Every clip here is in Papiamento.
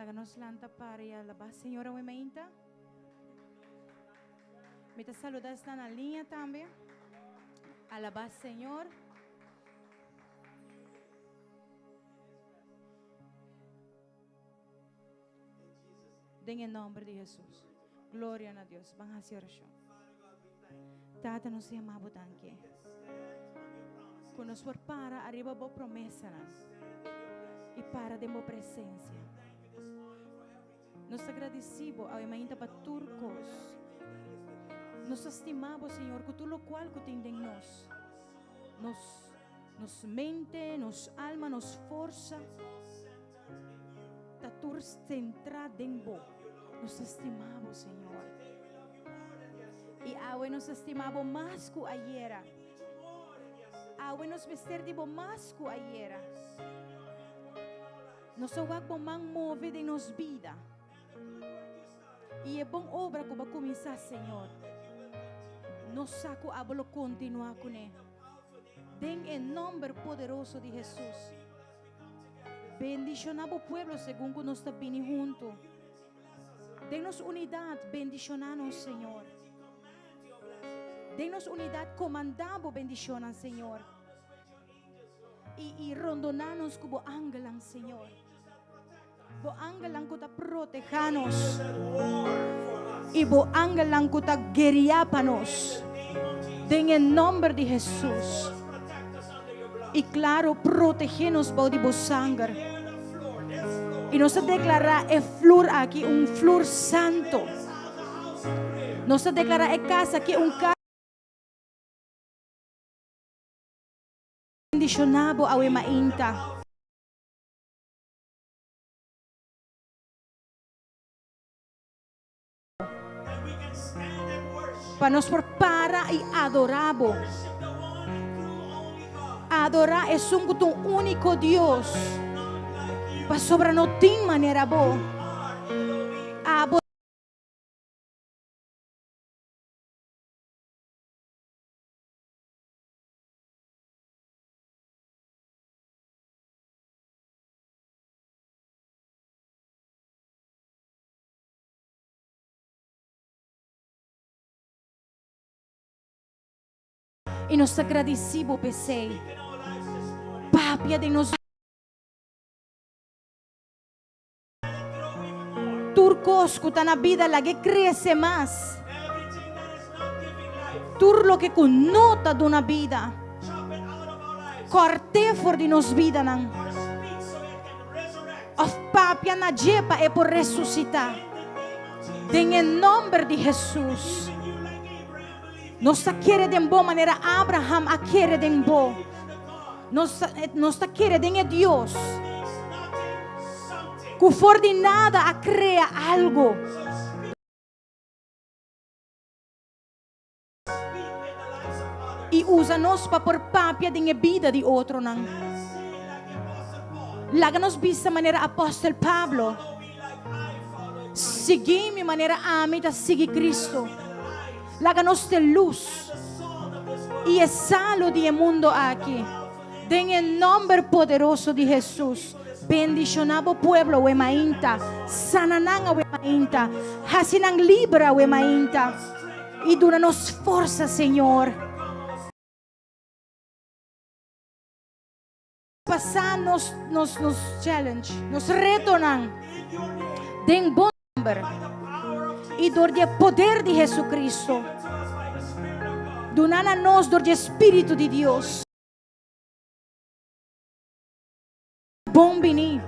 Laga nos lanta para y alabá Señor awe mainta. Mi ta saluda esnan na liña tambe. Alabá Señor. Den e nomber di Hesus. Gloria na Dios. Ban hasi orashon. Tata, nos ta yama bo danki. Ku nos por para ariba bo promesanan i para den bo presensia. Nos ta gradisí bo awe mainta pa tur kos. Nos ta stima bo, Señor, ku tur lokual ku tin den nos. Nos, nos mente, nos alma, nos forsa ta tur sentrá den bo. Nos ta stima bo, Señor. I awe nos ta stima bo mas ku ayera. Awe nos mester di bo mas ku ayera. Nos ta wak bo man move den nos bida. I e bon obra ku bo a kuminsá, Señor, nos sa ku abo lo kontinuá kuné. Den e nòmber poderoso di Hesus, bendishoná bo pueblo segun ku nos ta bini huntu. Den nos unidat, bendishoná nos, Señor. Den nos unidat, komandá bo bendishonnan, Señor. I, i rondoná nos ku bo angelnan, Señor. Bo angelnan ku ta protehá nos. I bo angelnan ku ta gueriá pa nos. Den e nòmber di Hesus. I klaro, protehé nos bou di bo sanger. I nos ta deklará e flur aki un flur santo. Nos ta deklará e kas aki un kas. Bendishoná bo awe mainta. Pa nos por para i adorá bo. Adorá esun ku ta un úniko Dios. Pasobra no tin manera bo. Abo. I nos ta gradisí bo p'esei. Papia den nos. Tur kos ku ta na bida lag'é krese mas. Tur loke ku no ta duna bida, kòrt'é for di nos bidanan. Òf papia na dje pa e por resusitá. Den e nòmber di Hesus. Nos ta kere den bo manera Abraham a kere den bo. Nos, nos ta kere den e Dios ku for di nada a krea algo. I usa nos pa por papia den e bida di otronan. Laga nos bisa manera apòstel Pablo, Sigui mi manera ami ta sigui Cristo. Laga nos te lus i e salu di e mundo aki. Den e nomber poderoso di Hesus, bendiciona bo pueblo awe mainta, sana nan awe mainta, haci nan liber awe mainta i duna nos forsa, Señor. Pasa nos nos nos challenge, nos retonan den bo nomber i dor di e poder di Jesucristo. Duna na nos dor di e Spiritu di Dios. Bon bini.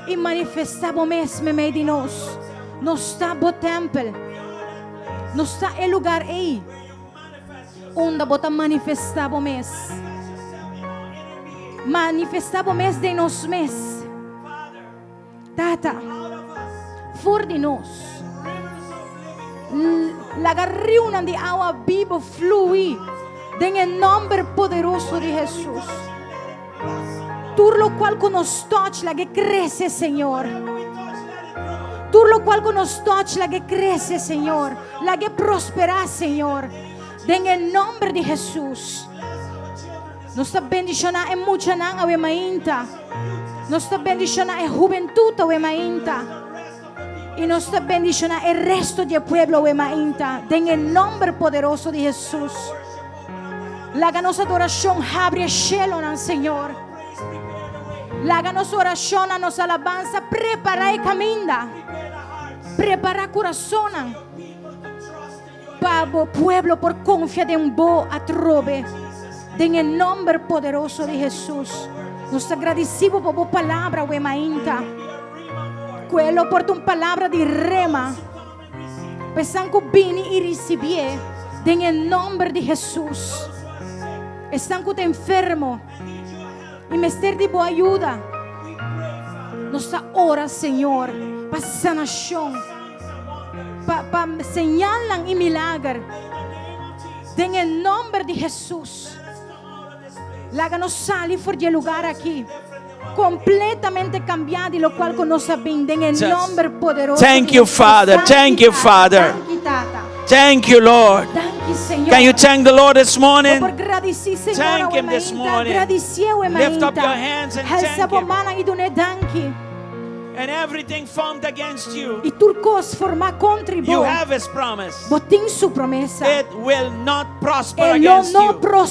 I manifestá bo mes meimei di nos. Nos ta bo tèmpel. Nos ta e lugar ei unda bo ta manifestá bo mes. Manifestá bo mes den nos mes. Tata, for di nos, laga riunan di awa bibo flui den e nòmber poderoso di Hesus. Tur locual cu nos touch lag'e crece, Señor. Tur locual cu nos touch lag'e crece, Señor. Lag'e prospera, Señor. Den e nomber di Hesus. Nos ta bendishoná e muchanan awe mainta. Nos ta bendishoná e hubentut awe mainta. I nos ta bendishoná e resto di e pueblo awe mainta. Den e nòmber poderoso di Hesus. Laga nos adorashon habri e shelonan, Señor. Laga nos orashonnan, nos alabansa prepará e kaminda. Prepará kurasonnan pa bo pueblo por konfia den bo atrobe. Den e nòmber poderoso di Hesus. Nos ta gradisí bo pa bo palabra awe mainta. Ku e lo por ta un palabra di rema. Pa esnan ku bini i risibié den e nòmber di Hesus. Esnan ku ta enfermo i mester di bo ayuda, nos ta ora, Señor, pa sanashon, pa pa señalnan i milager den e nòmber di Hesus. Laga nos sali for di e lugar aki completamente cambiá di locual cu nos a bin den e nomber poderoso Thank di you, Hesus. Father. Danki, Thank you, Tata. Father. Danki, Tata. Thank you, Lord. Danki, Señor. Can you thank the Lord this Bo morning? por gradisí Señor Thank awe him this mainta. morning. Gradisié awe Lift up mainta. your hands and Halsa thank bo him. mannan i dun'é danki. And everything formed against you, I tur kos formá kontra you bo, have his promise. bo tin su promesa. It will not prosper E lo against no you.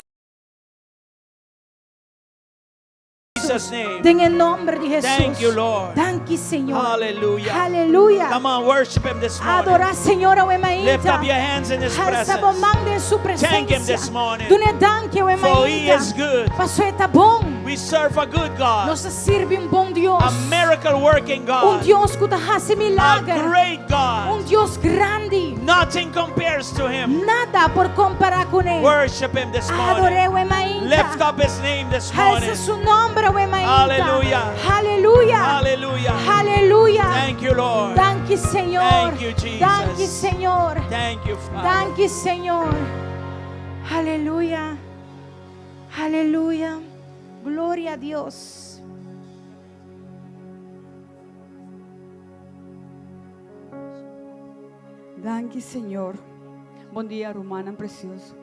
Jesus' name. Den e nomber di Hesus. Thank you, Lord. Danki, Señor. Hallelujah. Aleluya. Come on, worship him this morning. Adorá Señor awe Lift mainta. up your hands in his Halsa bo presence. man den su Thank him presensia. this morning. Dun'é danki awe For he mainta. is good. Paso e ta bon. We serve a good God, Nos ta sirbi un bon Dios. a miracle working Un God, Dios ku ta hasi a milager. great God. Un Dios grandi. Nothing compares to him. Nada por kompará kuné. Worship him this morning. Ador'é awe mainta. Lift up his name this morning. Halsa su nòmber awe mainta. Hallelujah. Haleluya. Hallelujah. Haleluya. Thank you, Lord. Danki Señor. Thank you, Jesus. Danki Señor. Thank you, Father. Danki Señor. Haleluya. Haleluya. Gloria a Dios. Danki Señor. Bon dia rumannan precioso.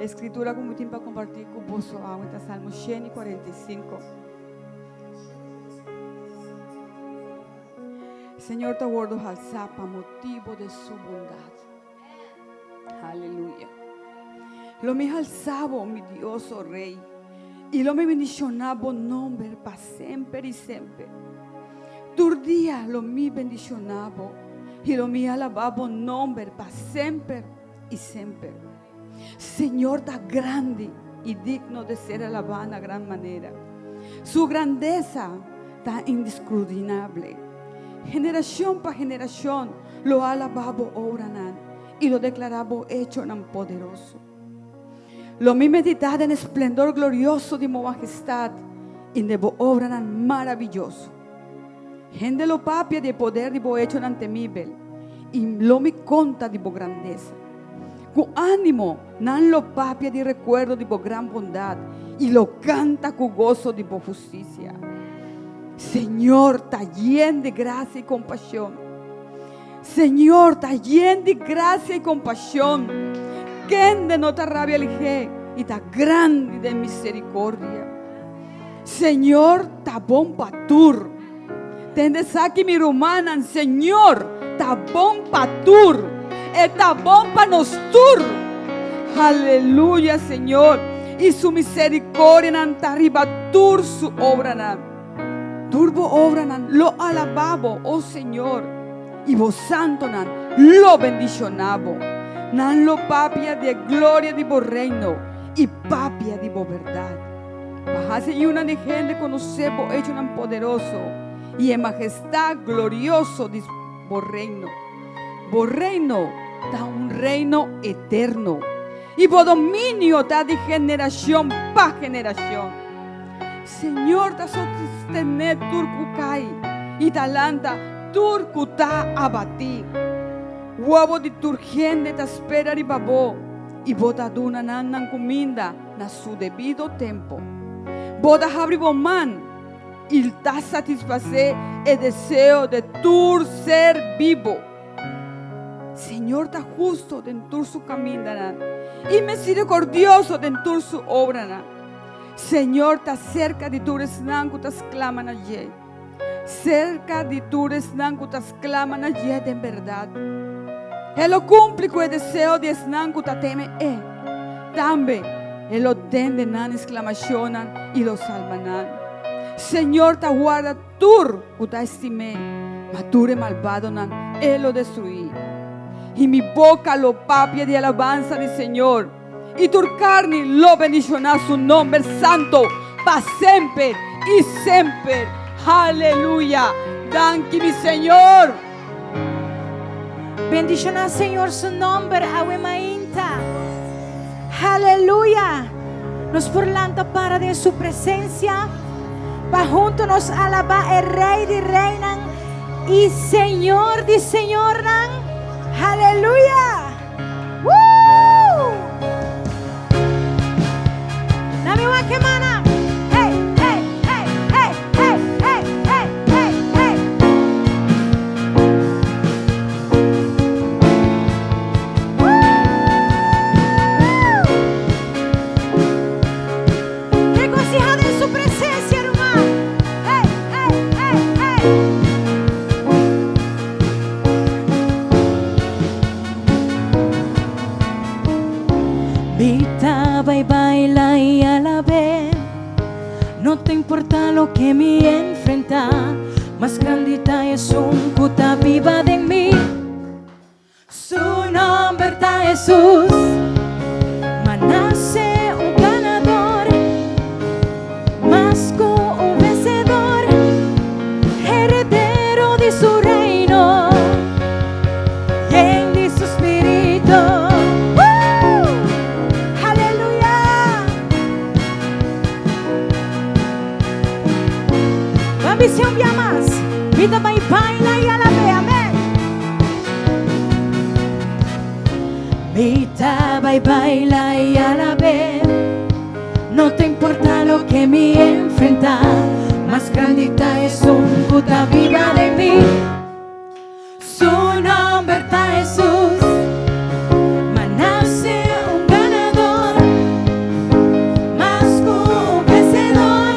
E escritura cu mi tin pa comparti cu boso awe ta Salmo 145. Señor ta wordo halsa pa motibo de su bondad. Aleluya. Lo mi halsa bo, mi Dios, o Rey, y lo mi bendiciona bo nomber pa semper y semper. Tur dia lo mi bendiciona bo y lo mi alaba bo nomber pa semper y semper. Señor ta grandi y digno de ser alabá na gran manera. Su grandeza ta indiscrudinable. Generacion pa generacion lo alabá bo obranan y lo declará bo hechonan poderoso. Lo mi meditá den e splendor glorioso di bo majestad y den bo obranan maravilloso. Hende lo papia di e poder di bo hechonan temibel y lo mi conta di bo grandeza. Cu animo nan lo papia di recuerdo di bo gran bondad y lo canta cu goso di bo husticia. Señor ta yen di gracia y compasion. Señor ta yen di gracia y compasion. Kende no ta rabia lihé y ta grandi den misericordia. Señor ta bon pa tur. Tende esaki mi rumannan, Señor ta bon pa tur. E ta bon pa nos tur. Aleluya Señor y su misericorianan ta riba tur su obranan. Tur bo obranan lo alabá bo, o Señor, y bo santonan lo bendicioná bo. Nan lo papia di e gloria di bo reino y papia di bo berdad. Pa hasi yunan di hende konosé bo echonan poderoso i e mahestat glorioso di bo reino. Bo reino ta un reino eterno, i bo dominio ta di generashon pa generashon. Señor ta sostené tur ku kai i ta lanta tur ku ta abatí. Wowo di tur hende ta spera riba bo, i bo ta duna nan nan kuminda Na su debido tempo. Bo ta habri bo man i ta satisfasé e deseo de tur ser bibo. Señor ta husto den tur su kamindanan i miserikordioso den tur su obranan. Señor ta serka di tur esnan ku ta sklama na dje, serka di tur esnan ku ta sklama na dje den bèrdat. E lo kumpli ku e deseo di esnan ku ta teme e. Tambe e lo tende nan esklamashonnan i lo salba nan. Señor ta warda tur ku ta estim'é, ma tur e malbadonan e lo destruí. I mi boka lo papia di alabansa di Señor, i tur karni lo bendishoná su nomber santo pa semper i semper. Haleluya! Danki, mi Señor! Bendishoná Señor su nomber awe mainta. Haleluya! Nos por lanta para den su presencia pa hunto nos alabá e Rey di Reynan i Señor di Señornan. Haleluya! Woo! Nami wak e mana. Hey, hey, hey, hey, hey, hey, hey, hey, hey. Woo! Regocihado den su presencia, ruman. Hey, hey, hey, hey. Mi ta bai baila y alab'é, no ta importa loke mi enfrenta, mas grandi ta esun ku ta biba den mi. Su nomber ta Hesus, m'a nase un ganador, mas ku un vencedor, heredero di su reino, yen di su spirito. Woo! Aleluya! Ban bisa un bia mas. Mi ta bai baila i alab'é. Amen. Mi ta bai baila i alab'é. No ta importa loke mi enfrenta, mas grandi ta esun ku ta biba den mi. Su nomber ta Hesus, m'a nase un ganador, mas ku un vensedor,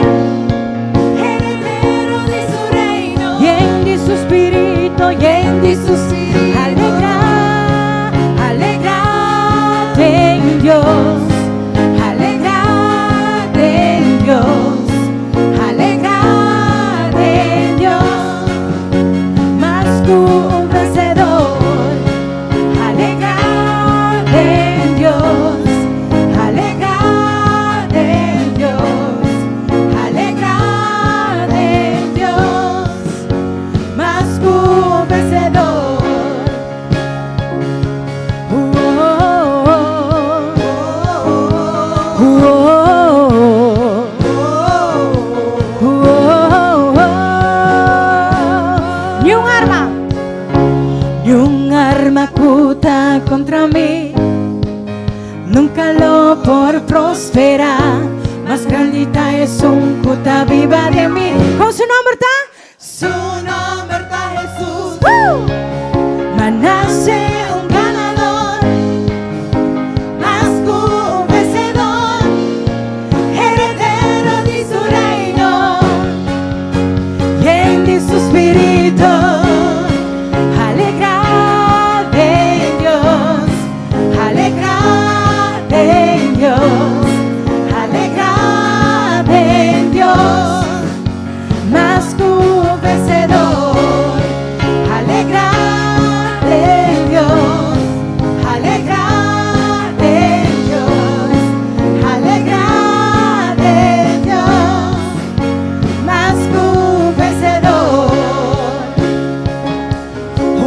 heredero di su reino, yen di su spirito, yen di su Alegra, alegra den Dios, alegra den Dios, alegra den Dios, mas ku un vencedor. Alegra den Dios, alegra den Dios, alegra den Dios, mas ku un vencedor. Ni un arma, ni un arma ku ta kontra mi, nunka lo por prosperá. Mas grandi ta esun ku ta biba den mi. Kon su nomber ta? Su nomber ta Hesus. Woo! M'a nase un ganador, mas ku un vencedor, heredero di su reino, yen di su spirito, alegrá den Dios, alegrá den Dios, alegrá den Dios. Mas ku un vencedor, alegrá den Dios, alegrá den Dios, alegrá den Dios, mas ku un vencedor. Oh, oh,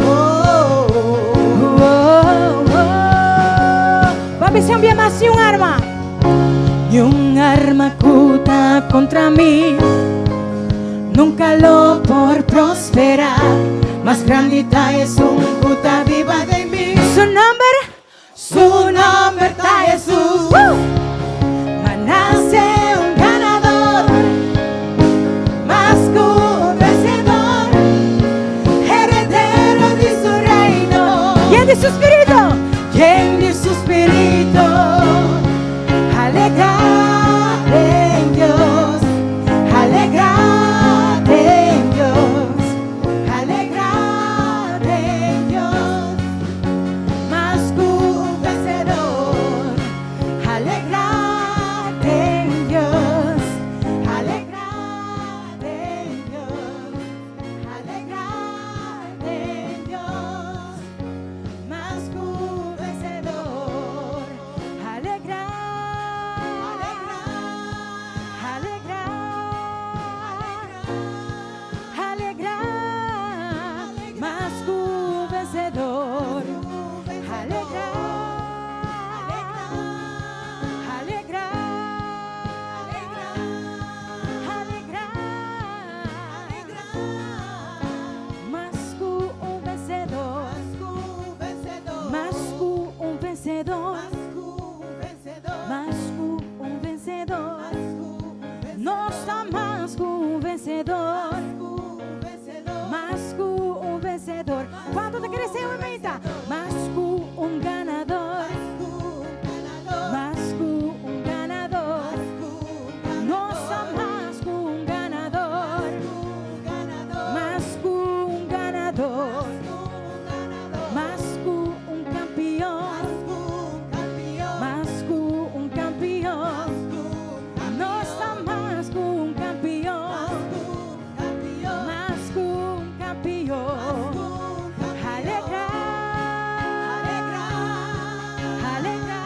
oh. Ban bisa un bia mas, ni un arma. Ni un arma ku ta kontra mi nunka lo por prosperá. Mas grandi ta esun ku ta biba den mi. Su nomber Su nomber ta Hesus. M'a nase un ganador, mas ku un vencedor, heredero di su reino. Yen di su spiritu. ganador. Mas ku un vensedor. Kuantu ta kere esei awe mainta? Mas ku un ganador. Mas ku un ganador. Nos ta mas ku un ganador. Mas ku un ganador. Mas ku un kampion. Mas ku un kampion. Nos ta mas ku un kampion. Mas ku un kampion. Alegrá. Alegrá. Alegrá.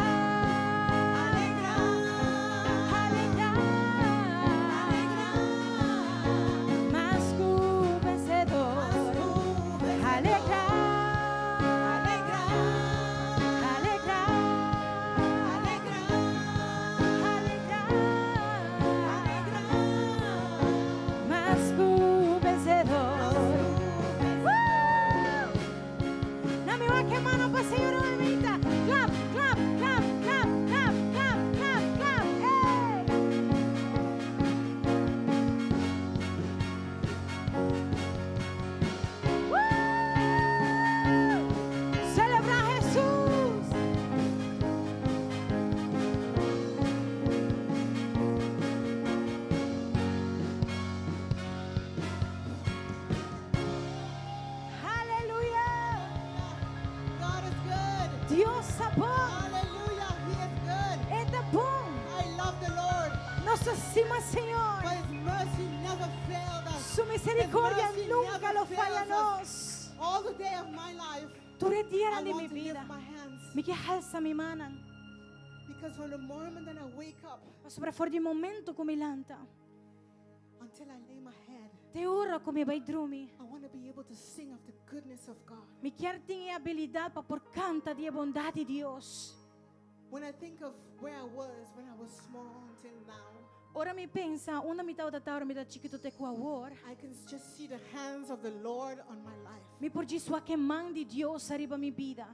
Mas ku vensedor. Alegrá. Alegrá. Alegrá. Mas ku vensedor. Woo! Na mi wak mano pa Señor mainta. Clap, clap, clap, clap, clap, clap, clap, clap. Hey! Woo! Selebrá Jesus. Aleluya. God is good. Dios ta bon. Hallelujah. He is good. E ta bon. I love the Lord. Nos stima Señor. For his mercy never failed us. Su miserikòrdia His mercy nunka never lo faya fails nos. us. All the day of my life, Tur e dia I di mi want to bida. lift my hands. Mi ke halsa mi mannan. Because from the moment that I wake up Pasobra for di momento ku mi lanta. until I lay my head, Te ora ku mi bai drumi. I want to be able to sing of the goodness of God. Mi ke tin e abilidat pa por kanta di bondat di Dios. When I think of where I was when I was small until now, Ora mi pensa, unda mi tabata ora mi tabata chikitu te ku awor. I can just see the hands of the Lord on my life. Mi por djis wak e man di Dios riba mi bida.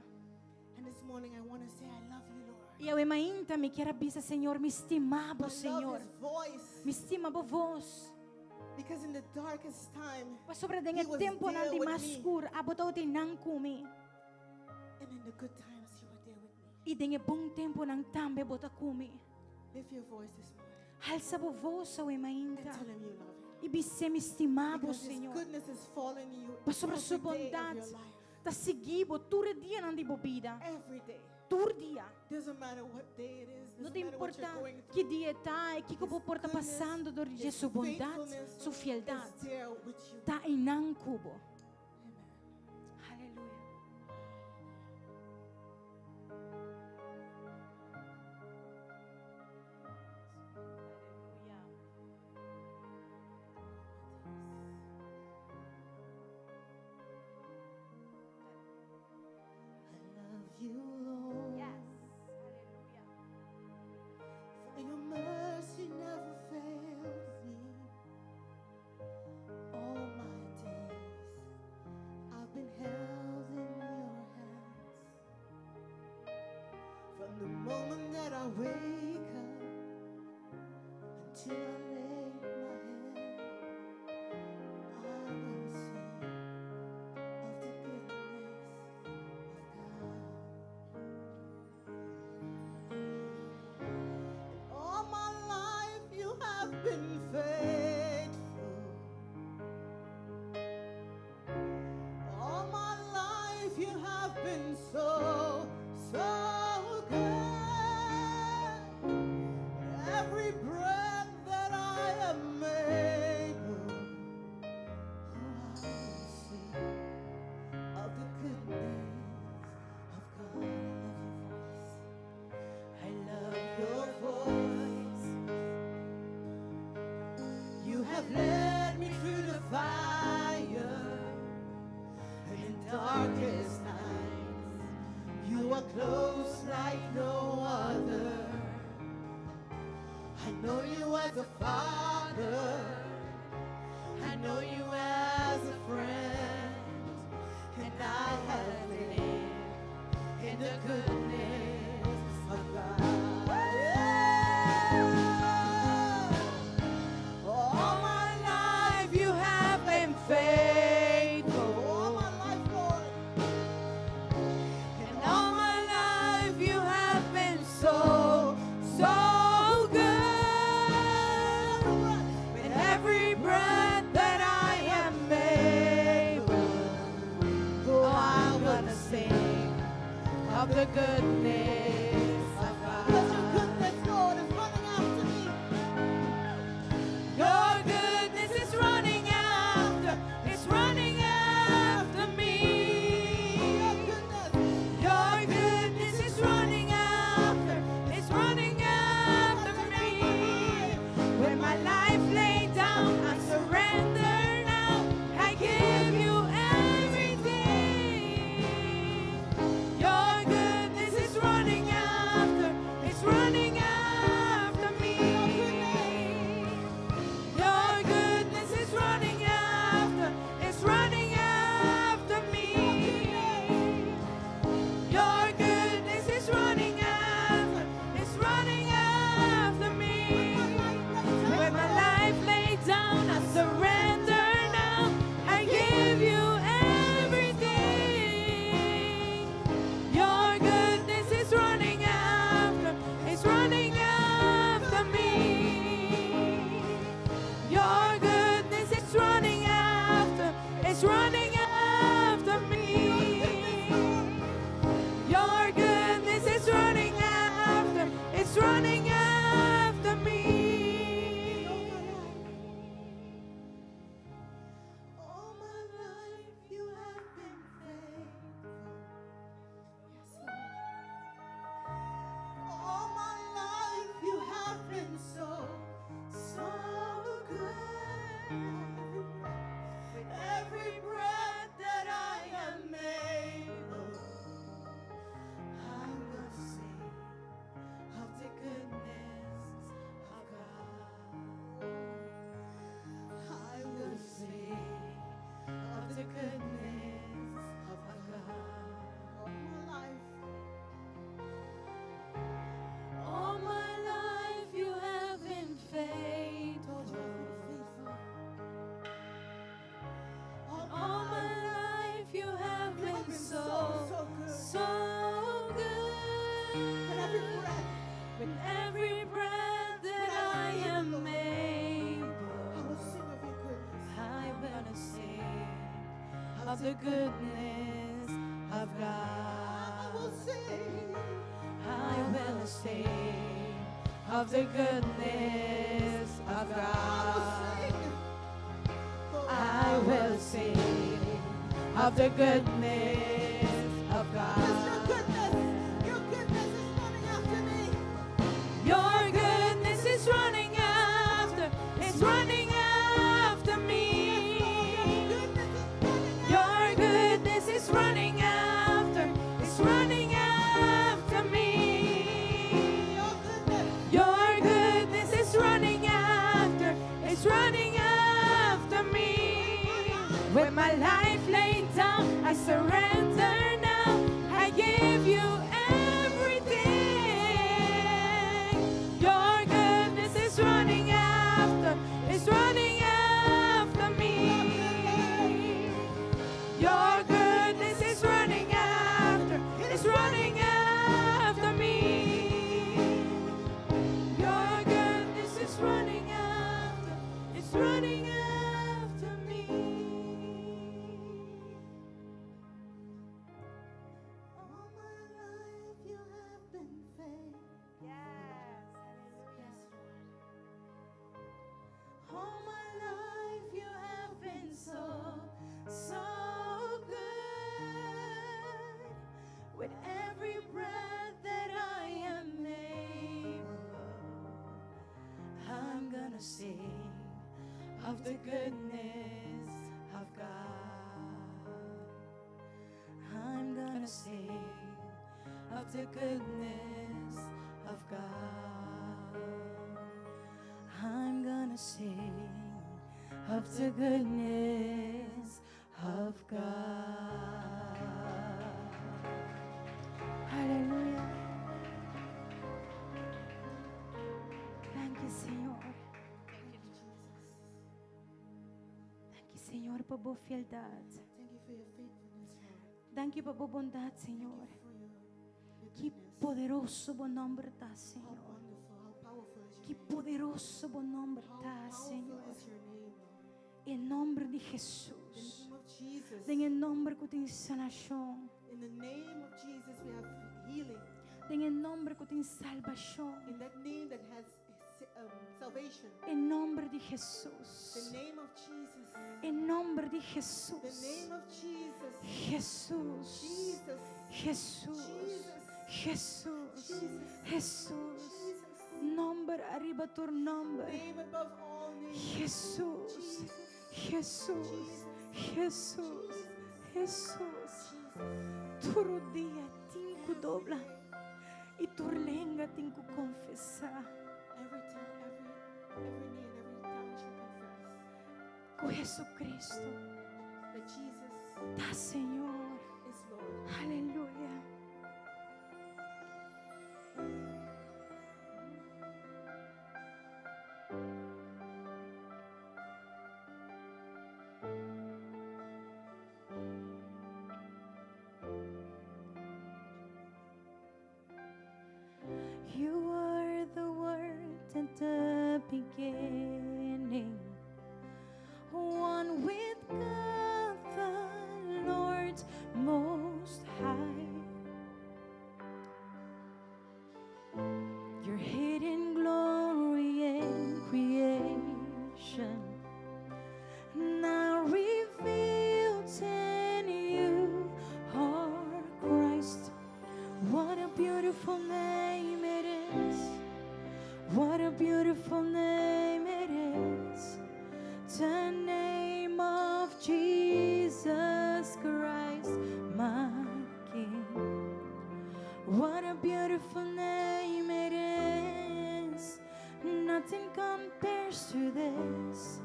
And this morning I want to say, I love you, Lord. I awe mainta mi ke bisa Señor, mi stima bo I love Señor. His voice. Mi stima bo voz. Because in the darkest time Pasobra den He e was temponan there di with mas me. skur, abo tabata ku mi. and in the good times, you were there with me. I den e bon temponan tambe bo ta ku mi. Lift your voice this morning Halsa bo voz awe and mainta. tell him you love him. I bis'é mi stima bo Because His Señor. goodness is following you Pasobra su every day of bondat your life. ta sigui bo tur dia di bo bida. Every day. Tur dia. Doesn't matter what day it is. No Doesn't ta matter what you're importá going ki through. dia ta, i kiko His por ta goodness, pasando dor di His su bondat, faithfulness su fieldat. is there with you. Ta einan ku bo. Amen. Aleluya. Aleluya. I love you, Lord. Yes. Aleluya. For your mercy never failed me. All my days I've been held in your hands. From the moment that I wake up until I lay my head, I will sing of the goodness of God. All my life you have been faithful. All my life you have been so, so good. Every breath that I am able, oh, I will sing of the goodness of God. I love your voice. You have led me through the fire and in darkest nights. You are close like no other. I know you as a father. I know you as a friend. And I have lived in the goodness of God. Yeah. All my life you goodness of God. Because your goodness, Lord, is running after me. Your goodness is running after, it's running after me. Your goodness. Your goodness is running after, it's running after me. When my life laid down, I surrender now. I give you everything. Your goodness is running after, it's running after me. Your goodness is running after, it's running after me. Your goodness is running after, it's running after me. When my life laid down, I surrender now. I give you everything. Your goodness is running after, it's running after me. Your goodness is running after, it's running after me. Your goodness is running after, it's running after me. All my life you have been faithful. Yes, Lord. All my life you have been so, so good. Every breath that I am able, I'm gonna sing of the goodness of God. I will sing of the goodness of God. All my life, All my life you have been faithful. faithful. All All my life you have you have been been so, so, so good. so good. With every breath, With every breath that I am I able, will sing of your goodness. I'm gonna sing of the goodness of I God. will sing. I will sing of the goodness of I will God. sing. I will sing of the goodness of Because your God. goodness, your goodness is running after me. Your goodness is running after, it's running after me. Goodness is running Your goodness is running after, it's running after me. Your goodness, Your goodness is running after, it's running after me. With my life laid down, I surrender now. I give you everything. Your goodness is running after, it's running after me. Your goodness is running after, it's running after me. Your goodness is running after, it's running after me. all my life you have been faithful. Yes, Yes, Lord. All my life you have been so, so good. With every breath that I am able, I'm gonna sing of the goodness of God. I'm gonna sing of the goodness of God. I'm gonna sing of the goodness of God. Aleluya. Thank you, Señor. Thank you, Jesus. Thank you, Señor, pa bo fieldad. Thank you for your faithfulness, Lord. Thank you pa bo bondad, Señor. Thank you for your Ki goodness. poderoso bo nomber ta, How Señor. wonderful, how powerful is your Ki name. poderoso bo nomber How ta, powerful Señor. is your name, Lord. Den nomber di The Jesus. name of Jesus. Den nomber cu tin sanacion. In the name of Jesus, we have healing. Den e nòmber ku tin salbashon. In that name that has salvation. E nòmber di The Jesus. name of Jesus. E nòmber di The Jesus. name of Jesus. Jesus. Jesus. Jesus. Jesus. Jesus. Jesus. Jesus. Jesus. Nòmber ariba tur nòmber. Name above all names. Jesus. Jesus. Jesus. Jesus. Jesus. Jesus. Tur rudia tin ku dobla. I tur lenga tin ku konfesá. Every tongue, every knee and every tongue shall confess Ku Jesucristo that Jesus ta Señor. is Lord. Aleluya. You were the Word at the beginning, one with God, the Lord Most High. Your hidden glory in creation, now revealed in you are Christ. What a beautiful name it is. What a beautiful name it is. The name of Jesus Christ, my King. What a beautiful name it is. Nothing compares to this.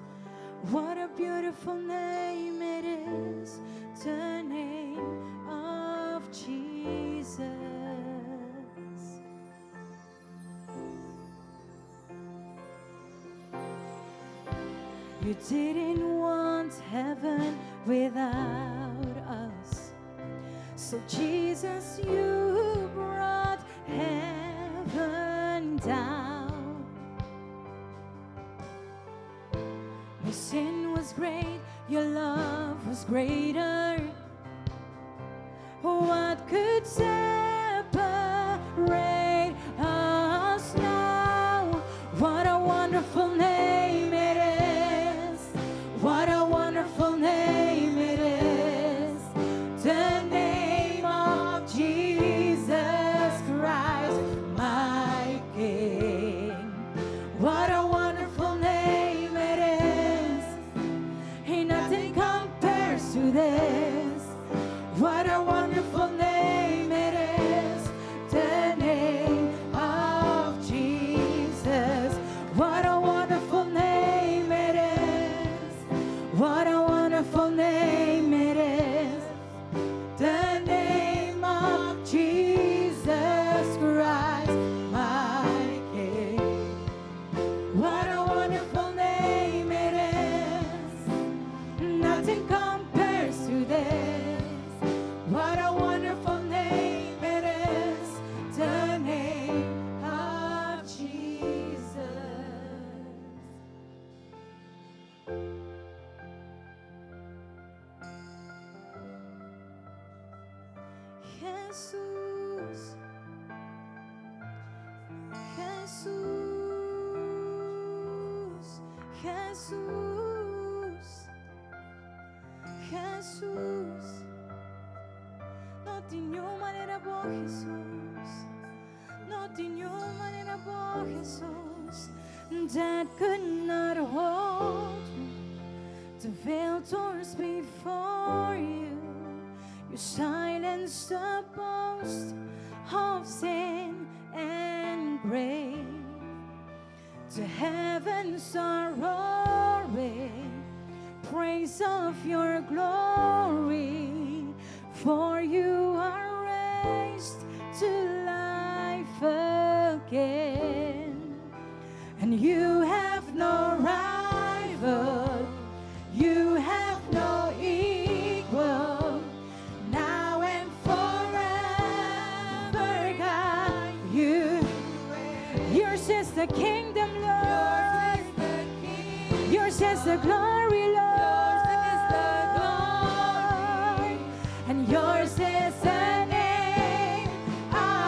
What a beautiful name it is. The name of Jesus. You didn't want heaven without us. So, Jesus, you brought heaven down. My sin was great, your love was greater. What could separate us now? What a wonderful name it is. What a wonderful name it is. The name of Jesus Christ, my King. What a wonderful name it is. Ain't nothing compares to this. What a wonderful name it is. The name of Jesus. What a wonderful name it is. What a wonderful name it is. The name of Jesus Christ, my King. What a wonderful name it is. Nothing compares to this. What a wonderful name it is. The name of Jesus. Jesus. Jesus, Jesus, Jesus. No tin niun manera bo, Jesus. No tin niun manera bo, Jesus. That could not hold you. The veil torn before you. You silenced the boast of sin and grave. The heavens are roaring, praise of your glory, for you are raised to life again. And you have no rival, you have no equal, now and forever, God, you. Yours is the kingdom, Lord. Yours is the glory, Lord. And yours is the name above.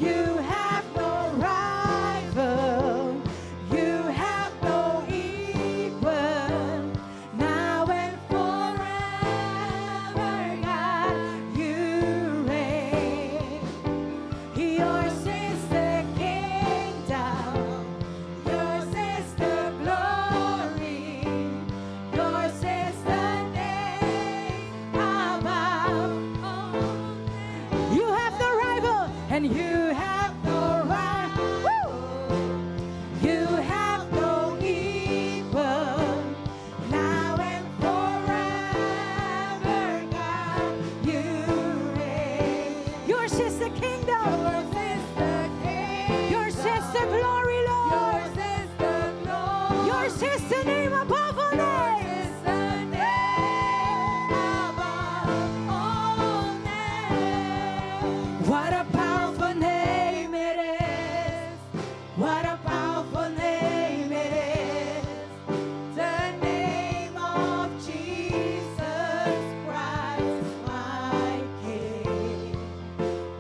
You have no rival. You have no equal. Now and forever, God, you reign. Yours is the kingdom. Yours is the glory. Yours is the name above all. You have no rival, and you have no rival. You have no equal. Now and forever, God, you reign. Yours is the kingdom. Yours is the kingdom. Yours is the glory, Lord. Yours is the glory. Yours is the name above all Yours names. is the name above all names. What a powerful name it is. What a powerful name it is. The name of Jesus Christ, my King.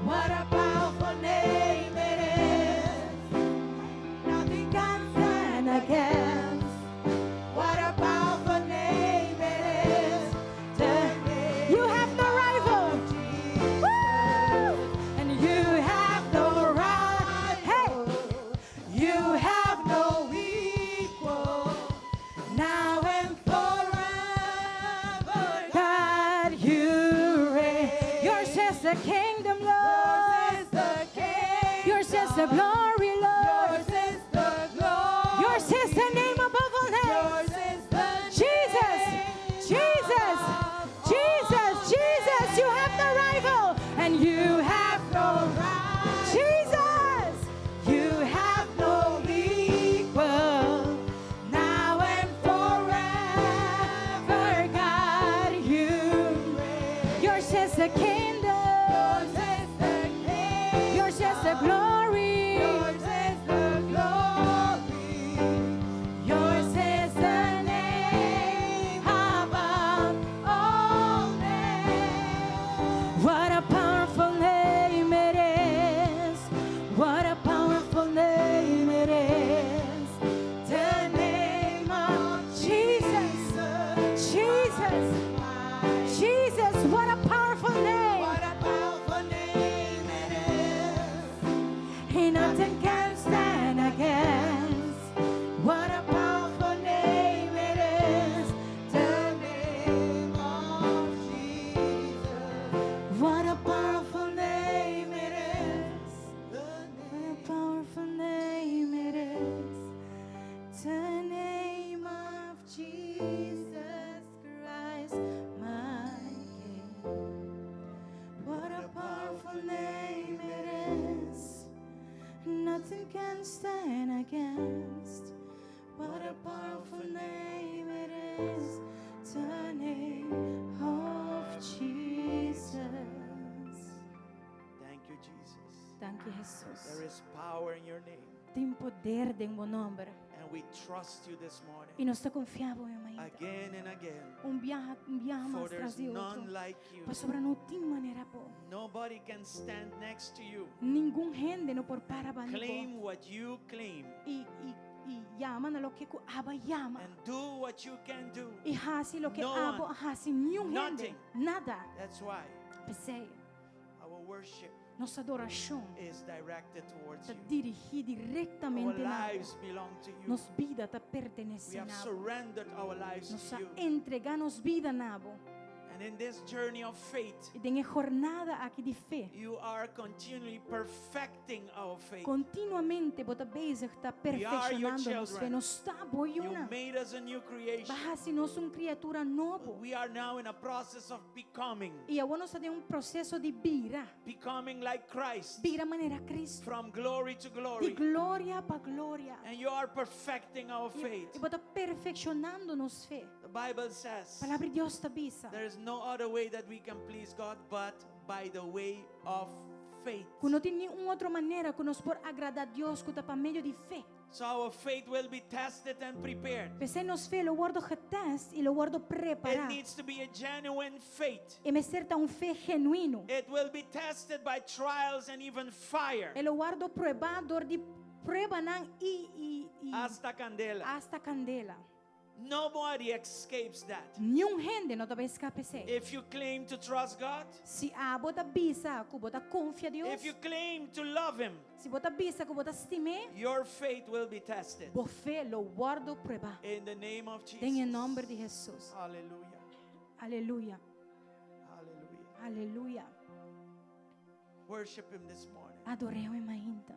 What a powerful name it is. Nothing can stand against. What a powerful name it is. The name You have no rival. of Jesus. Woo! And you have no rival. Hey! You have no equal. Now and Forever, God, you reign. Yours is the kingdom, Lord. Yours is the kingdom. Yours is the glory, Lord. Yours is the glory. Yours is the name above all names. Yours is the Jesus, name Jesus, above Jesus, all Jesus, you have no rival and you have no rival. Jesus, you have no equal. Now and forever, God, you reign. Yours is the kingdom. Yours is the kingdom. Yours is the glory. Yours is the glory. Yours is the name above all names. What a powerful name it is. What a powerful name it is. The name of Jesus. Jesus. Jesus. What a powerful name. What a powerful name it is. And nothing can stand against. What a powerful name it is. The name of Jesus. What a powerful name it is. The What a powerful name it is. The name of Jesus Christ, my King. What a powerful name it is. Nothing can stand against. What a powerful name it is. The name of Jesus. Thank you, Jesus. Thank you, Jesus. There is power in your name. Tin poder den bo nòmber. And we trust you this I morning. nos ta konfia bo, mainta. Again and again. Un biaha For mas there's tras di otro. none like you. Pasobra no tin manera bo. Nobody can stand next to you. Ningun hende no por para banda di bo. Claim what you claim I yama na loke ku abo a yama. and do what you can do. I hasi loke No abo one. hasi ningun hende. Nothing. Nada. That's why P'esei, our worship nos adorashon is directed towards ta you. dirigí Our direktamente na bo. lives belong to you. Nos bida ta We pertenesé have na bo. surrendered our lives Nos to you. entregá nos bida na bo. And in this journey of faith, I den e jornada aki di fe. you are continually perfecting our faith. Kontinuamente bo ta bezig ta We are your perfekshonando nos fe. children. Nos ta bo You yunan. made us a new creation. B'a hasi nos un kriatura nobo. We are now in a process of becoming, I awor nos ta den un proseso di bira. becoming like Christ, Bira manera Kristu. from glory to Di glory. gloria pa gloria. And you are perfecting our faith. I bo ta perfekshonando nos fe. The Bible says Palabra di Dios ta bisa. there is no other way that we can please God but by the way of faith. Ku no tin ningun otro manera ku nos por agradá Dios ku ta pa medio di fe. So our faith will be tested and prepared. P'esei nos fe lo wòrdu getèst i lo wòrdu It prepará. needs to be a genuine faith. E mester ta un fe genuino. It will be tested by trials and even fire. E lo wòrdu pruebá dor di pruebanan i i i Hasta candela. hasta kandela. Nobody escapes that. Niun hende no ta bai skapa esei. If you claim to trust God, Si abo ta bisa ku bo ta konfia Dios, if you claim to love Him, si bo ta bisa ku bo ta stim'é, your faith will be tested. bo fe lo wòrdu pruebá. In the name of Den e Jesus. nòmber di Hesus. Hallelujah. Aleluya. Hallelujah. Aleluya. Worship Him this morning. Ador'é awe mainta.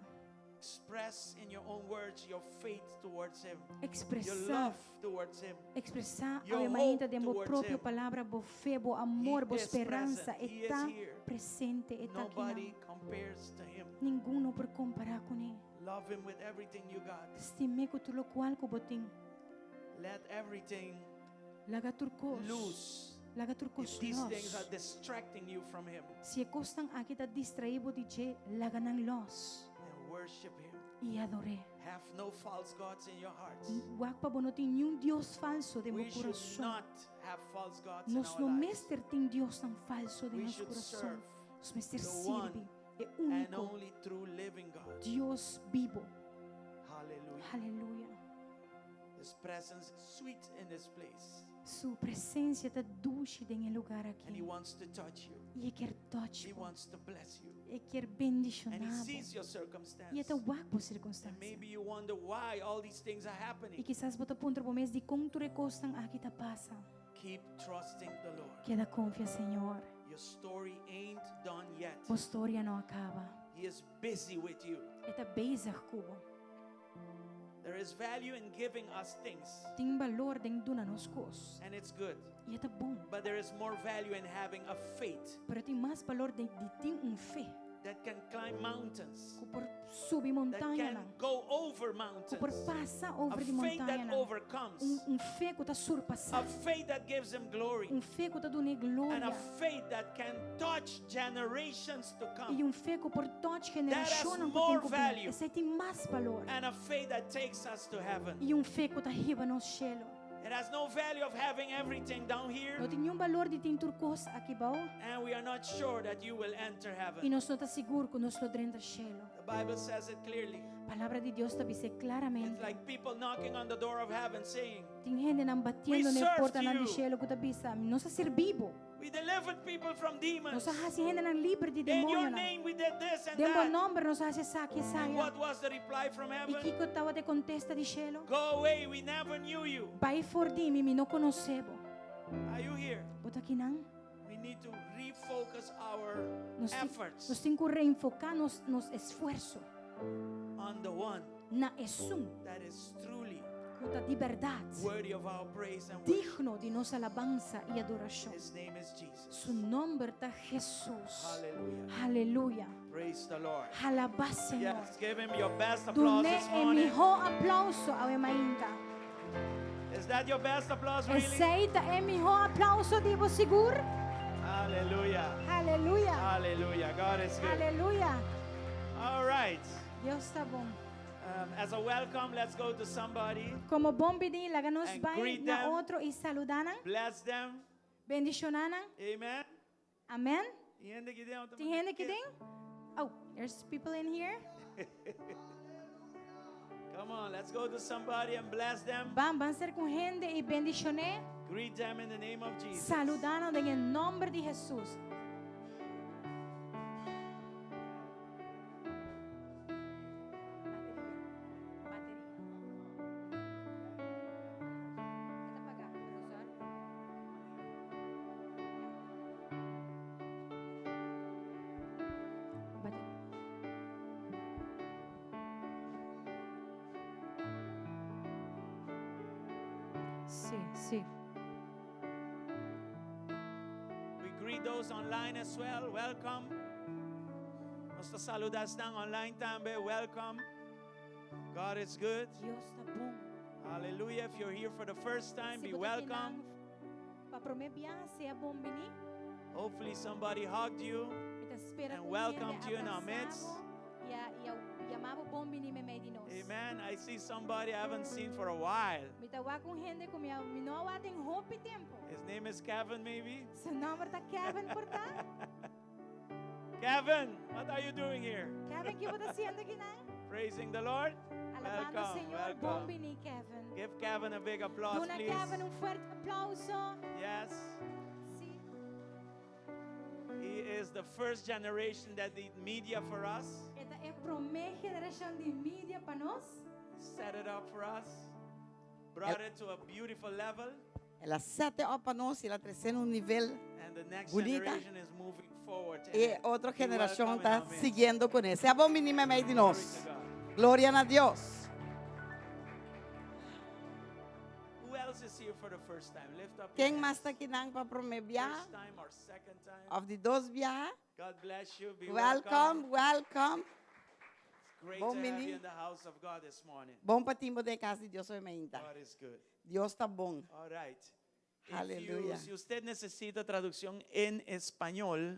Express in your own words your faith towards Him, your Ekspresá, love towards Him. ekspresá Your awe hope mainta den bo towards propio Him. palabra, bo fe, bo amor, bo He is speransa. present. He E is ta here. presente, e ta Nobody akinan. compares to Him. Ningun no por kompará kuné. Love Him with everything you got. Stim'é ku tur lokual ku bo tin. Let everything Laga tur kos. loose. Laga tur If kos these things are los. distracting you from Him, Si e kosnan aki ta distraí bo di dje, laga nan los. then worship Him. I ador'é. Have no false gods in your hearts. Wak pa bo no tin niun dios falsu den bo We should kurason. not have false gods in Nos our no lives. mester tin diosnan falsu den We nos should kurason. serve Nos mester the one sirbi e and úniko only true living God. Dios bibu. Hallelujah. Aleluya. His presence is sweet in this place. Su presensia ta dushi den e lugá And He aki. wants to touch you. I e ke touch He bo. wants to bless you. E ke And He bendishoná bo. sees your I e circumstance. ta wak bo And sirkunstansia. maybe you wonder why all these things are I happening. kisas bo ta puntra bo mes dikon tur e kosnan aki ta pasa. Keep trusting the Lord. Keda konfia Señor. Your story ain't done yet. Bo storia no a kaba. He is busy with you. E ta bezig ku bo. There is value in giving us things, Tin balor den duna nos kos. and it's good. I e ta bon. But there is more value in having a faith Pero tin mas balor den di tin un fe. that can climb mountains, Ku por subi that montaña can nan. go over Ku mountains, por pasa a over di faith montaña that nan. overcomes, Un, un fe ku ta a surpasá. faith that gives him glory, Un fe ku ta dun'é and a gloria. faith that can touch generations to I come, un fe ku por touch has generashonnan ku more tin ku bin. value. Esei tin mas balor. and a faith that takes us to heaven. I un fe ku ta hiba nos shelu. It has no value of having everything down here, No tin niun balor di tin tur kos aki bou. and we are not sure that you will enter I heaven. nos no ta sigur ku nos lo drenta shelu. The Bible says it clearly. Palabra di Dios ta bis'é It's klaramente. like people knocking on the door of heaven saying, Tin hendenan batiendo We na e served portanan di you. shelu ku ta bisa, nos a sirbi bo. We delivered people from demons. Nos a hasi hendenan liber di In your demonionan. name we did this and Den bo that. nòmber nos a hasi esaki, And esaya. what was the reply from I heaven? kiko tabata e kontesta di shelu? Go away, we never knew you. Bai for di mi, mi no konosé bo. Are you here? Bo ta akinan? We need to refocus our Nos tin, efforts nos tin ku reenfoká nos, nos esfuerso on the one na esun that is truly ku ta di bèrdat, worthy of our praise and worship. digno di nos alabansa i adorashon. His name is Jesus. Su nòmber ta Jesus. Hallelujah. Aleluya. Praise the Lord. Alabá Señor. Yes, give him your best applause Dun'é this e morning. mihó aplouso awe mainta. Is that your best applause, really? Esei ta e mihó aplouso di bo sigur? Hallelujah. Aleluya. Hallelujah. God is good. Aleluya. All right. Dios ta bon. As a welcome, let's go to somebody. Komo bon biní, laga nos And bai greet na them. otro i saludá nan. Bless them. Bendishoná nan. Amen. Amèn. Tin hende aki den? Tin hende aki den? Oh, there's people in here. Come on, let's go to somebody and bless them. Ban, ban serka un hende i bendishon'é. Greet them in the name of Jesus. Saludá nan den nòmber di Jesus. Sí, sí. We greet those online as well. Welcome. Nos ta saludá esnan online tambe. Welcome. God is good. Dios ta bon. Hallelujah. If you're here for the first time, Si be bo ta welcome. akinan pa promé biaha, sea bon biní. Hopefully somebody hugged you. Mi ta Mi ta spera And ku welcome hende to you in our midst. abrasá bo i a, i a yama bo bon bini meimei di nos. Amen. I see somebody I haven't seen for a while. Mi ta wak un hende ku mi a, mi no a wak den hopi tempu. His name is Kevin, maybe. Su nòmber ta Kevin, por ta? Kevin, what are you doing here? Kevin, ki bo ta hasiendo akinan? Praising the Lord. Alabando Welcome, Señor. welcome. Bon bini, Kevin. Give Kevin a big applause, Duna please. Kevin un fuerte aplouso. Yes. Si. He is the first generation that did media for us, E ta e promé generashon di media pa nos. set it up for us, brought it to a beautiful level, El a set up pa nos, el a trese na un nivel and the next Bunita. generation is moving forward. I otro Be generashon welcome in ta our midst. siguiendo kuné. Sea bon bini meimei di Glory nos. to God. Gloria na Dios. Who else is here for the first time? Lift up your Ken mas hands. ta akinan pa promé biaha? First time or second time? Òf di dos biaha? God bless you. Be Welcome, welcome. It's great Bon to have bini. you in the house of God this morning. Bon pa tin bo den kas di Dios awe mainta. God is good. Dios ta bon. All right. If you- Aleluya. si usted necesita traducción en español,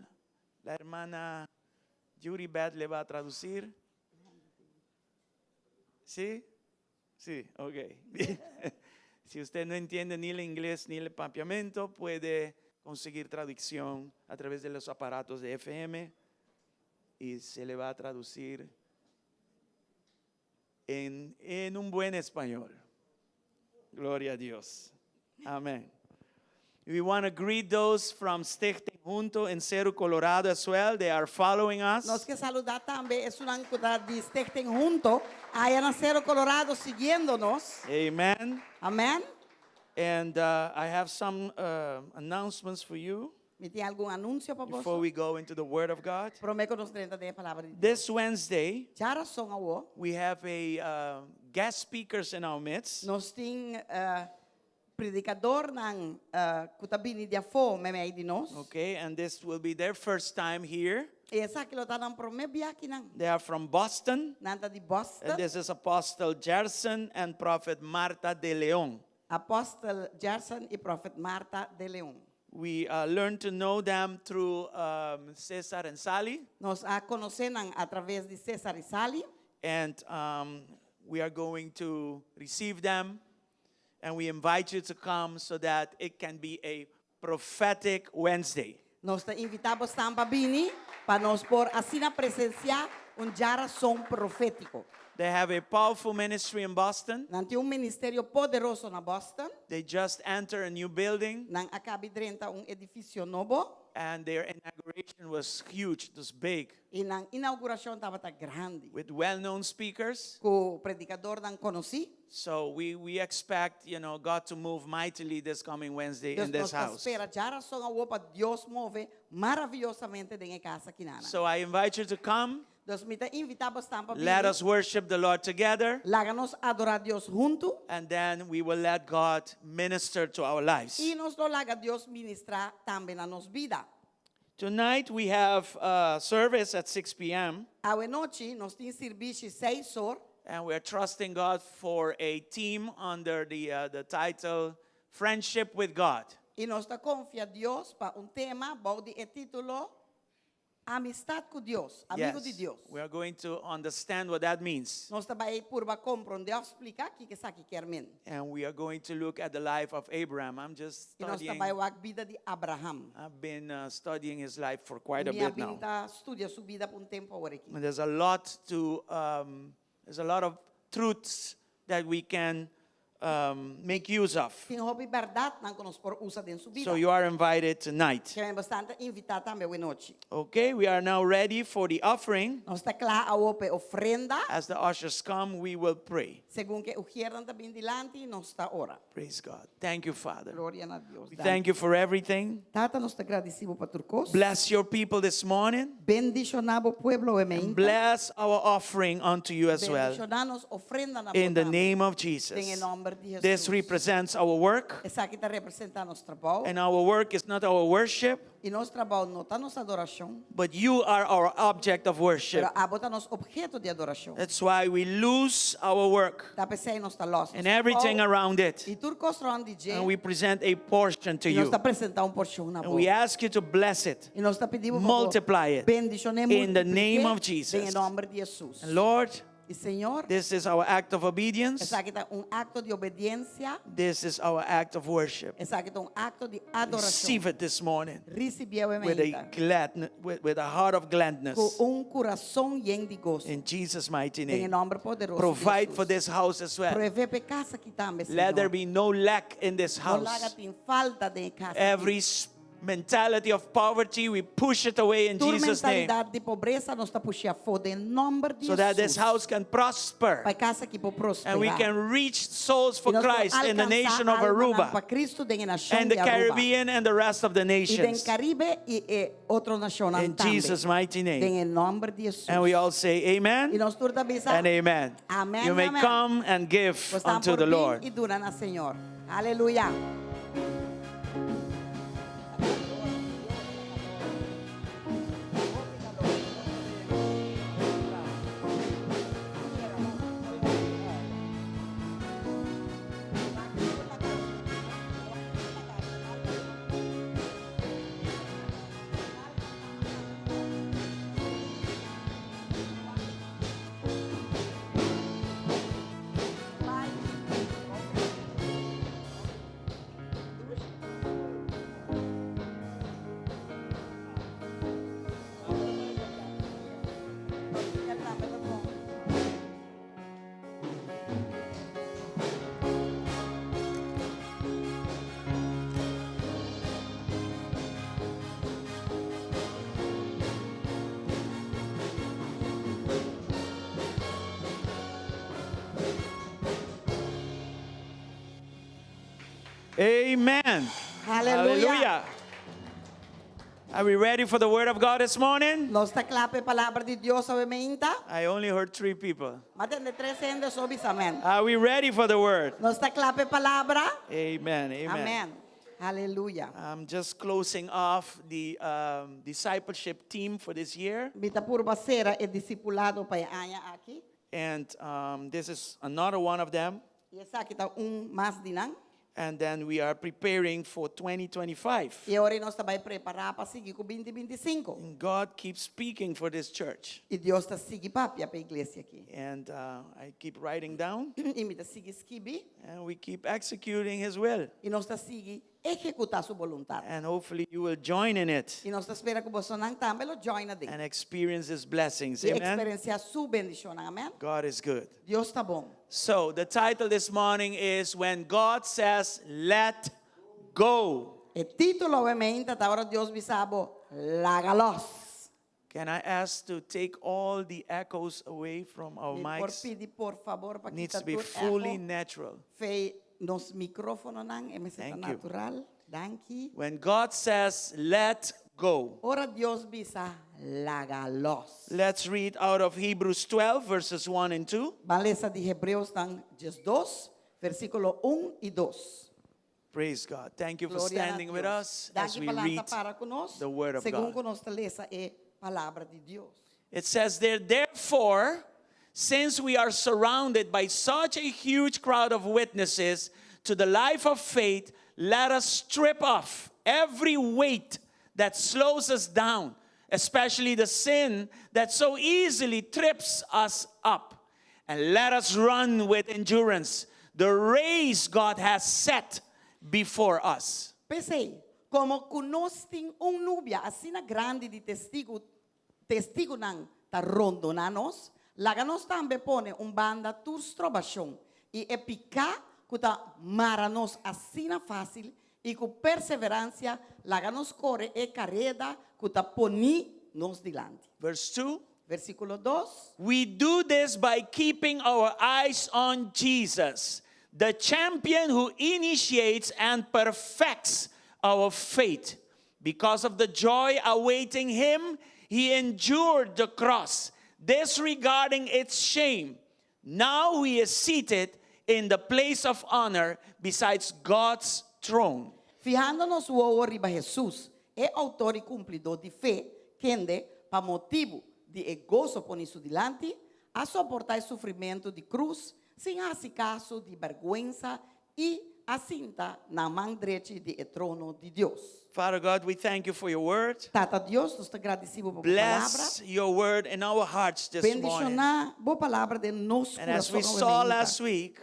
la hermana Yuri Beth le va a traducir. ¿Sí? Sí, ok. Si usted no entiende ni el inglés ni el papiamento, puede conseguir traducción a través de los aparatos de FM y se le va a traducir en, en un buen español. Gloria a Dios. Amén. We want to greet those from Stichting Hunto in Seru Colorado as well. They are following us. Nos ke saludá tambe esnan ku ta di Stichting Hunto, aya na Seru Colorado siguiendo nos. Amen. Amèn. And I have some announcements for you Mi tin algun anunsio pa before boso. we go into the Word of God. Promé ku nos drenta den e palabra di Dios. This Wednesday, Djarason awo, we have a guest speakers in our midst. nos tin uh, predikadornan uh, ku ta bini di afó meimei di nos. Okay, and this will be their first time here. I esaki lo ta nan promé biaha akinan. They are from Boston. Nan ta di Boston. And this is Apostle Gerson and Prophet Marta de Leon. Apostle Gerson i Prophet Marta de Leon. We learned to know them through um, Cesar and Sally. Nos a konosé nan atraves di Cesar i Sally. And um, we are going to receive them. And we invite you to come so that it can be a prophetic Wednesday. Nos ta invitá bo pa bini pa nos por asina presensiá un djarason profétiko. They have a powerful ministry in Boston. Nan tin un ministerio poderoso na Boston. They just entered a new building. Nan a kaba di drenta un edifisio nobo. And their inauguration was huge, it was big. I nan inaugurashon tabata grandi. With well-known speakers. Ku predikadornan konosí. So we expect God to move mightily this coming Wednesday Dios in this nos ta house. spera djarason awo pa Dios move maraviyosamente den e kas akinan. So I invite you to come. Dus mi ta invitá bo pa Let bini. us worship the Lord together. Laga nos adorá Dios huntu. And then we will let God minister to our lives. I nos lo laga Dios ministrá tambe na nos bida. Tonight we have a service at 6 p.m. Awe nochi nos tin servisio 6 or. And we are trusting God for a team under the, uh, the title Friendship with God. I nos ta konfia Dios pa un tema bou di e título Amistat ku Dios, amigu di Yes, Dios. we are going to understand what that means. Nos ta bai purba komprondé òf splika kiko esaki kier men. And we are going to look at the life of Abraham. I'm just I nos ta studying. bai wak bida di Abraham. I've been uh, studying his life for quite a Mi a bit now. bin ta studia su bida pa un tempu awor aki. And there's a lot to, um, there's a lot of truths that we can um, make use of. Tin hopi bèrdatnan ku nos por usa den su bida. So you are invited tonight. Ke men boso ta invitá tambe awe nochi. Okay, we are now ready for the offering. Nos ta kla awor pa e ofrenda. As the ushers come, we will pray. Segun ku e ùshernan ta bin dilanti, nos ta ora. Praise God. Thank you, Father. Gloria na Dios. We thank you for everything. Tata, nos ta gradisí bo pa tur kos. Bless your people this morning. Bendishoná bo pueblo awe mainta. Bless our offering unto you as well. Bendishoná nos ofrenda na In the bo tambe. name of Den e Jesus. nòmber nòmber di This Hesus. represents our work, Esaki ta representá nos trabou. and our work is not our worship, I nos trabou no ta nos adorashon, but you are our object of worship. pero abo ta nos obheto di adorashon. That's why we lose our work Ta p'esei nos ta lòs nos and everything trabou around it, i tur kos rònt di dje, and we present a portion to i nos you. ta presentá un porshon na And bo. we ask you to bless it. I nos ta pidi bo pa bo Multiply it. bendishon'é, In the name multiplik'é of Jesus. den e nòmber di Hesus. And Lord, I Señor, this is our act of obedience. esaki ta un akto di obediensia, This is our act of worship. esaki ta un akto di adorashon. Receive it this morning Risibié with a mainta glad, with a heart of gladness. ku un kurason yen di goso. In Jesus' mighty Den e name. nòmber poderoso di Provide for Hesus. this house as well. Proveé pa e kas aki tambe, Let there Señor. be no lack in this No laga house. tin falta den e kas aki. Every mentality of poverty, we push it away in Tur Jesus' name. mentalidat di pobresa nos ta push'é afó den nòmber di So that this Hesus. house can prosper. Pa e kas aki por And we prosperá. can reach souls for I nos por Christ in the alkansá nation of almanan Aruba pa Kristu den e nashon and the di Aruba. Caribbean and the rest of the I den nations. Karibe i e otro nashonnan In tambe. Jesus' mighty name. Den e nòmber di Hesus. And we all say I amen nos tur ta bisa and amen. Amen You may amen. come and give Bosnan unto por the bin Lord. i duna na Señor. Aleluya. Amen. Hallelujah. Hallelujah. Are we ready for the word of God this morning? Nos ta kla pa e palabra di Dios awe mainta. I only heard three people. M'a tende tres hende so bisa amèn. Are we ready for the word? Nos ta kla pa e palabra? Amen. Amen. Amèn. Aleluya. I'm just closing off the um, discipleship team for this year. Mi ta purba sera e disipulado pa e aña aki. And um, this is another one of them. I esaki ta un mas di nan. And then we are preparing for 2025. I awor nos ta bai prepará pa sigui ku 2025. And God keeps speaking for this church. I Dios ta sigui papia pa e iglesia aki. And uh, I keep writing down I mi ta sigui skibi. and we keep executing His will. I nos ta sigui ehekutá su boluntat. And hopefully you will join in it I nos ta spera ku bosonan tambe lo join aden. and experience His blessings. I Amen. eksperensiá su bendishonnan. Amèn. God is good. Dios ta bon. So the title this morning is When God Says, Let Go. E título awe mainta ta ora Dios bisa bo laga lòs. Can I ask to take all the echoes away from our Mi por mics? pidi por fabor pa Needs kita to be tur fully echo natural. fei nos microfononan, e mester ta Thank you. natural. Danki. When God says, let go. Ora Dios bisa laga los. Let's read out of Hebrews 12, verses 1 and 2. Ban lesa di Hebreosnan 12, versíkulo 1 i 2. Praise God. Thank you for Gloria na standing with Dios. us as Danki we pa lanta read para ku nos, the Word of segun God. ku nos ta lesa e Palabra di Dios. It says there, therefore, since we are surrounded by such a huge crowd of witnesses to the life of faith, let us strip off every weight that slows us down, especially the sin that so easily trips us up. And let us run with endurance the race God has set before us. P'esei, komo ku nos tin un nubia asina grandi di testigu, testigunan ta rondoná nos, laga nos tambe pone un banda tur strobashon i e piká ku ta mara nos asina fásil, i ku perseveransia laga nos kore e kareda ku ta poní nos dilanti. Verse 2. Versíkulo dos. We do this by keeping our eyes on Jesus, the champion who initiates and perfects our faith. Because of the joy awaiting him, he endured the cross, disregarding its shame. Now he is seated in the place of honor besides God's throne. Fihando nos wowo riba Hesus, e outor i kumplidó di fe, kende, pa motibu di e goso poni su dilanti, a soportá e sufrimentu di krus sin hasi kaso di bèrgwensa i a sinta na man drechi di e trono di Dios. Father God, we thank you for your word. Tata Dios, nos ta gradisí bo pa bo palabra. Bless your word in our hearts this morning. Bendishoná bo palabra den nos And as we kurason saw awe mainta. last week,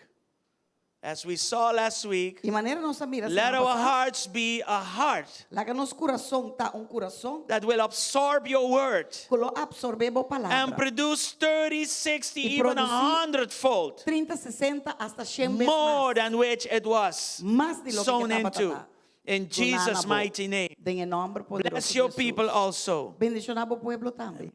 as we saw last week, I manera nos a mira let siman our pasá, hearts be a heart laga nos kurason ta un kurason that will absorb your word ku lo apsorbé bo and palabra. produce 30, 60, I even a produsí hundredfold 30, 60, hasta 100 bes more mas. than which it was Mas di loke sown ke tabata into. ta. In Duná na Jesus' bo. mighty name. Den e nòmber poderoso Bless di your Hesus. people also. Bendishoná bo pueblo tambe.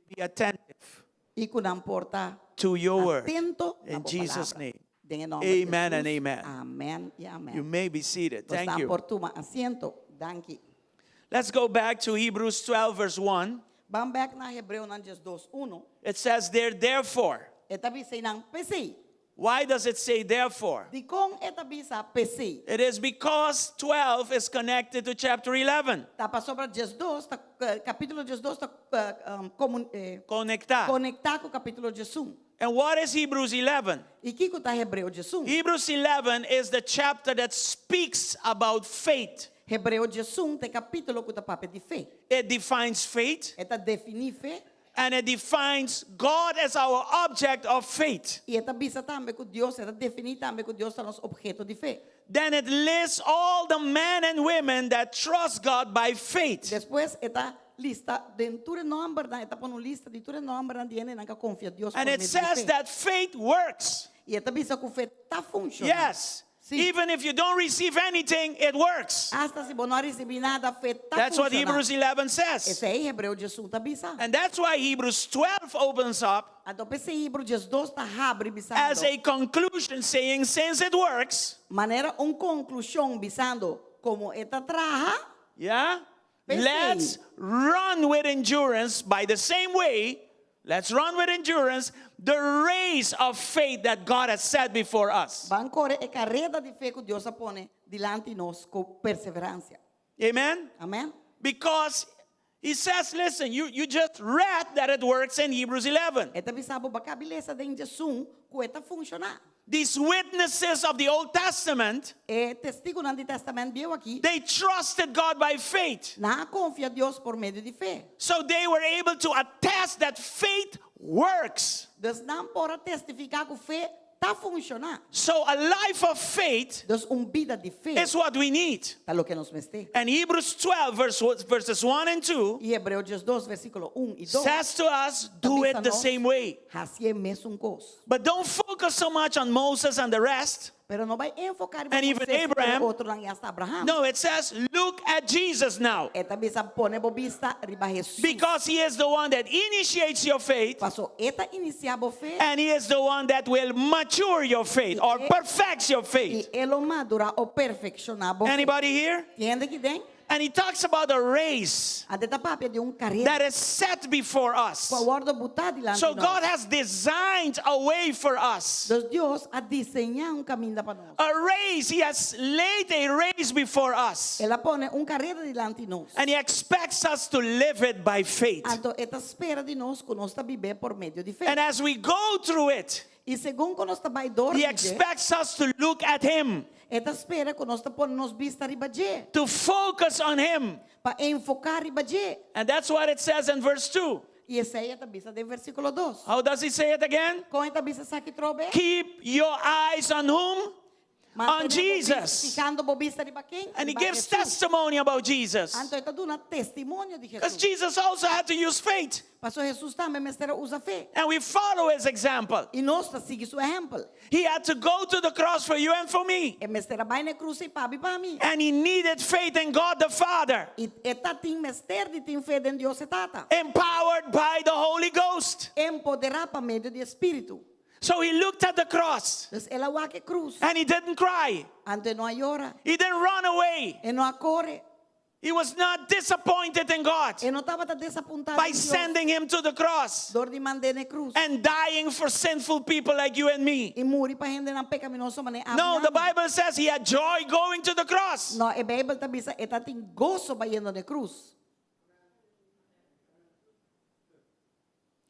Be attentive I ku nan por ta to your word. atento na In bo Jesus' palabra. name. Den e nòmber di Amen and Hesus. amen. Amèn i amèn. You may be seated. Nos Thank nan you. por tuma asiento. Danki. Let's go back to Hebrews 12, verse 1. Ban bèk na Hebreonan 12, 1. It says there, therefore. E ta bisa einan p'esei. Why does it say therefore? Dikon e ta bisa p'esei? It is because 12 is connected to chapter 11. Ta pasobra 12 ta kapítulo 12 ta komun, eh, Konektá. konektá ku kapítulo 11. And what is Hebrews 11? I kiko ta Hebreo 11? Hebrews 11 is the chapter that speaks about faith. Hebreo 11 ta e kapítulo ku ta papia di fe. It defines faith. E ta definí fe. And it defines God as our object of faith. I e ta bisa tambe ku Dios, e ta definí tambe ku Dios ta nos obheto di fe. Then it lists all the men and women that trust God by faith. Despues e ta lista den tur e nòmbernan, e ta pone un lista di tur e nòmbernan di hendenan ku a konfia Dios And por it medio di says fe. that faith works. I e ta bisa ku fe ta funshoná. Yes. Sí. Even if you don't receive anything, it works. Asta si bo no a risibí nada, fe ta That's what funshoná. Hebrews 11 says. Esei Hebreo 11 ta bisa. And that's why Hebrews 12 opens up Anto p'esei Hebreo 12 ta habri bisando. as a conclusion saying, since it works, Manera un konklushon bisando, komo e ta traha, yeah, P'esei. let's run with endurance by the same way, let's run with endurance the race of faith that God has set before us. Ban kore e kareda di fe ku Dios a pone dilanti nos ku perseveransia. Amen? Amèn? Because he says, listen, you, you just read that it works in Hebrews 11. E ta bisa bo, bo a kaba di lesa den 11 ku e ta funshoná. These witnesses of the Old Testament, E testigunan di Tèstamènt Bieu aki, they trusted God by faith. nan a konfia Dios por medio di fe. So they were able to attest that faith works. Dus nan por a testifiká ku fe ta funshoná. So a life of faith Dus un bida di fe is what we need. ta loke nos mester. And Hebrews 12, verse, verses 1 and 2, I Hebreo 12, versíkulo 1 i 2, says to us, ta do bisa it the nos, same way. Hasié mesun kos. But don't focus so much on Moses and the rest. Pero no bai enfoká riba And even Moisés i Abraham. otronan i hasta Abraham. No, it says, look at Jesus now. E ta bisa pone bo bista riba Hesus. Because he is the one that initiates your faith. Paso e ta inisiá bo fe. And he is the one that will mature your faith or perfects your faith. I e lo madurá o perfekshoná bo fe. Anybody here? Tin hende aki den? And he talks about a race Anto e ta papia di un karera. that is set before us. Ku a wòrdu butá dilanti So nos. God has designed a way for us. Dus Dios a diseñá un kaminda pa nos. A race. He has laid a race before us. El a pone un karera dilanti nos. And he expects us to live it by faith. Anto e ta spera di nos ku nos ta bib'é por medio di fe. And as we go through it, I segun ku nos ta bai dor he di dje, expects us to look at him. E ta spera ku nos ta pone nos bista riba dje. To focus on him. Pa enfoká riba dje. And that's what it says in verse 2. I esei e ta bisa den versíkulo 2. How does he say it again? Kon e ta bisa esaki trobe? Keep your eyes on whom? On Mantené bo Jesus. Fijando bo bista riba ken? And he Riba gives Jesus. testimony about Jesus. Anto e ta duna testimonio di Because Jesus. Jesus also had to use faith. Paso Jesus tambe mester a usa fe. And we follow his example. I nos ta sigui su ehèmpel. He had to go to the cross for you and for me. E mester a bai na e krus ei pa bo i pa mi. And he needed faith in God the Father, I e tatin mester di tin fe den Dios e Tata. empowered by the Holy Ghost. Empoderá pa medio di e Spiritu. So he looked at the cross Dus el a wak e krus. and he didn't cry. Anto e no a yora. He didn't run away. E no a kore. He was not disappointed in God E no tabata desapuntá by den Dios sending him to the cross dor di mand'é na krus. and dying for sinful people like you and me. I muri pa hendenan pekaminoso manera ami No, the ami. Bible says he had joy going to the cross. No, e Beibel ta bisa e tatin goso bayendo na krus.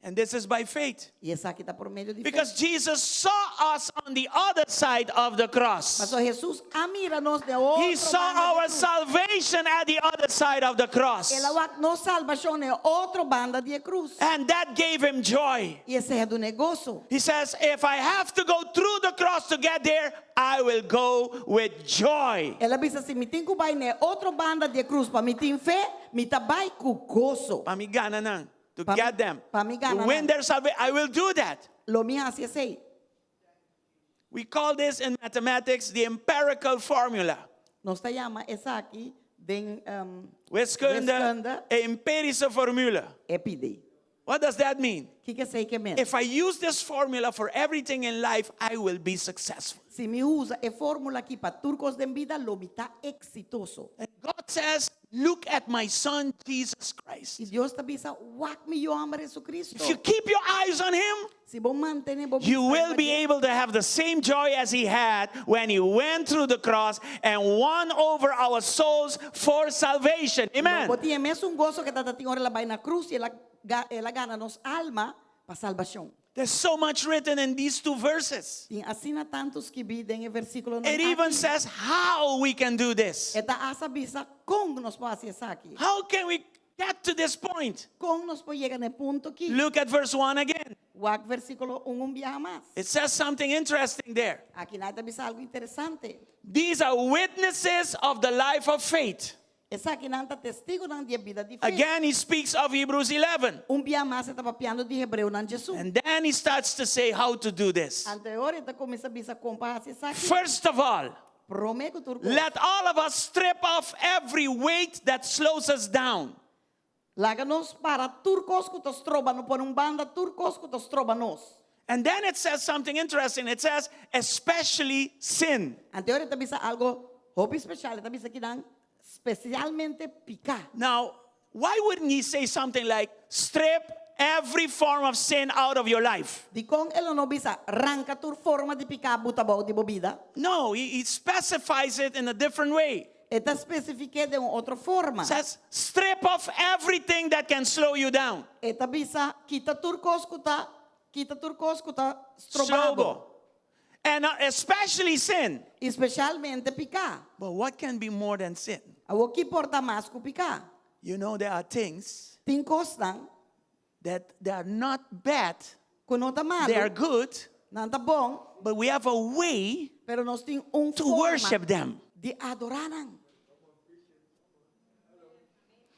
And this is by faith. I esaki ta por medio di fe. Because Jesus saw us on the other side of the cross. Paso Jesus a mira nos na otro He saw banda di our krus. salvation at the other side of the cross. El a wak nos salbashon na otro banda di krus. And that gave him joy. I esei a dun'é goso. He says, If I have to go through the cross to get there, I will go with joy. El a bisa si mi tin ku bai na otro banda di krus pa mi tin fe, mi ta bai ku goso. Pa mi gana nan. To Pa mi- get them. pa mi To gana win nan. their salvation. I will do that. Lo mi hasi esei. We call this in mathematics the empirical formula. Nos ta yama esaki den um, Wiskunde, wiskunde empirische formule. EPD. What does that mean? Kiko esei ke men? If I use this formula for everything in life, I will be successful. Si mi usa e fórmula aki pa tur kos den bida, lo mi ta eksitoso. And God says, Look at my son, Jesus Christ. I Dios ta bisa, wak mi yu hòmber Jesucristo. If you keep your eyes on him, Si bo mantené bo you bista will riba be dje, able to have the same joy as he had when he went through the cross and won over our souls for salvation. Amen. Bo tin e mesun goso ku e tabatin ora el a bai na krus i el a el a gana nos alma pa salbashon. There's so much written in these two verses. Tin asina tantu skibí den e versíkulonan It even aki. says how we can do this. E ta asta bisa kon nos por hasi esaki. How can we get to this point? Kon nos por yega na e punto aki? Look at verse 1 again. Wak versíkulo 1 un biaha mas. It says something interesting there. Akinan e ta bisa algu interesante. These are witnesses of the life of faith. Esakinan ta testigunan di e bida di fe. Again, he speaks of Hebrews 11. Un bia mas e ta papiando di Hebreonan 11. And then he starts to say how to do this. Anto e ora e ta kuminsá bisa kon pa hasi esaki. First of all, Promé ku tur kos. let all of us strip off every weight that slows us down. Laga nos para tur kos ku ta stroba nos, pone un banda tur kos ku ta stroba nos. And then it says something interesting. It says, especially sin. Anto e ora e ta bisa algo hopi spesial, e ta bisa kinan spesialmente piká. Now, why wouldn't he say something like, strip every form of sin out of your life? Dikon e lo no bisa ranka tur forma di piká buta bou di bo bida? No, he, he specifies it in a different way. E ta spesifik'é den un otro forma. Says, strip off everything that can slow you down. E ta bisa, kita tur kos ku ta, kita tur kos ku ta stroba bo. Strobo. And uh, especially sin. I spesialmente piká. But what can be more than sin? Awor ki por ta mas ku piká? You know, there are things Tin kosnan that they are not bad, ku no ta they are malu, good, nan ta bon, but we have a way pero nos tin un to forma worship them. di adorá nan.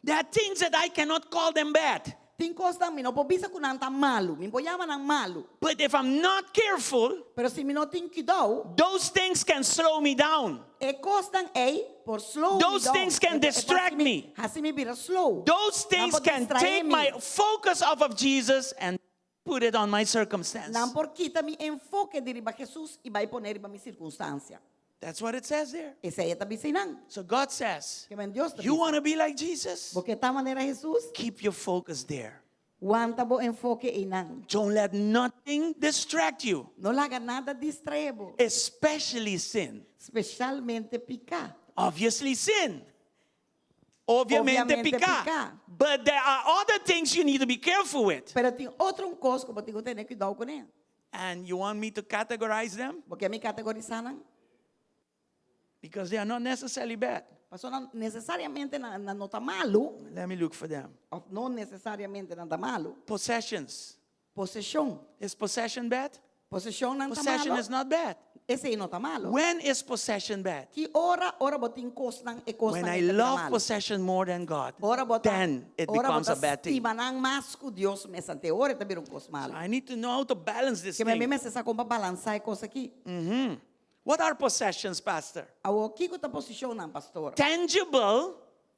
There are things that I cannot call them bad. Tin kosnan mi no por bisa ku nan ta malu, mi no por yama nan malu. But if I'm not careful, Pero si mi no tin kuidou, those things can slow me down. e kosnan ei por slow mi Those down. things can E, e por distract hasi mi, me. hasi mi bira slow. Those Nan things por can distrae take mi. my focus off of Jesus and put it on my circumstance. Nan por kita mi enfoke di riba Jesus i bai pone riba mi sirkunstansia. That's what it says there. Esei e ta bisa einan. So God says, Ke men Dios ta You bisa. want to be like Jesus? Bo ke ta manera Jesus? Keep your focus there. Wanta bo enfoke einan. Don't let nothing distract you, No laga nada distraé bo. especially sin. Spesialmente piká. Obviously, sin. Obviamente, Obviamente piká. piká. But there are other things you need to be careful with. Pero tin otro kos ku bo tin ku tene kuidou kuné. And you want me to categorize them? Bo ke mi kategorisá nan? Because they are not necessarily bad. Paso nan nesesariamente nan nan no ta malu. Let me look for them. Of no nesesariamente nan ta malu. Possessions. Poseshon. Is possession bad? Poseshon nan ta Possession malu. is not bad. Esei no ta malu. When is possession bad? Ki ora ora bo tin kosnan e kosnan When I e ta bira love malu. possession more than God, Ora bo ta then it ora bo becomes ta a bad thing. stima nan mas ku Dios mes anto ora e ta bira un kos malu. I need to know how to balance this Ke men mi thing. mester sa kon pa balansá e kos aki. What are possessions, Pastor? Awor kiko ta poseshonnan, pastor? Tangible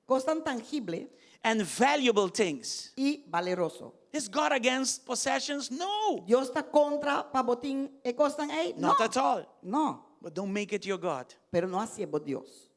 Kosnan tangible and valuable things. i baleroso. Is God against possessions? No, Dios ta kontra pa bo tin e kosnan ei? No. not at all. No, But don't make it your God. pero no hasié bo Dios.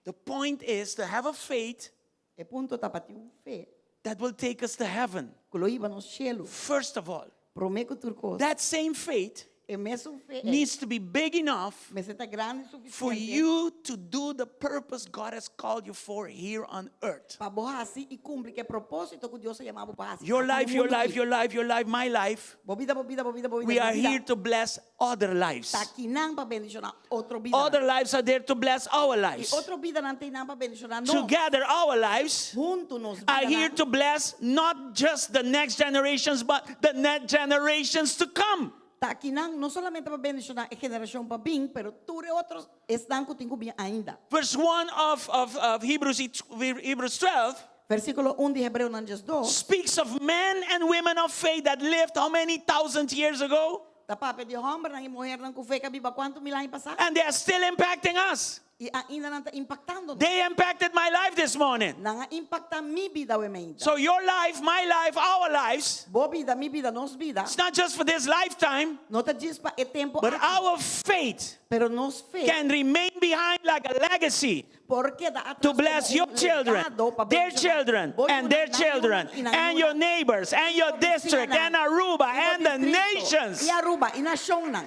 The point is to have a faith E punto ta pa tin un fe that will take us to heaven. ku lo hiba nos shelu. First of all, Promé ku tur kos. that same faith E mesun fe ei needs to be big enough mester ta grandi for sufisiente you to do the purpose God has called you for here on earth. pa bo hasi i kumpli ku e propósito ku Dios a yama bo pa hasi Your aki na life, your mundu life, aki. your life, your life, my life. Bo bida, bo bida, bo bida, bo bida, We mi are bida. here to bless other lives. Ta akinan pa bendishoná otro bidanan. Other lives are there to bless our I lives. otro bidanan ta einan pa bendishoná nos. Together, our lives Huntu nos are here bidanan to bless not just the next generations, but the next generations to come. Ta akinan no solamente pa bendishoná e generashon pa bin, pero tur e otro esnan ku tin ku bin ainda. Verse 1 of, of, of Hebrews, Hebrews 12 Versíkulo un di Hebreonan 12 speaks of men and women of faith that lived how many thousand years ago? ta papia di hòmbernan i muhernan ku fe ku a biba kuantu mil aña pasá And they are still impacting us. i ainda nan ta impaktando nos. They impacted my life this morning. Nan a impaktá mi bida awe mainta. So your life, my life, our lives, Bo bida, mi bida, nos bida. it's not just for this lifetime, No ta djis pa e tempu but aki. our faith Pero nos fe can remain behind like a legacy por keda atras to bless komo your un children, legado pa their bendishoná children, bo and their yunan, nan children, yunan i nan and your yunan. neighbors, and your Bo district, bisiñanan, and Aruba, i bo and the distrito, nations. i Aruba, i nashonnan.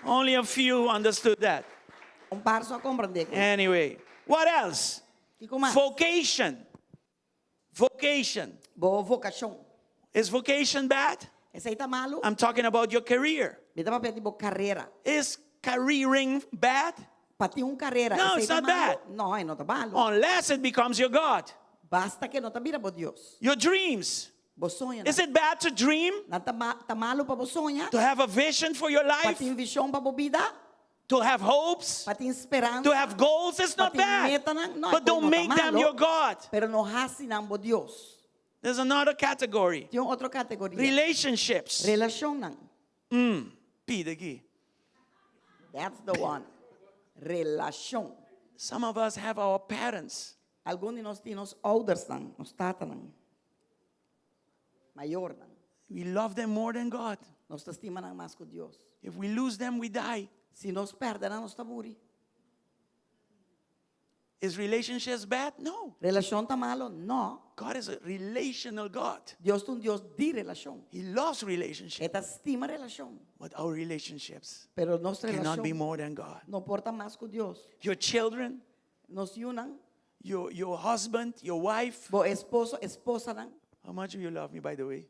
Only a few understood that. Un par so a komprendé. Anyway, what else? Kiko mas? Vocation. Vocation. Bo vokashon. Is vocation bad? Esei ta malu? I'm talking about your career. Mi ta papia di bo karera. Is careering bad? Pa tin un karera, No, esei it's ta not malu? bad. No, e no ta malu. Unless it becomes your God. Basta ku e no ta bira bo Dios. Your dreams. Bo soñonan. Is it bad to dream? Nan ta ma, ta malu pa bo soña? To have a vision for your Pa life? tin vishon pa bo bida? To have hopes? Pa tin speransa? To have goals? It's Pa not tin bad. metanan? No, But e don't no ta make them malu. your God. Pero no hasi nan bo Dios. There's another category. Tin un otro kategoria. Relationships. Relashonnan. Pida aki. That's the one. Relashon. Some of us have our parents. Algun di nos tin nos oudersnan, nos tatanan. Mayornan. We love them more than God. Nos ta stima nan mas ku Dios. If we lose them, we die. Si nos pèrdè nan, nos ta muri. Is relationships bad? No. Relashon ta malu? No. God is a relational God. Dios ta un Dios di relashon. He loves relationships. E ta stima relashon. But our relationships Pero nos cannot be relashon more than God. no por ta mas ku Dios. Your children, Nos yunan, your, your husband, your wife. bo esposo, esposanan. How much do you love me, by the way?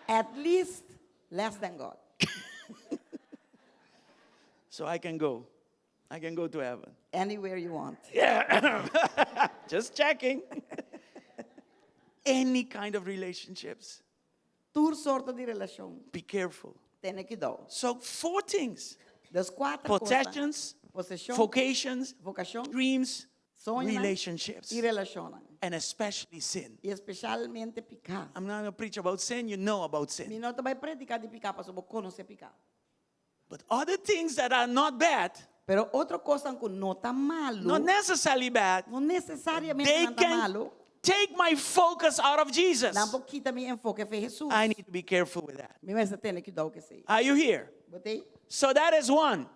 At least less than God. So I can go. I can go to heaven. Anywhere you want. Yeah. Just checking. Any kind of relationships. Tur sorto di relashon. Be careful. Tene kuidou. So, four things Dus kuater kos. possessions, Poseshon, vocations, vokashon, dreams, soñonan relationships, i relashonnan. and especially sin. I espesialmente piká. I'm not going to preach about sin, you know about sin. Mi no ta bai prediká di piká, pasobra bo konosé piká. But other things that are not bad, Pero otro kosnan ku no ta malu, not necessarily bad, no nesesariamente they nan ta can malu, take my focus out of Jesus. nan por kita mi enfoke for di Hesus. I need to be careful with that. Mi mester tene kuidou ku esei. Are you here? Bo t'ei? So that is one.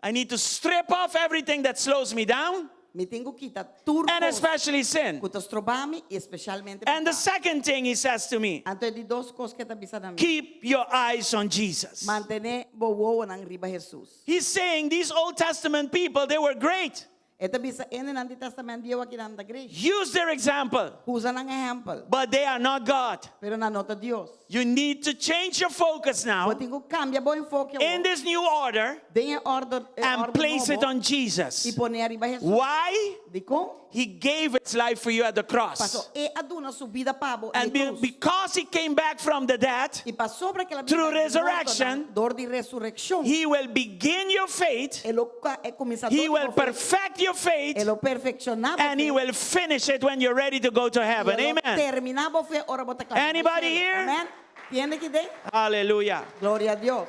I need to strip off everything that slows me down, Mi tin ku kita tur and kos especially sin. ku ta stroba mi, i espesialmente And the piká. second thing he says to me, Anto e di dos kos ku e ta bisa na mi. keep your eyes on Jesus. Mantené bo wowonan riba Hesus. He's saying these Old Testament people, they were great. E ta bisa hendenan di Tèstamènt Bieu aki nan ta great. Use their example, Usa nan ehèmpel. but they are not God. Pero nan no ta Dios. You need to change your focus now Bo tin ku kambia bo enfoke in this new order Den e órden and place it nobo on i Jesus. pon'é riba Hesus. Why? Dikon? He gave his life for you at the cross. Paso el a duna su bida pa bo And be- because he came back from the dead, I pasobra ku el a Through resurrection, dor di resurekshon. he will begin your faith, E lo e kuminsá he will perfect your faith, E lo perfekshoná and he will finish it when you're ready to go to heaven. Amen. Terminá bo fe ora bo ta kla. Anybody here? Amen. Tin hende aki? Hallelujah. Gloria na Dios.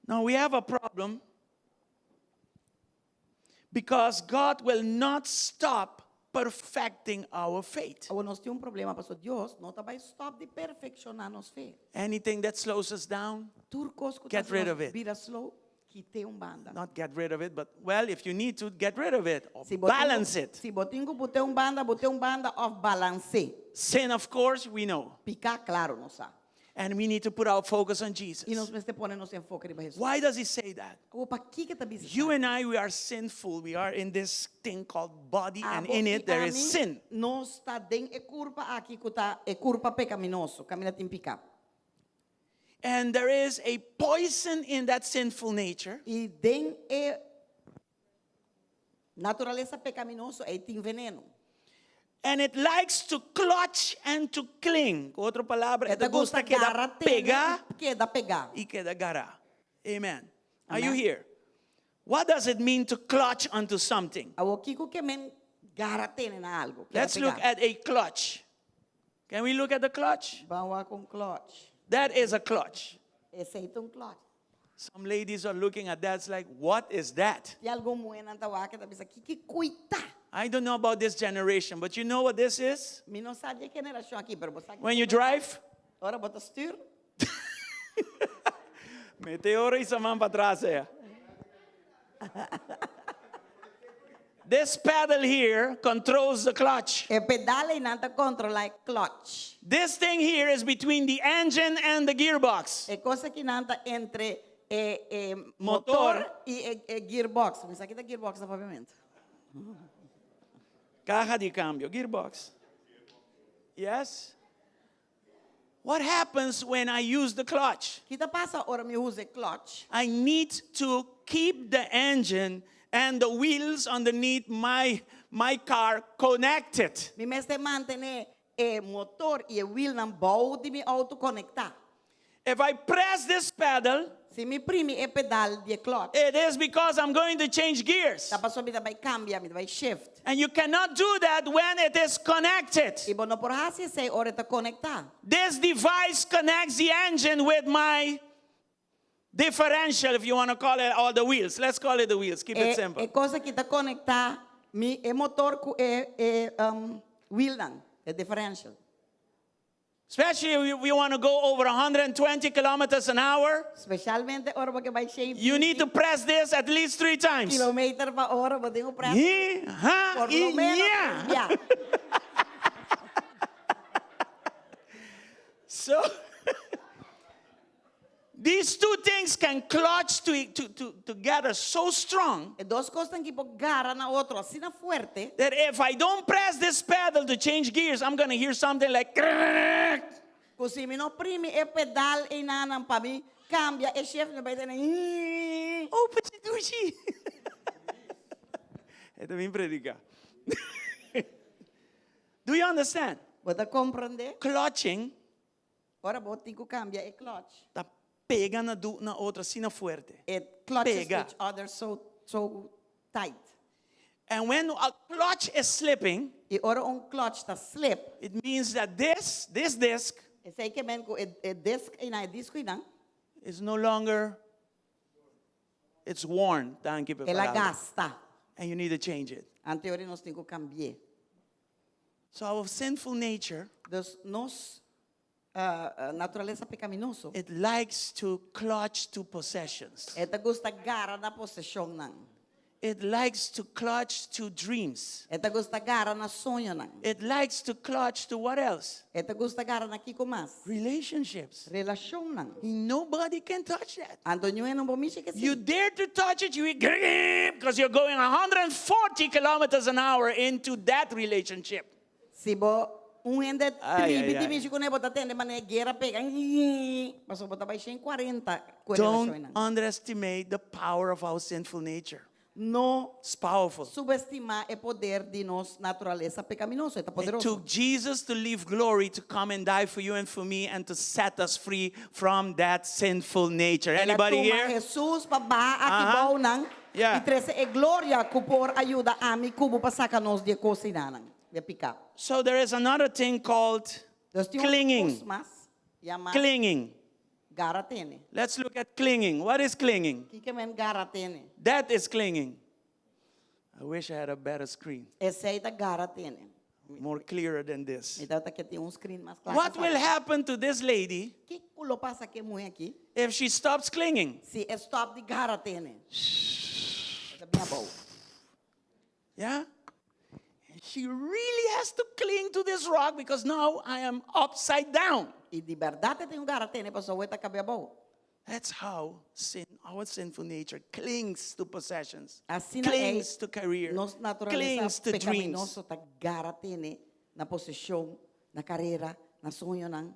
Now we have a problem because God will not stop. perfecting our faith. Awor nos tin un problema, paso Dios no ta bai stòp di perfekshoná nos fe. Anything that slows us down, Tur kos ku Get ta rid of it. bira slow, kit'é un banda. not get rid of it, but well, if you need to, get rid of it or Si bo tin ku- balance it. Si bo tin ku bot'é un banda, bot'é un banda òf balans'é. Sin, of course, we know. Piká, klaro, nos sa. And we need to put our focus on I Jesus. nos mester pone nos enfoke riba Hesus. Why does he say that? Awor, pakiko e ta bisa You and I, we are sinful. We are in this thing called body, and Abo in i it there is ami, sin. Nos ta den e kurpa aki ku ta e kurpa pekaminoso, kaminda tin piká. And there is a poison in that sinful nature. I den e naturalesa pekaminoso ei tin veneno. And it likes to clutch and to cling. Ku otro palabra, e E ta ta gusta gusta keda gara tene pega i keda pegá. i keda gara. Amen. Are you Amen. here? What does it mean to clutch onto something? Awor kiko ke men gara tene na algu? Keda Let's look pegá. at a clutch. Can we look at the clutch? Ban wak un clutch. That is a clutch. Esei ta un clutch. Some ladies are looking at that, it's like, what is that? Tin algun muhénan ta wak e ta bisa, kiko ku e ta? I don't know about this generation, but you know what this is? Mi no sa di e generashon aki, pero bo sa When you drive, Ora bo ta stür. Meteoro y saman pa atras eh. This pedal here controls the clutch. E pedal einan ta kontrolá e clutch. This thing here is between the engine and the gearbox. E kos akinan ta entre e e Motor. motor i e e gearbox. Mi sa ki ta gearbox na papiamentu. Caja di cambio, gearbox. Yes? What happens when I use the clutch? Ki ta pasa ora mi usa e clutch? I need to keep the engine and the wheels underneath my, my car connected. Mi mester mantené e motor i e wielnan bou di mi outo konektá. If I press this pedal, Si mi primi e pedal di e clutch, it is because I'm going to change gears. ta pasobra mi ta bai kambia, mi ta bai shift. And you cannot do that when it is connected. I bo no por hasi esei ora e ta konektá. This device connects the engine with my differential, if you want to call it, all the wheels. Let's call it the wheels. Keep it E, simple. e kos aki ta konektá mi e motor ku e e um, wielnan, e differential. Especially if you want to go over 120 kilometers an hour, Spesialmente ora bo ke bai shen you need to press this at least three times. kilometer pa ora, bo tin ku press Yi, ha, por i, lo menos ya. tres bia. So these two things can clutch to, to, to, together so strong E dos kosnan aki por gara na otro asina fuerte. that if I don't press this pedal to change gears, I'm going to hear something like. Ku si mi no primi e pedal einanan pa mi kambia e shift, mi bai tene. Oh, pachidushi. E ta bin prediká. Do you understand? Bo ta komprondé? Clutching Ora bo tin ku kambia e clutch. ta pega na du na otro asina fuerte. It clutches Pega. each other so so tight. And when a clutch is slipping, I ora un clutch ta slip, it means that this, this disc esei ke men ku e e disc einan, e disco einan, is no longer, it's worn. Danki pa el a palabra. gasta. And you need to change it. Anto ora nos tin ku kambi'é. So our sinful nature, Dus nos naturalesa pekaminoso, it likes to clutch to possessions. e ta gusta gara na poseshonnan. It likes to clutch to dreams. E ta gusta gara na soñonan. It likes to clutch to what else? E ta gusta gara na kiko mas? Relationships. Relashonnan. Nobody can touch that. Anto niun hende no por mishi ku esei. You dare to touch it, you because you're going 140 kilometers an hour into that relationship. Si bo un hende Ai, tribi ai, di ai. mishi kuné bo ta tende manera guera pega pasobra bo ta bai shen kuarenta ku e Don't relashonnan. underestimate the power of our sinful nature. No It's powerful. subestimá e poder di nos naturalesa pekaminoso, e ta It poderoso. took Jesus to leave glory to come and die for you and for me and to set us free from that sinful nature. El a Anybody tuma here? Jesus pa baha aki Aha. bou nan Yeah. i trese e gloria ku por a yuda ami ku bo pa saka nos di e kos einanan, di e piká. So there is another thing called Dus tin otro clinging. kos mas yamá Clinging. gara tene. Let's look at clinging. What is clinging? Kiko men gara tene? That is clinging. I wish I had a better screen, Esei ta gara tene. more clearer than this. Mi tabata ke tin un screen mas kla. What will happen to this lady Kiko lo pasa ku e muhé aki if she stops clinging? si e stòp di gara tene? E ta bin abou. Yeah? And she really has to cling to this rock because now I am upside down. I di bèrdat e tin ku gara tene pasobra e ta kab'é abou. That's how sin, our sinful nature clings to possessions, Asina clings ei to career, nos naturalesa clings to dreams. pekaminoso ta gara tene na poseshon, na karera, na soñonan.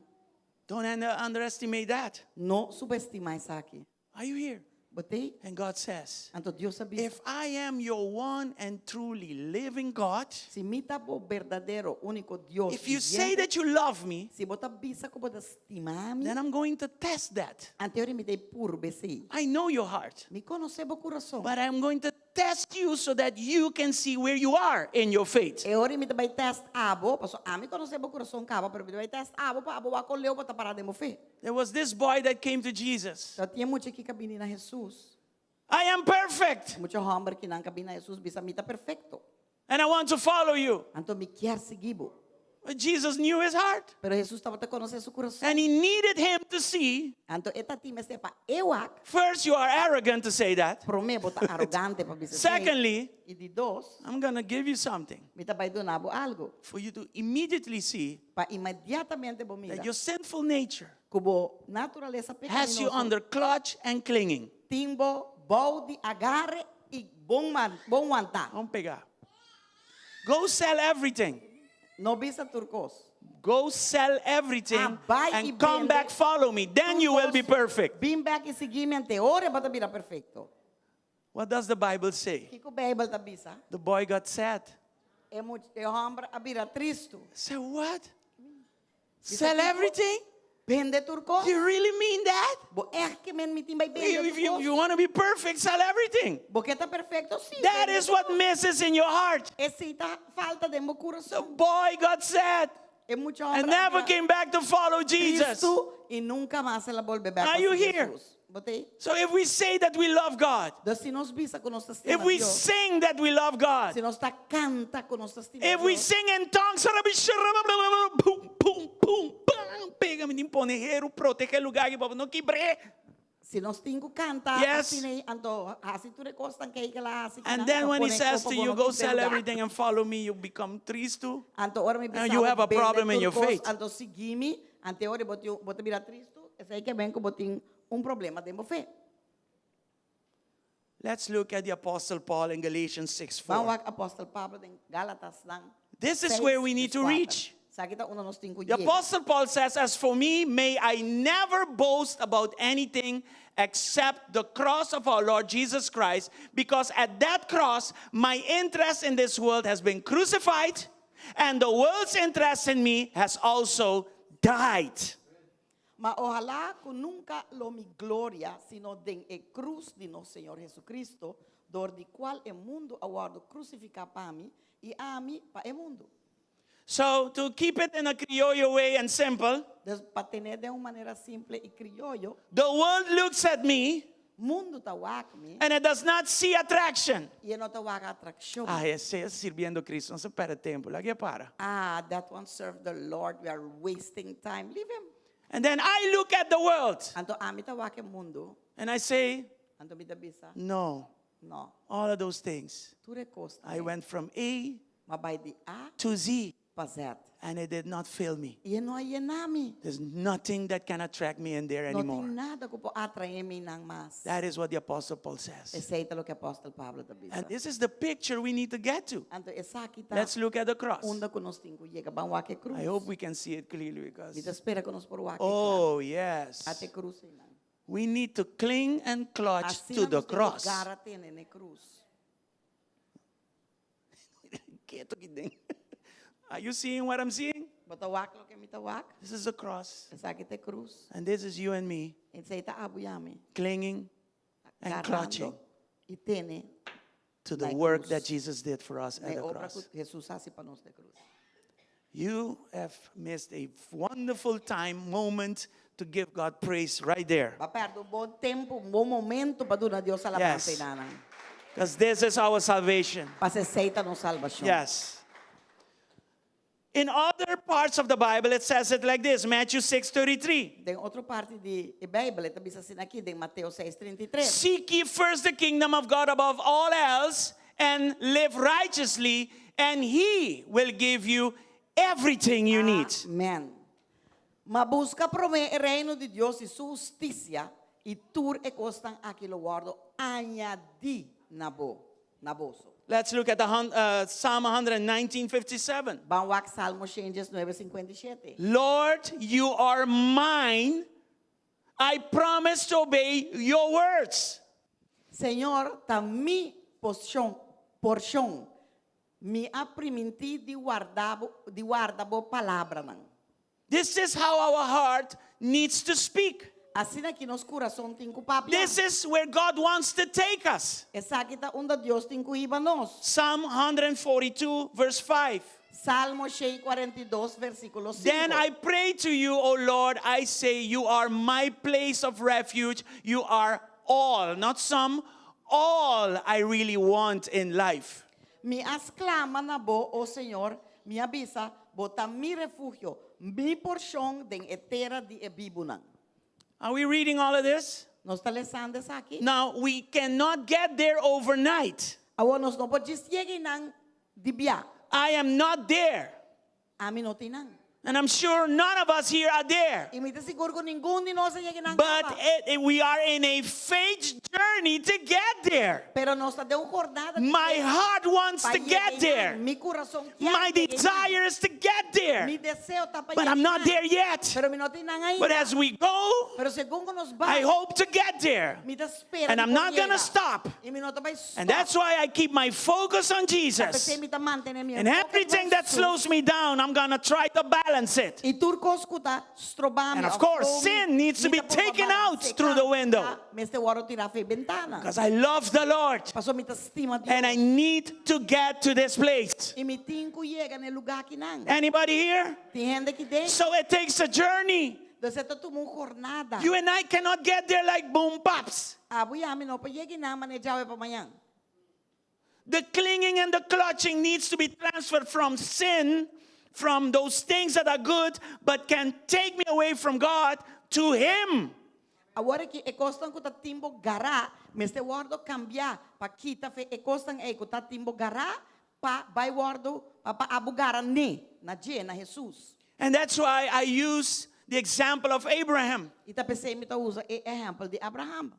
Don't underestimate that. No subestimá esaki. Are you here? Bo t'ei? And God says, Anto Dios a bisa. If I am your one and truly living God, Si mi ta bo berdadero, úniko Dios if you say viviente, that you love me, si bo ta bisa ku bo ta stima mi, then I'm going to test that. anto ora mi ta purba esei. I know your heart, Mi konosé bo kurason. but I'm going to test you so that you can see where you are in your faith. E ora mi ta bai test abo, paso ami konosé bo kurason kaba, pero mi ta bai test abo pa abo wak kon leu bo ta pará den bo fe. There was this boy that came to Jesus. Tabatin e mucha ki ka bini na Hesus. I am perfect. E mucha hòmber ki nan ka bini na Hesus bisa, Mi ta perfekto. And I want to follow you. Anto mi kier sigui bo. But Jesus knew his heart. Pero Hesus tabata konosé su kurason. And he needed him to see. Anto e tatin mester pa e wak. First, you are arrogant to say that. Promé, bo ta arogante pa bisa esei. Secondly, I di dos, I'm gonna give you something. Mi ta bai duna bo algu. For you to immediately see. Pa inmediatamente bo mira. That your sinful nature. Ku bo naturalesa Has you pekaminoso. under clutch and clinging. Tin bo bou di agare i bon man, bon wantá. Bon pegá. Go sell everything. No bisa tur kos. Go sell everything Ah, bai i and come bende back follow me. Then tur you will be kos. perfect. Bin bek i sigui mi ante ora bo ta bira perfekto. What does the Bible say? Kiko Beibel ta bisa? The boy got sad. E much, e hòmber a bira tristu. Say what? Bisa Sell kiko? everything? Bende tur kos? You really mean that? Bo ègt ke men mi tin bai bende If tur you, kos? you want to be perfect, sell everything. Bo ke ta perfekto? Sí, That bende is tur what kos. misses in your heart. Esei ta falta den bo The kurason. boy got sad E mucha hòmber and a never bira came back to follow Jesus. tristu i nunka mas el a bolbe bèk Are pa you sigui here? Hesus. Bo t'ei? So if we say that we love God, Dus si nos bisa ku nos ta stima if we Dios, sing that we love God, si nos ta kanta ku nos ta stima if we Dios, sing in tongues, pum, pum, pum, pam, pega, mi pone heru, protege lugar ki pa no kibr'é. Si nos tin ku kanta Yes. asina ei, anto hasi tur e kosnan ke ei ke la hasi And kinan, then pa when he pone says kopa to bo you, no go tin sell lugar. everything and follow me, you become tristu. Anto ora mi And bisa you bo have a bende problem in tur your kos, faith. anto sigui mi, ante ora bo tin, bo ta bira tristu, esei ke ben ku bo tin un problema den bo fe. Let's look at the Apostle Paul in Galatians 6 Ban 4. wak Apostel Pablo den Galatasnan This is seis where we need to dieskuater. reach. Esaki ta unda nos tin ku The yega. Apostle Paul says, As for me, may I never boast about anything except the cross of our Lord Jesus Christ, because at that cross, my interest in this world has been crucified, and the world's interest in me has also died. Ma ohalá ku nunka lo mi gloria sino den e krus di nos Señor Jesucristo, dor di kual e mundu a wòrdu krusifiká pa mi i ami pa e mundu. So, to keep it in a criollo way and simple, Dus pa ten'é den un manera simple i krioyo, the world looks at me mundu ta wak mi and it does not see attraction. i e no ta wak atrakshon. Ah, esei a sirbiendo Cristo, no sa perde tempu, laga e para. Ah, that one serve the Lord, we are wasting time, leave him. And then I look at the world Anto ami ta wak e mundu, and I say, anto mi ta bisa, no, no, all of those things. tur e kos I went from A M'a bai di A to Z pa Z. and it did not fill me. I e no a yena mi. There's nothing that can attract me in there No anymore. tin nada ku por atraé mi nan mas. That is what the Apostle Paul says. Esei ta loke Apòstel Pablo ta bisa. And this is the picture we need to get to. Anto esaki ta Let's look at the cross. unda ku nos tin ku yega. Ban wak e krus. I hope we can see it clearly Mi because ta spera ku nos por wak e kla. Oh, yes. Ate krus einan. We need to cling and clutch Asina to the nos tin ku cross. gara tene n'e krus. Keto ki den. Are you seeing what I'm seeing? Bo ta wak loke mi ta wak? This is the cross. Esaki ta e krus. And this is you and me Esei ta abo i ami. clinging and Garando clutching i tene to the na e work krus. that Jesus did for us Na at e the obra ku cross. Jesus hasi pa nos na e krus. You have missed a wonderful time, moment to give God praise right there. Bo a pèrdè un bon tempu, un bon momento pa duna Dios alabansa Yes. i nanan. Because this is our salvation. Paso esei ta nos salbashon. Yes. In other parts of the Bible, it says it like this Matthew 6 33. Den otro parti di Beibel, e ta bisa asina aki, den Mateo 6:33. Seek ye first the kingdom of God above all else and live righteously, and He will give you everything you need. Amen. Ma buska promé e reino di Dios i su hustisia, i tur e kosnan aki lo wòrdu añadí na bo, na boso. Let's look at the Psalm 119, 57. Ban wak Salmo 119, 57. Lord, you are mine. I promise to obey your words. Señor ta mi porshon, porshon. Mi a primintí di warda bo, di warda bo palabranan. This is how our heart needs to speak. Asina aki nos kurason tin ku papia. This is where God wants to take us. Esaki ta unda Dios tin ku hiba nos. Psalm 142, verse 5. Salmo 142, versíkulo 5. Then I pray to you, O Lord, I say, You are my place of refuge. You are all, not some, all I really want in life. Mi a sklama na bo, o Señor, mi a bisa, Bo ta mi refugio, mi porshon den e tera di e bibunan. Are we reading all of this? Nos ta lesando esaki? Now, we cannot get there overnight. Awor nos no por djis yega einan di bia. I am not there. Ami no ta einan. And I'm sure none of us here are there. I mi ta sigur ku ningun di nos a yega einan But kaba. we are in a faith journey to get there. Pero nos ta den un jornada di My fe heart wants pa to yega get einan. there. Mi kurason kier My yega einan. desire is to get there. Mi deseo ta pa But yega I'm not einan. there yet. Pero mi no ta einan ainda. But as we go, Pero segun ku nos bai, I hope to get there. mi ta spera And di I'm por not gonna yega. stop. I mi no ta bai stop. And that's why I keep my focus on Jesus. P'esei mi ta mantené mi And enfoke riba everything that Jesus. slows me down, I'm going to try to balance it. I tur kos ku ta stroba mi And of òf course, slow mi, sin needs to mi be ta purba taken out balans'é. through the window. Ta mester wòrdu tirá for di bentana. Because I love the Lord. Pasobra mi ta stima Dios. And I need to get to this place. I mi tin ku yega na e lugá akinan. Anybody here? Tin hende aki den. So it takes a journey. Dus e ta tuma un jornada. You and I cannot get there like boom pops. Abo i ami no por yega einan manera djawe pa mañan. The clinging and the clutching needs to be transferred from sin, from those things that are good, but can take me away from God to Him. Awor aki e kosnan ku ta tin bo gará mester wòrdu kambiá pa kita fe e kosnan ei ku ta tin bo gará pa bai wòrdu pa pa abo gara n'e, na dje, na Hesus. And that's why I use the example of Abraham. I ta p'esei mi ta usa e ehèmpel di Abraham.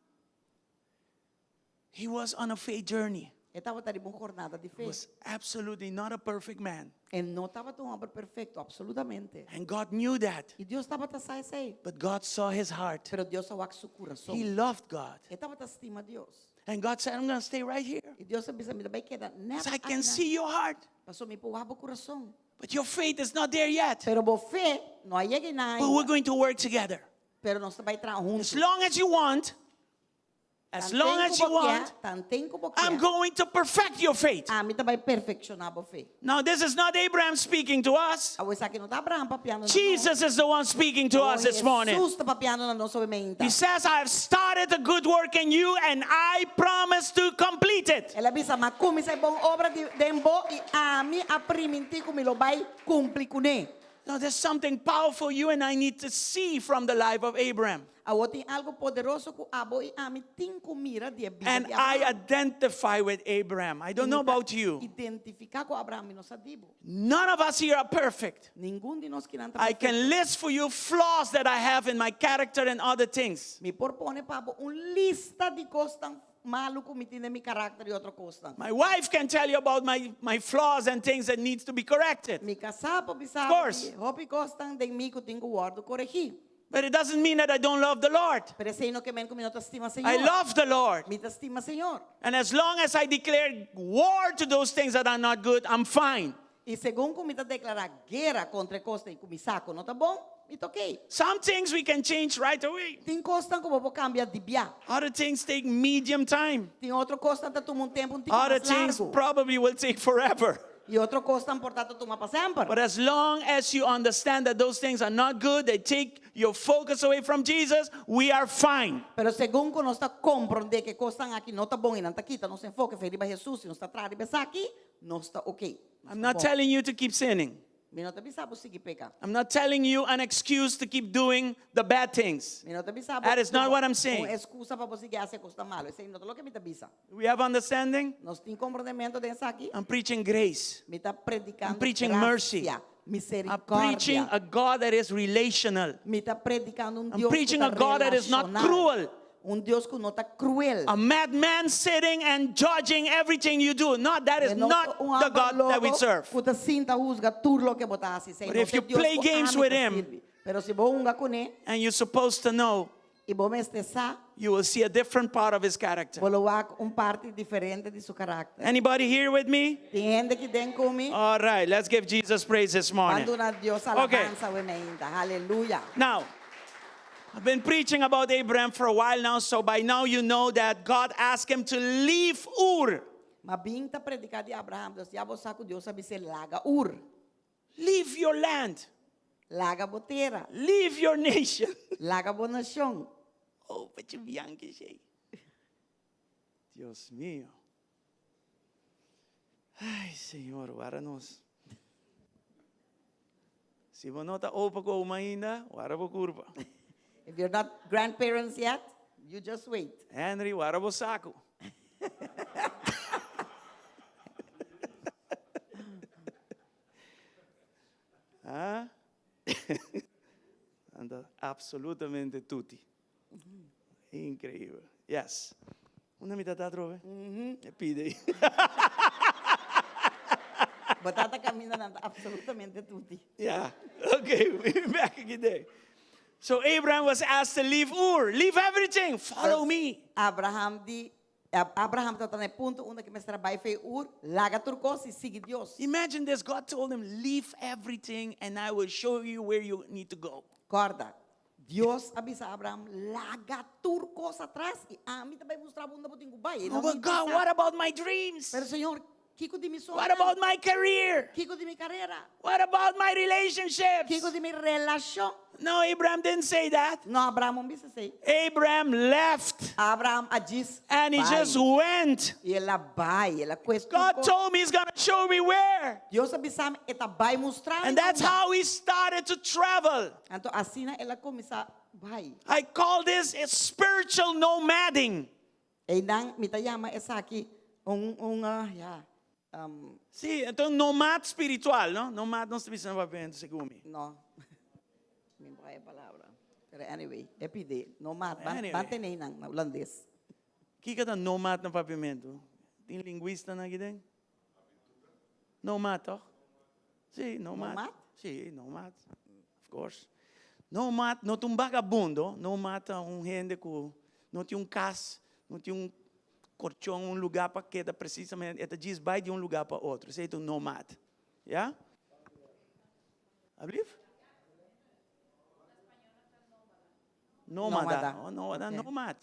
He was on a faith journey. E tabata riba un jornada di fe. He was absolutely not a perfect man. E no tabata un hòmber perfekto, absolutamente. And God knew that. I Dios tabata sa esei. But God saw his heart. Pero Dios a wak su kurason. He loved God. E tabata stima Dios. And God said, I'm going to stay right here. I Dios a bisa, Mi ta bai keda nèt Because I can akinan. see your heart. Pasobra mi por wak bo kurason. But your faith is not there yet. Pero bo fe no a yega einan But we're ainda. going to work together. Pero nos ta bai traha huntu. As long as you want, as long as you want, I'm going to perfect your faith. Ami ta bai perfekshoná bo fe. Now, this is not Abraham speaking to us. Awor esaki no ta Abraham papiando na nos. Jesus is the one speaking to us this morning. Hesus ta papiando na nos awe mainta. He says, I have started a good work in you and I promise to complete it. El a bisa, M'a kuminsá e bon obra di den bo i ami a primintí ku mi lo bai kumpli kuné. Now, there's something powerful you and I need to see from the life of Abraham. Awor tin algu poderoso ku abo i ami tin ku mira di e bida And di I Abraham. identify with Abraham. I don't know about you. Identifiká ku Abraham, mi no sa di bo. None of us here are perfect. Ningun di nos kinan ta I perfekto. can list for you flaws that I have in my character and other things. Mi por pone pa bo un lista di kosnan malu ku mi tin den mi karakter i otro kosnan. My wife can tell you about my, my flaws and things that needs to be corrected. Mi kasá por bisa Of course. di hopi kosnan den mi ku tin ku wòrdu koregí. But it doesn't mean that I don't love the Lord. Pero esei no ke men ku mi no ta stima Señor. I love the Lord. Mi ta stima Señor. And as long as I declare war to those things that are not good, I'm fine. I segun ku mi ta deklará guera kontra e kosnan ku mi sa ku no ta bon, mi ta okey. Some things we can change right away. Tin kosnan ku bo por kambia di bia. Other things take medium time. Tin otro kosnan ta tuma un tempu un tiki Other mas things largu. probably will take forever. I otro kosnan por ta ta tuma pa semper. But as long as you understand that those things are not good, they take your focus away from Jesus, we are fine. Pero segun ku nos ta komprondé ku e kosnan aki no ta bon i nan ta kita nos enfoke for riba Hesus i nos ta traha riba esaki, nos ta oké. Nos I'm ta not bon. telling you to keep sinning. Mi no ta bisa bo sigui peka. I'm not telling you an excuse to keep doing the bad things. Mi no ta bisa bo That is not what I'm saying. un excusa pa bo sigui hasi kosnan malo. Esei no ta loke mi ta bisa. We have understanding? Nos tin komprondementu den esaki? I'm preaching grace. Mi ta predikando I'm preaching mercy. grasia, I'm preaching misericordia. a God that is relational. Mi ta predikando un I'm Dios ku preaching ta a God that is not relashonal. cruel. Un Dios ku no ta kruel. A madman sitting and judging everything you do. Not that is E no not un the hòmber God that we loko serve. ku ta sinta husga tur loke bo ta hasi. Esei But no if ta you Dios play ku games ami with ta him, sirbi. Pero si bo hunga kuné And you're supposed to know i bo mester sa, you will see a different part of his character. bo lo wak un parti diferente di su karakter. Anybody here with me? Tin hende aki den ku mi? All right, let's give Jesus praise this morning. Ban duna Dios Okay. alabansa awe mainta. Haleluya. Now, I've been preaching about Abraham for a while now, so by now you know that God asked him to leave Ur. M'a bin ta prediká di Abraham, dus ya bo sa ku Dios a bis'é laga Ur. Leave your land. Laga bo tera. Leave your nation. Laga bo nashon. Oh, but you bianchi, Shay. Dios mío. Ay, Señor, guarda nos. Si bo no ta opa ku oma ainda, guarda bo kurpa. If you're not grandparents yet, you just wait. Henry, guarda bo saku. Ah? Anda absolutamente tutti. Increíble. Yes. Unda mi tata atrobe? E pide. Bo tata caminda nan ta absolutamente tutti. Yeah. Okay, we back again. So Abraham was asked to leave Ur, leave everything, follow me. Abraham di Abraham tabata na e punto unda ku mester a bai fe Ur, laga tur kos i sigui Dios. Imagine this God told him, Leave everything and I will show you where you need to go. Kòrda, Dios a bisa Abraham, Laga tur kos atras i ami ta bai mustra bo unda bo tin ku bai. E Oh, no but ni God, bisa. what about my dreams? Pero Señor, kiko di mi soñonan? What about my career? Kiko di mi karera? What about my relationships? Kiko di mi relashon? No, Abraham didn't say that. No, Abraham no a bisa esei. Abraham left Abraham a djis and he bai. just went. I el a bai, el a kue tur God kos. told me he's going to show me where. Dios a bisa mi, e ta bai mustra mi And that's unda. how he started to travel. Anto asina el a kuminsá bai. I call this a spiritual nomading. Einan mi ta yama esaki un un ah, ya um. Sí, entonces nomad spiritual, no? Nomad no ta bisa na papiamento segun mi. No. Mi no e palabra. Pero anyway, e pide nomad, ban Anyway. ban tene einan na hulandes. Kiko ta nomad na papiamento? Tin linguistanan aki den? Nomad, toch? Sí, nomad. Nomad? Sí, nomad. Of course. Nomad no ta un bagabundo, nomad ta un hende ku no tin un kas, no tin un korchon, un lugá pa keda presisamente, e ta djis bai di un lugá pa otro. Esei ta un nomad. Ya? Ablief? Nómada. Nómada. Oh, nómada, Ok. nomad.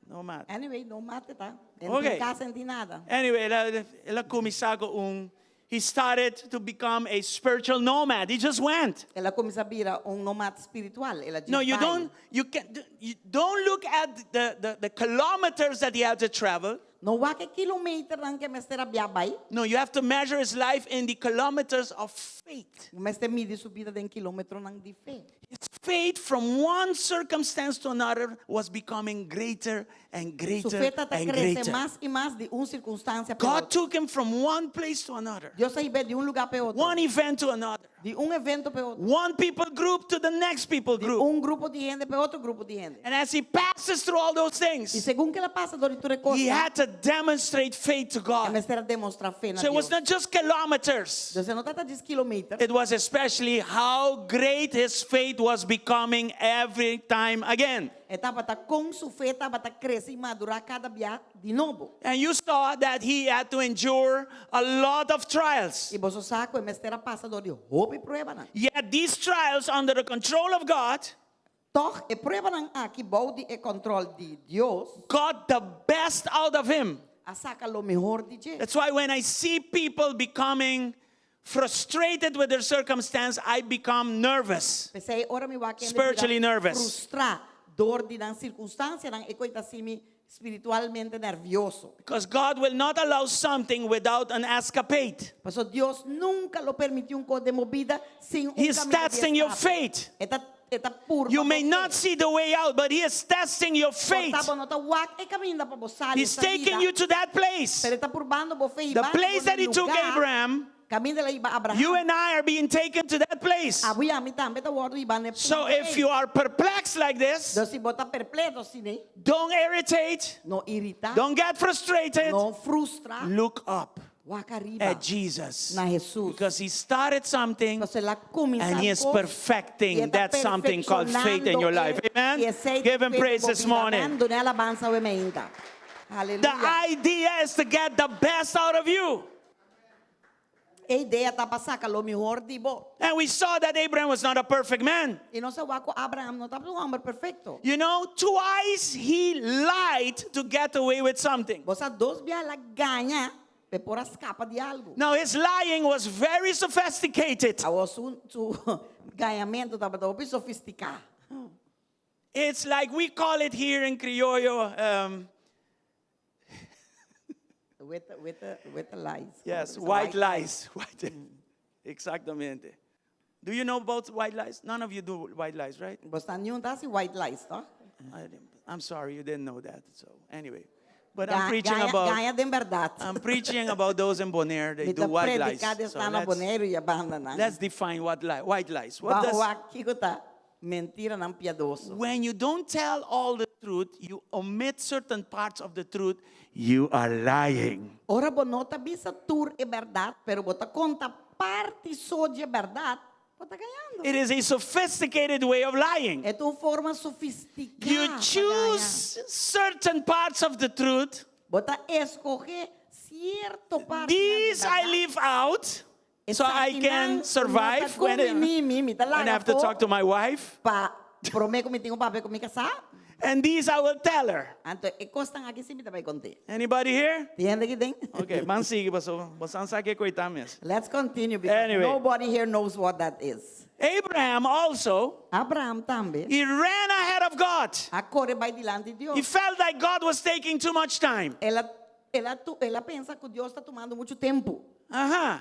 Nomad. Anyway, nomad e ta. E no Ok. tin kas, e no tin nada. Anyway, el a, el a kuminsá ku un, he started to become a spiritual nomad. He just went. El a kuminsá bira un nomad spiritual. El a djis No, you bai. don't, you can, you don't look at the, the, the kilometers that he had to travel. No wak e kilometernan ku e mester a bia bai. No, you have to measure his life in the kilometers of faith. Bo mester midi su bida den kilometronan di fe. His faith from one circumstance to another was becoming greater and Su greater fe ta ta and krese greater. mas i mas di un sirkunstansia pa God otro. took him from one place to another, Dios a hib'é di un lugá pa otro. one event to another, Di un evento pa otro. one people group to the next people Di group. un grupo di hende pa otro grupo di hende. And as he passes through all those I things, segun ku el a pasa dor di tur e he kosnan, had to demonstrate faith to e God. mester a demostrá fe na So it was Dios. not just kilometers. Dus e no tabata djis kilometer. It was especially how great his faith was becoming every time again. E tabata kon su fe tabata krese i madurá kada bia di nobo. And you saw that he had to endure a lot of trials. I boso sa ku e mester a pasa dor di hopi pruebanan. Yet these trials under the control of God Tòg e pruebanan aki bou di e kòntròl di Dios got the best out of him. a saka lo mehor di dje. That's why when I see people becoming frustrated with their circumstance, I become nervous. P'esei ora mi wak hende Spiritually bira nervous. frustrá dor di nan sirkunstansianan, e koi ta hasi mi spiritualmente nervioso. Because God will not allow something without an escapade. Pasobra Dios nunka lo permití un kos den bo bida sin un He is kaminda di testing your eskape. faith. E ta, e ta purba You bo may fe. not see the way out, but He is testing your faith. Por ta bo no ta wak e kaminda pa bo sali He's e taking salida, you to that place. pero e ta purbando bo fe The hibando bo place na that He took lugá Abraham, kaminda el a hiba Abraham. you and I are being taken to that place. Abo i ami tambe ta wòrdu hibá na e So punto if ei. you are perplexed like this, Dus si bo ta perpleto asina, don't irritate, no iritá, don't get frustrated. no frustrá, Look up wak ariba at Jesus. na Hesus. Because he started something Pasobra el a kuminsá and he is kos i e perfecting ta that something called faith in perfekshonando your e life. i Amen. esei Give him fe den praise bo this bida. morning. Amen. Dun'é alabansa awe meinta. The Aleluya. idea is to get the best out of you. E idea ta pa saka lo mihor di bo. And we saw that Abraham was not a perfect man. I nos a wak ku Abraham no tabata un hòmber perfekto. You know, twice he lied to get away with something. Bo sa dos bia el a gaña p'e por a skapa di algu. Now, his lying was very sophisticated. Awor su su gañamentu tabata hopi sofistiká. It's like we call it here in Criollo. Um, With, with, with lies. Yes, white lies. White. Exactamente. Do you know about white lies? None of you do white lies, right? Boso niun ta hasi white lies, no? I didn't, I'm sorry you didn't know that. So anyway, but I'm preaching Gaña, about gaña den bèrdat. I'm preaching about those in Bonaire. They Mi do ta white lies. prediká So esnan na let's, Boneiru i e bandanan. let's define what lie, white lies. What Ban does wak kiko ta mentiranan piadoso. when you don't tell all the truth, you omit certain parts of the truth, you are lying. Ora bo no ta bisa tur e bèrdat, pero bo ta konta parti so di e bèrdat, bo ta gañando. It is a sophisticated way of lying. E ta un forma sofistiká You pa gaña. choose certain parts of the truth. Bo ta eskohé sierto partinan di These I bèrdat. leave out so I Esakinan can no ta survive when I, kumbiní mi, mi ta when I laga have to afó talk to my wife. pa promé ku mi tin ku papia ku mi kasá. And these I will tell her. Anto e kosnan aki sí mi ta bai kont'é. Anybody here? Tin hende aki den? Okay, ban sigui paso boso sa kiko e ta mes. Let's continue because Anyway. nobody here knows what that is. Abraham also, Abraham tambe he ran ahead of God. a kore bai dilanti di He Dios. felt like God was taking too much time. El a, el a, el a pensa ku Dios ta tumando muchu tempu. Aha.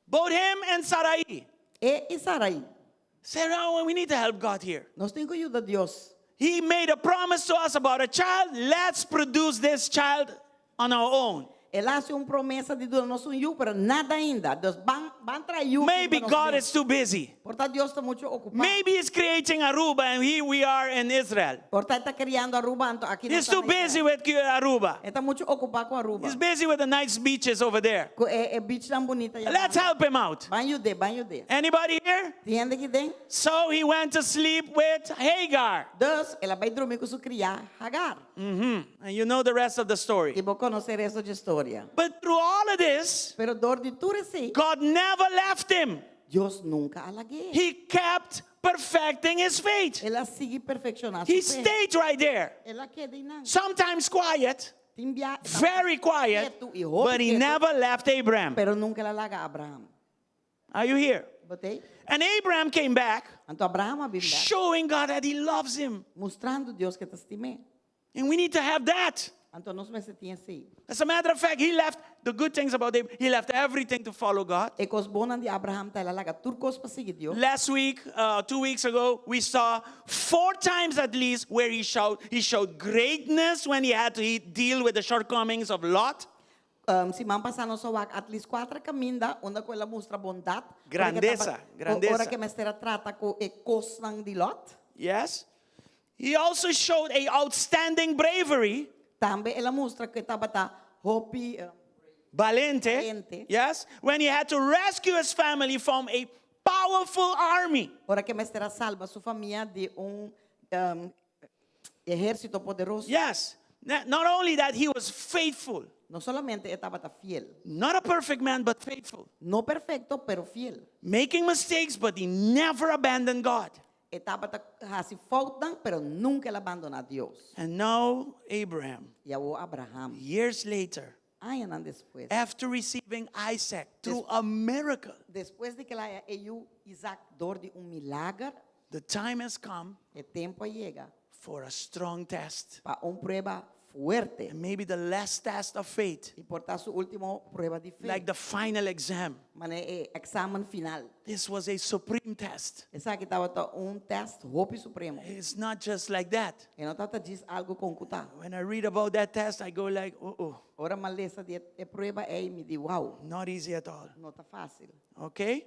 Both him and Sarai. E i Sarai. Sarah, we need to help God here. Nos tin ku yuda Dios. He made a promise to us about a child. Let's produce this child on our own. El a hasi un promesa di duna nos un yu, pero nada ainda. Dus ban, ban traha yu Maybe pa nos God mes. is too busy. Por ta Dios ta muchu okupá. Maybe he's creating Aruba and here we are in Israel. Por ta e ta kriando Aruba, anto aki nos He's ta too na busy Israel. with Aruba. E ta muchu okupá ku Aruba. He's busy with the nice beaches over there. Ku e, e beachnan bunita ya. Let's help him out. Ban yud'é, ban yud'é. Anybody here? Tin hende aki den? So he went to sleep with Hagar. Dus, el a bai drumi ku su kriá, Hagar. And you know the rest of the story. I bo konosé resto di historia. But through all of this, Pero dor di tur esei, God never left him. Dios nunka a lag'é. He kept perfecting his faith. El a sigui perfekshoná su He fe. stayed right there. El a keda einan. Sometimes quiet, Tin bia, e tabata very quiet, ketu i hopi but he ketu, never left Abraham. pero nunka el a laga Abraham. Are you here? Bo t'ei? And Abraham came back, Anto Abraham a bin bèk, showing God that he loves him. mustrando Dios ku e ta stim'é. And we need to have that. Anto nos mester tin esei. As a matter of fact, he left the good things about Abraham. He left everything to follow God. E kos bonnan di Abraham ta el a laga tur kos pa sigui Dios. Last week, uh, two weeks ago, we saw four times at least where he showed, he showed greatness when he had to deal with the shortcomings of Lot. Um, siman pasá nos a wak at least kuater kaminda unda ku el a mustra bondat. Grandesa, grandesa. Ora ku mester a trata ku e kosnan di Lot. Yes. He also showed a outstanding bravery. Tambe el a mustra ku e tabata hopi Balente. Balente. Yes. When he had to rescue his family from a powerful army. Ora ku e mester a salba su famia di un um, ehérsito poderoso. Yes. Not only that, he was faithful. No solamente e tabata fiel. Not a perfect man, but faithful. No perfekto, pero fiel. Making mistakes, but he never abandoned God. E tabata hasi foutnan, pero nunka el a bandoná Dios. And now, Abraham, I awor Abraham, years later, Añanan despues. After receiving Isaac through a miracle. Despues di ku el a haña e yu Isaac dor di un milager. The time has come. E tempu a yega. For a strong test. Pa un prueba fuerte. And maybe the last test of faith. I por ta su último prueba di fe. Like the final exam. Manera e eksamen final. This was a supreme test. Esaki tabata un test hopi supremo. It's not just like that. E no tabata djis algu kon ku ta. When I read about that test, I go like, oh, oh. Ora mi a lesa di e prueba ei, mi di, wow. Not easy at all. No ta fásil. Okay?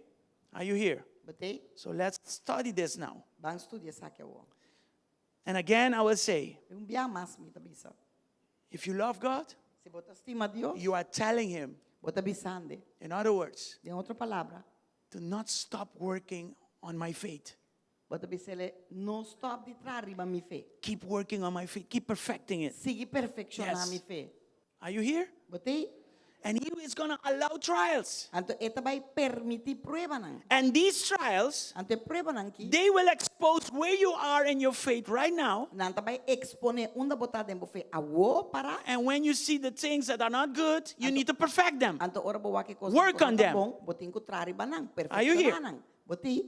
Are you here? Bo t'ei? So let's study this now. Ban studia esaki awor. And again I will say, I un bia mas mi ta bisa. If you love God, Si bo ta stima Dios, you are telling him, bo ta bisand'e. In other words, Den otro palabra, to not stop working on my faith. Bo ta bis'ele, no stop di traha riba mi fe. Keep working on my faith, keep perfecting it. Sigui perfekshoná Yes. mi fe. Are you here? Bo t'ei? And he is gonna allow trials. Anto e ta bai permití pruebanan. And these trials, Anto e pruebanan ki. they will expose where you are in your faith right now. Nan ta bai eksponé unda bo ta den bo fe awor pará. And when you see the things that are not good, you need to perfect them. Anto ora bo wak e kosnan Work ku no on ta them. bon, bo tin ku traha riba nan, Are you here? perfekshoná nan. Bo tin?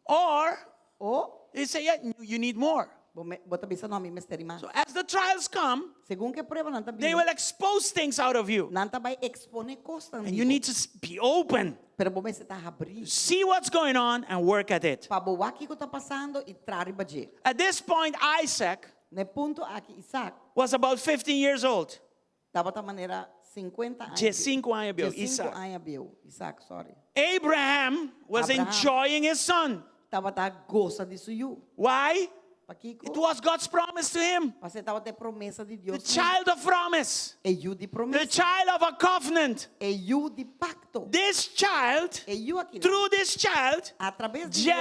Or O they say, yeah, you need more. bo me, bo ta bisa no, mi mester di mas. So as the trials come, Segun ku e pruebanan ta they bini, will expose things out of you. nan ta bai eksponé kosnan And di you bo. need to be open. Pero bo mester ta habrí. See what's going on and work at it. Pa bo wak kiko ta pasando i traha riba dje. At this point, Isaac Na e punto aki Isaac was about 15 years old. Tabata manera 50 aña. Diescinco aña bieu, Diescinco Isaac. aña bieu, Isaac, sorry. Abraham was Abraham. enjoying his son. Tabata gosa di su yu. Why? Pakiko? It was God's promise to him. Pasobra tabata e promesa di The Dios. child of promise. E yu di The promesa. child of a covenant. E yu di pacto. This child, E yu aki. through this child, A traves di yu aki,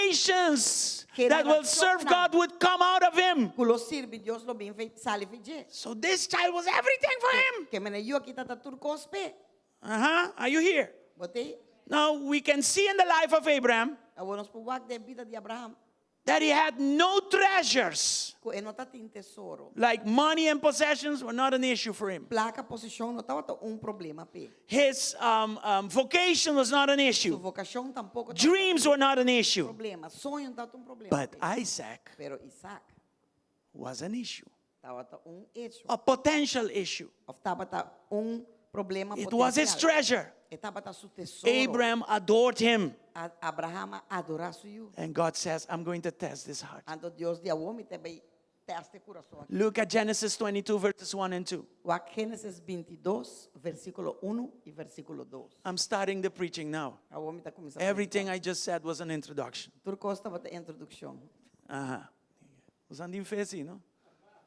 generations that will serve God would come out of him. Ku lo sirbi Dios lo bin sali fi dje. So this child was everything for him. Ke men e yu aki tata tur kos p'e. Uh-huh. Are you here? Bo t'ei? Now we can see in the life of Abraham Awor nos por wak den bida di Abraham. that he had no treasures. Ku e no tatin tesoro. Like money and possessions were not an issue for him. Plaka, posishon no tabata un problema p'e. His um, um, vocation was not an Su issue. vokashon tampoko tabata Dreams were not an issue. problema. Soño no tabata un problema But p'e. Isaac Pero Isaac was an issue. tabata un hecho. A potential issue. Of tabata un problema It was his potencial. treasure. E tabata su tesoro. Abraham adored him. A Abraham a adorá su yu. And God says, I'm going to test this heart. Anto Dios di awor mi ta bai tèst e kurason aki. Look at Genesis 22, verses 1 and 2. Wak Génesis 22, versíkulo unu i versíkulo dos. I'm starting the preaching now. Awor mi ta kuminsá Everything prediká. I just said was an introduction. Tur kos tabata introdukshon. Aha. Boso tin fe si, no?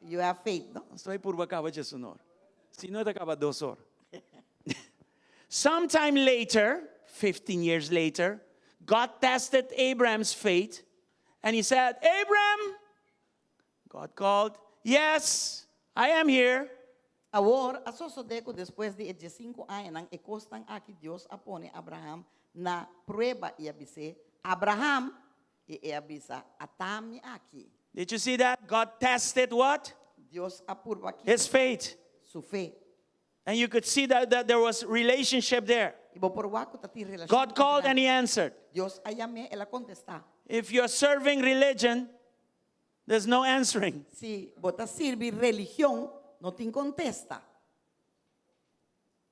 You have faith, no? Nos ta bai purba kaba djes un or. Si no, ta kaba dos or. Sometime later, 15 years later, God tested Abraham's faith and he said, Abraham, God called, Yes, I am here. Awor, a sosodé ku despues di e diesinku añanan, e kosnan aki Dios a pone Abraham na prueba i a bis'é, Abraham! I e a bisa, Ata mi aki. Did you see that? God tested what? Dios a purba ki? His faith. Su fe. And you could see that, that there was relationship there. I bo por wak ku ta tin relashon God called entre and he answered. Dios a yam'é, el a kontestá. If you're serving religion, there's no answering. Si bo ta sirbi religion, no tin kontesta.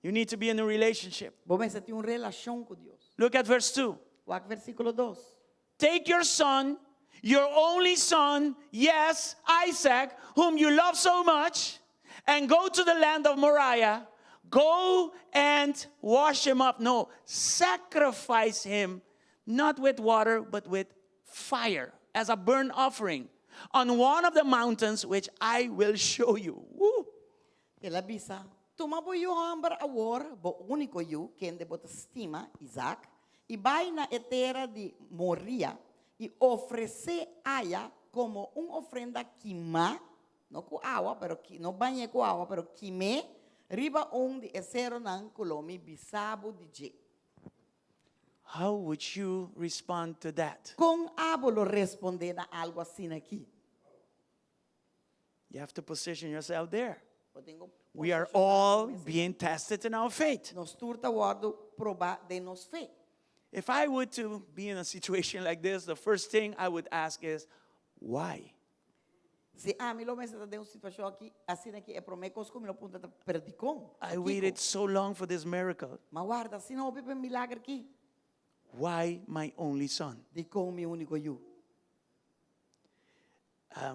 You need to be in a relationship. Bo mester tin un relashon ku Dios. Look at verse 2. Wak versíkulo dos. Take your son, your only son, yes, Isaac, whom you love so much, and go to the land of Moriah. Go and wash him up. No, sacrifice him, not with water, but with fire, as a burnt offering, on one of the mountains which I will show you. Woo. El a bisa, Tuma bo yu hòmber awor, bo úniko yu, kende bo ta stima, Isaac, i bai na e tera di Moria i ofresé aya komo un ofrenda kimá, no ku awa, pero no bañ'é ku awa, pero kim'é riba un di e seronan ku lo mi bisa bo di dje. How would you respond to that? Kon abo lo respondé na algu asina aki? You have to position yourself there. Bo tin ku We are posishoná all bo mes. being tested in our faith. Nos tur ta wòrdu probá den nos fe. If I were to be in a situation like this, the first thing I would ask is, why? Si ami lo mester ta den un situashon aki, asina aki, e promé kos ku mi lo puntra ta, Pero dikon? I Pakiko? waited so long for this miracle. M'a warda asina hopi pa e milager aki. Why my only son? Dikon mi úniko yu?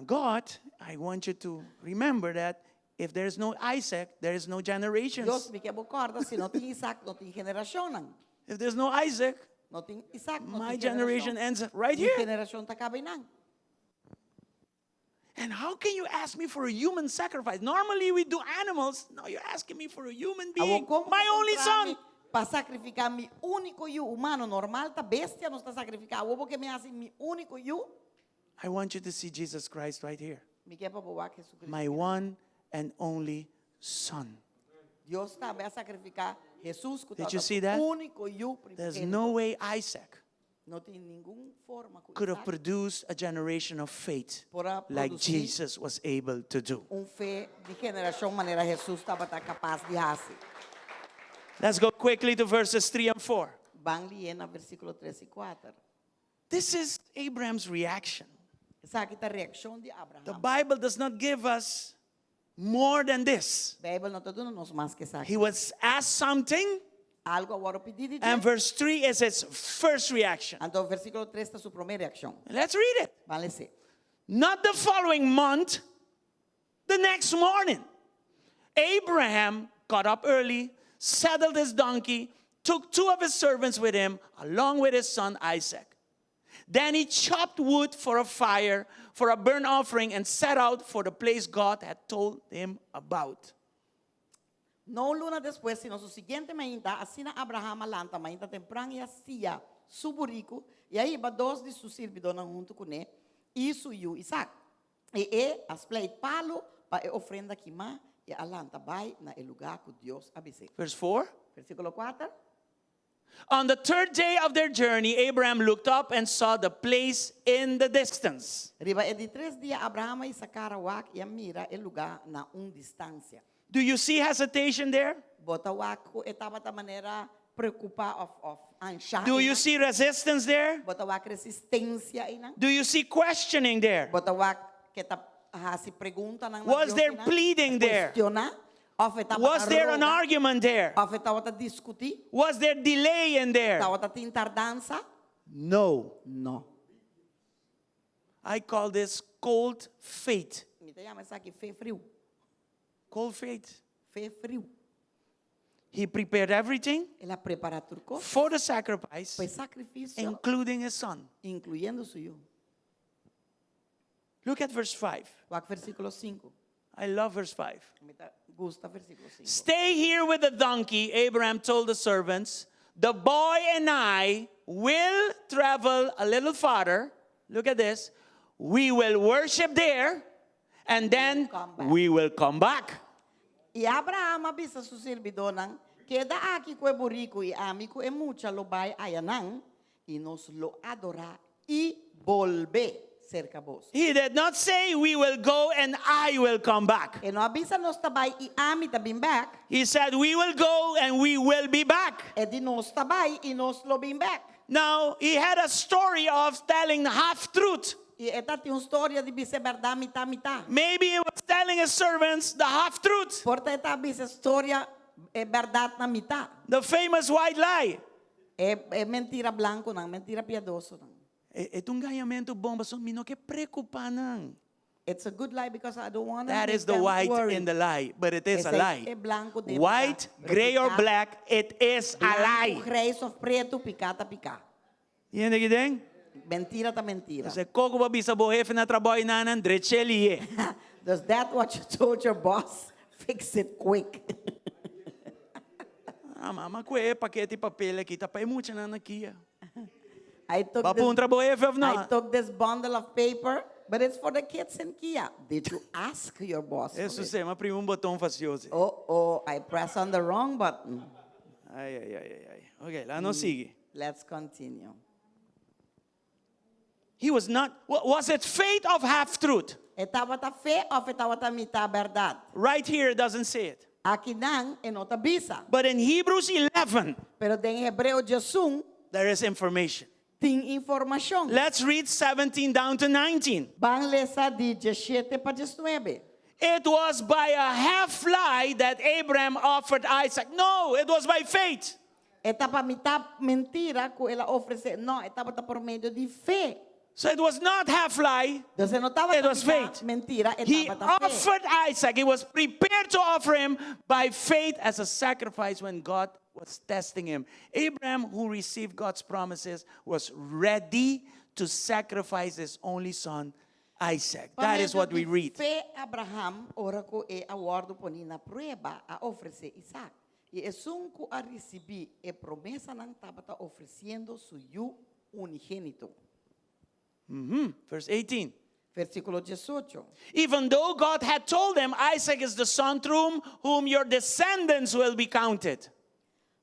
God, I want you to remember that if there is no Isaac, there is no generations. Dios, mi ke bo kòrda, si no tin Isaac, no tin generashonnan. If there's no Isaac, No tin Isaac, no my tin generation generashon. ends right Mi here. generashon ta kaba einan. And how can you ask me for a human sacrifice? Normally we do animals. No, you're asking me for a human being. Awor kon My only son. Pa sakrifiká mi úniko yu humano, normal ta bestia nos ta sakrifiká. Awor bo ke mi hasi mi úniko yu? I want you to see Jesus Christ right here. Mi ke pa bo wak Jesucristo. My one and only son. Dios tambe a sakrifiká Jesus ku Did you tabata see su that? úniko yu There's primogénito. no way Isaac No tin ningun forma ku could have Isaac produced a generation of faith por a like produsí Jesus was able to do. un fe di generashon manera Jesus tabata kapas di hasi. Let's go quickly to verses 3 and 4. Ban lié na versíkulo tres i kuater. This is Abraham's reaction. Esaki ta reakshon di The Abraham. Bible does not give us more than this. Beibel no ta duna nos mas ku esaki. He was asked something, Algu a wòrdu pidí di and dje. verse 3 is his first reaction. Anto versíkulo tres ta su promé reakshon. Let's read it. Ban les'é. Not the following month, the next morning. Abraham got up early, saddled his donkey, took two of his servants with him, along with his son Isaac. Then he chopped wood for a fire, for a burnt offering, and set out for the place God had told him about. No un luna despues, sino su siguiente mainta, asina Abraham a lanta mainta tempran i a sia su buriku, i a hiba dos di su sirbidónan huntu kuné i su yu Isak. I e a spleit palu pa e ofrenda kimá i a lanta bai na e lugá ku Dios a bis'é. Verse 4. Versíkulo kuater. On the third day of their journey, Abraham looked up and saw the place in the distance. Riba e di tres dia, Abraham a hisa kara wak i a mira e lugá na un distansia. Do you see hesitation there? Bo ta wak ku e tabata manera preokupá òf òf anshá Do you einan? see resistance there? Bo ta wak resistensia einan? Do you see questioning there? Bo ta wak ku e ta hasi preguntanan na Was Dios there einan? pleading there? Kuestioná? Òf e tabata Was there an roga? argument there? Òf e tabata diskutí? Was there delay in there? Tabata tin tardansa? No. No. I call this cold faith. Mi ta yama esaki fe friu. Cold faith. Fe friu. He prepared everything El a prepará tur kos for the sacrifice, pa e sakrifisio, including his son. inkluyendo su yu. Look at verse 5. Wak versíkulo sinku. I love verse 5. Mi ta gusta versíkulo sinku. Stay here with the donkey, Abraham told the servants. The boy and I will travel a little farther. Look at this. We will worship there, and then we will come back. I Abraham a bisa su sirbidónan, Keda aki ku e buriku, i ami ku e mucha lo bai ayanan, i nos lo adorá i bolbe serka boso. He did not say, We will go and I will come back. E no a bisa nos ta bai i ami ta bin bèk. He said, We will go and we will be back. E di nos ta bai i nos lo bin bèk. Now, he had a story of telling half truth. I e ta tin un storia di bisa e bèrdat mitá mitá. Maybe he was telling his servants the half truth, Por ta e ta bisa storia e bèrdat na mitá. the famous white lie. E e mentira blankunan, mentira piadosonan. E ta un gañamentu bon, pasobra mi no ke preokupá nan. It's a good lie because I don't wanna That make is the them white worry. in the lie, but it is a Esei lie. e blanku den White, piká, pero gray or piká black, it is a Blanku, lie. grijs of pretu, piká ta piká. Yende ki den? Mentira ta mentira. Ese koko ba bisa bo hefe na trabou nanan drecheli ye. Does that what you told your boss? Fix it quick. Ah, mama kue pakete papel aqui, tá pa mucha nan aqui. I took Ba this, puntra bo hefe of I no? took this bundle of paper, but it's for the kids in Kia. Did you ask your boss for Eso it? se, ma prima un botón facioso. Oh, oh, I press on the wrong button. Ay, ay, ay, ay, ay. Okay, la no sigue. Let's continue. He was not, was it faith of half truth? E tabata fe òf e tabata mitá bèrdat? Right here it doesn't say it. Akinan e no ta bisa. But in Hebrews 11, Pero den Hebreo 11 there is information. tin informashon. Let's read 17 down to 19. Ban lesa di 17 pa 19. It was by a half lie that Abraham offered Isaac. No, it was by faith. E ta pa mitá mentira ku el a ofresé. No, e tabata por medio di fe. So it was not half lie. Entonces no tabata It was mitá faith. mentira, e He tabata fe. offered Isaac. He was prepared to offer him by faith as a sacrifice when God was testing him. Abraham, who received God's promises, was ready to sacrifice his only son, Isaac. Pa That is medio what we di read. Fe Abraham, ora ku e a wòrdu poní na prueba, a ofresé Isaac. I esun ku a risibí e promesanan tabata ofresiendo su yu unigénito. Verse 18. Versíkulo 18. Even though God had told him, Isaac is the son through whom your descendants will be counted.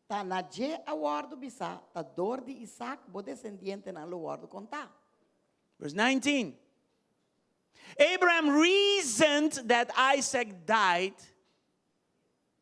Ta na dje a wòrdu bisá, ta dor di Isaac bo desendientenan lo wòrdu kontá. Verse 19. Abraham reasoned that Isaac died,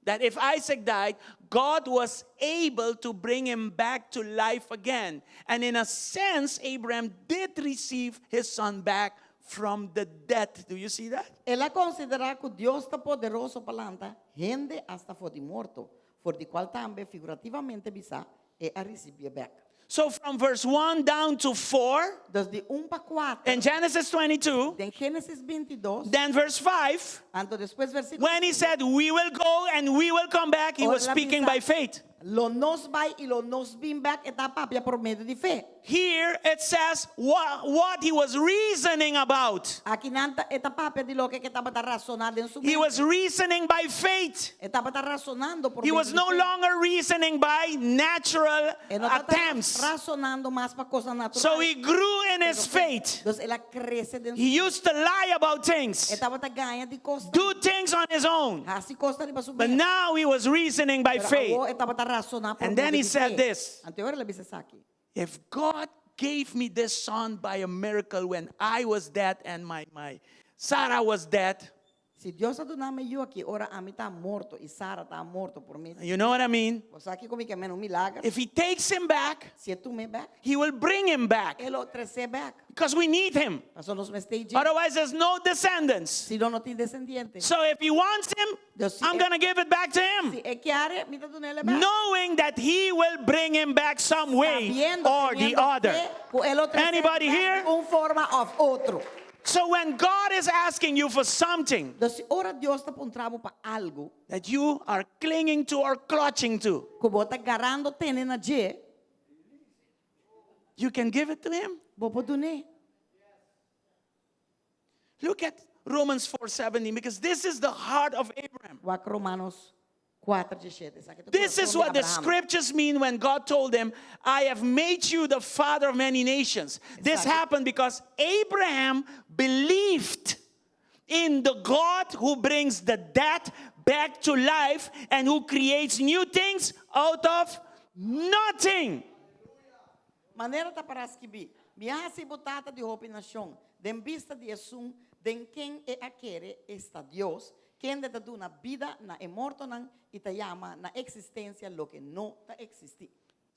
that if Isaac died, God was able to bring him back to life again. And in a sense, Abraham did receive his son back from the dead. Do you see that? El a konsiderá ku Dios ta poderoso pa lanta hende asta for di morto, for di kual tambe, figurativamente bisá, e a risibié bèk. So from verse 1 down to 4 Dus di un pa kuater in Genesis 22, den Génesis 22, then verse 5, anto despues versíkulo when he said, We will go and we will come back, he Ora was el a speaking bisa, by faith. Lo nos bai i lo nos bin bèk, e ta papia por medio di fe. Here it says what, what he was reasoning about. Akinan ta, e ta papia di loke ku e tabata rasoná den su He mente. was reasoning by faith. E tabata rasonando por He medio was di no fe. longer reasoning by natural E no tabata attempts. rasonando mas pa kos natural. So he grew in his faith. Dus el a krese den su He used to lie about E things, tabata gaña di kos. do things on his own. Hasi kos riba su But mes. now he was reasoning by Pero faith. awor e tabata rasoná por And then medio he di said fe. this. Anto el a bisa esaki. If God gave me this son by a miracle when I was dead and my, my Sarah was dead, Si Dios a duna mi e yu aki, ora ami ta morto i Sara ta morto por mi. you know what I mean? Bo sa kiko mi ke men, un milager. If he takes him back, Si e tum'é bèk, he will bring him back e lo tres'é bèk. because we need him. Paso nos mester dje. Otherwise, there's no descendants. Si no, no tin desendiente. So if he wants him, Dios, I'm going to give it back to him. Si e kier, mi ta dun'é bèk. Knowing that he will bring him back some way Sabiendo, or the teniendo other. fe, ku e lo tres'é Anybody bèk here? di un forma òf otro. So when God is asking you for something Dus ora Dios ta puntra bo pa algu that you are clinging to or clutching to, ku bo ta garando tene na dje, you can give it to him. bo por dun'é. Look at Romans 4:17 because this is the heart of Abraham. Wak Romanos 4, 17. Esaki ta This is kurason di what the Abraham. scriptures mean when God told him, I have made you the father of many nations. This Exactly. happened because Abraham believed in the God who brings the dead back to life and who creates new things out of nothing. Manera ta pará skibí, Mi a hasi bo tata di hopi nashon, den bista di esun den ken e a kere, esta Dios, kende ta duna bida na e mortonan i ta yama na eksistensia loke no ta eksistí.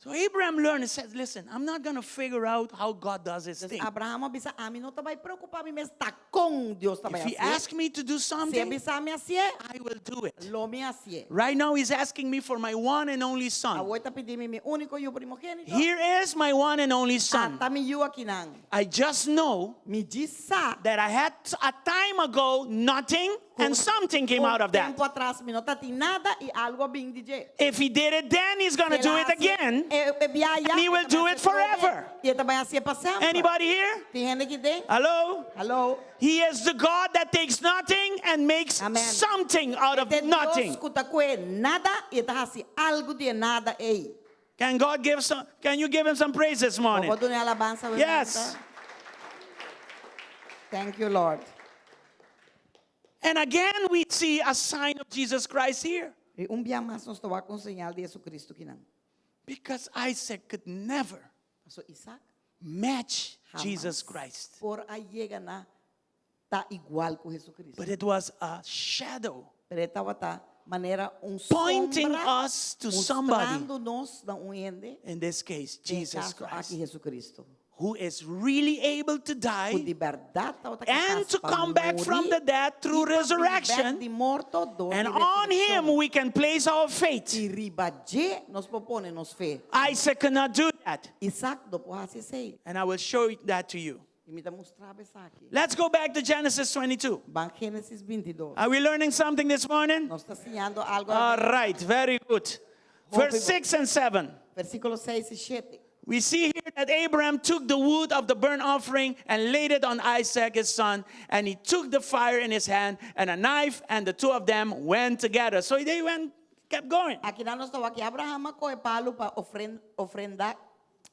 So Abraham learned and said, Listen, I'm not going to figure out how God does his Dus thing. Abraham a bisa, Ami no ta bai preokupá mi mes ta kon Dios ta bai If he hasié. asks me to do Si e something, bisa mi hasié, I will do it. lo mi hasié. Right now, he's asking me for my one and only son. Awor e ta pidi mi mi úniko yu primogénito. Here is my one and only son. Ata mi yu akinan. I just know Mi djis sa that I had a time ago nothing and something came Un out of that. tempu atras mi no tatin nada i algu a bin di dje. If he did it then, he's going to do it again. And he will do it forever. I e ta bai hasié pa semper. Anybody here? Tin hende aki den? Hello? Hello. He is the God that takes nothing and makes Amen. something out of E ta Dios nothing. ku ta kue nada i e ta hasi algu di e nada ei. Can God give some can you give him some praise this morning? Bo por dun'é alabansa awe Yes. mainta? Thank you, Lord. And again we see a sign of Jesus Christ here. I un bia mas nos ta wak un señal di Jesucristo kinan. Because Isaac could never Paso Isaac match hamas Jesus Christ. por a yega na. ta igual ku Hesukristu. But it was a shadow Pero e tabata manera un pointing sombra us to somebody. mustrando nos na un hende, In this case, den Jesus kaso Christ, aki Hesukristu, who is really able to ku die di bèrdat tabata and kapas to pa come back from muri the dead through i pa bin bèk resurrection. di morto dor And di on him resurekshon. we can place our faith. I riba dje nos por pone nos fe. Isaac could not do that. Isaac no por hasi esei. And I will show that to you. I mi ta mustra bo esaki. Let's go back to Genesis 22. Ban Génesis 22. Are we learning something this morning? Nos ta siñando algu. All right, very good. Verse 6 and 7. Versíkulo 6 i 7. We see here that Abraham took the wood of the burnt offering and laid it on Isaac his son, and he took the fire in his hand and a knife, and the two of them went together. So they went, kept going. Akinan nos ta wak ku Abraham a kohe palu pa ofrenda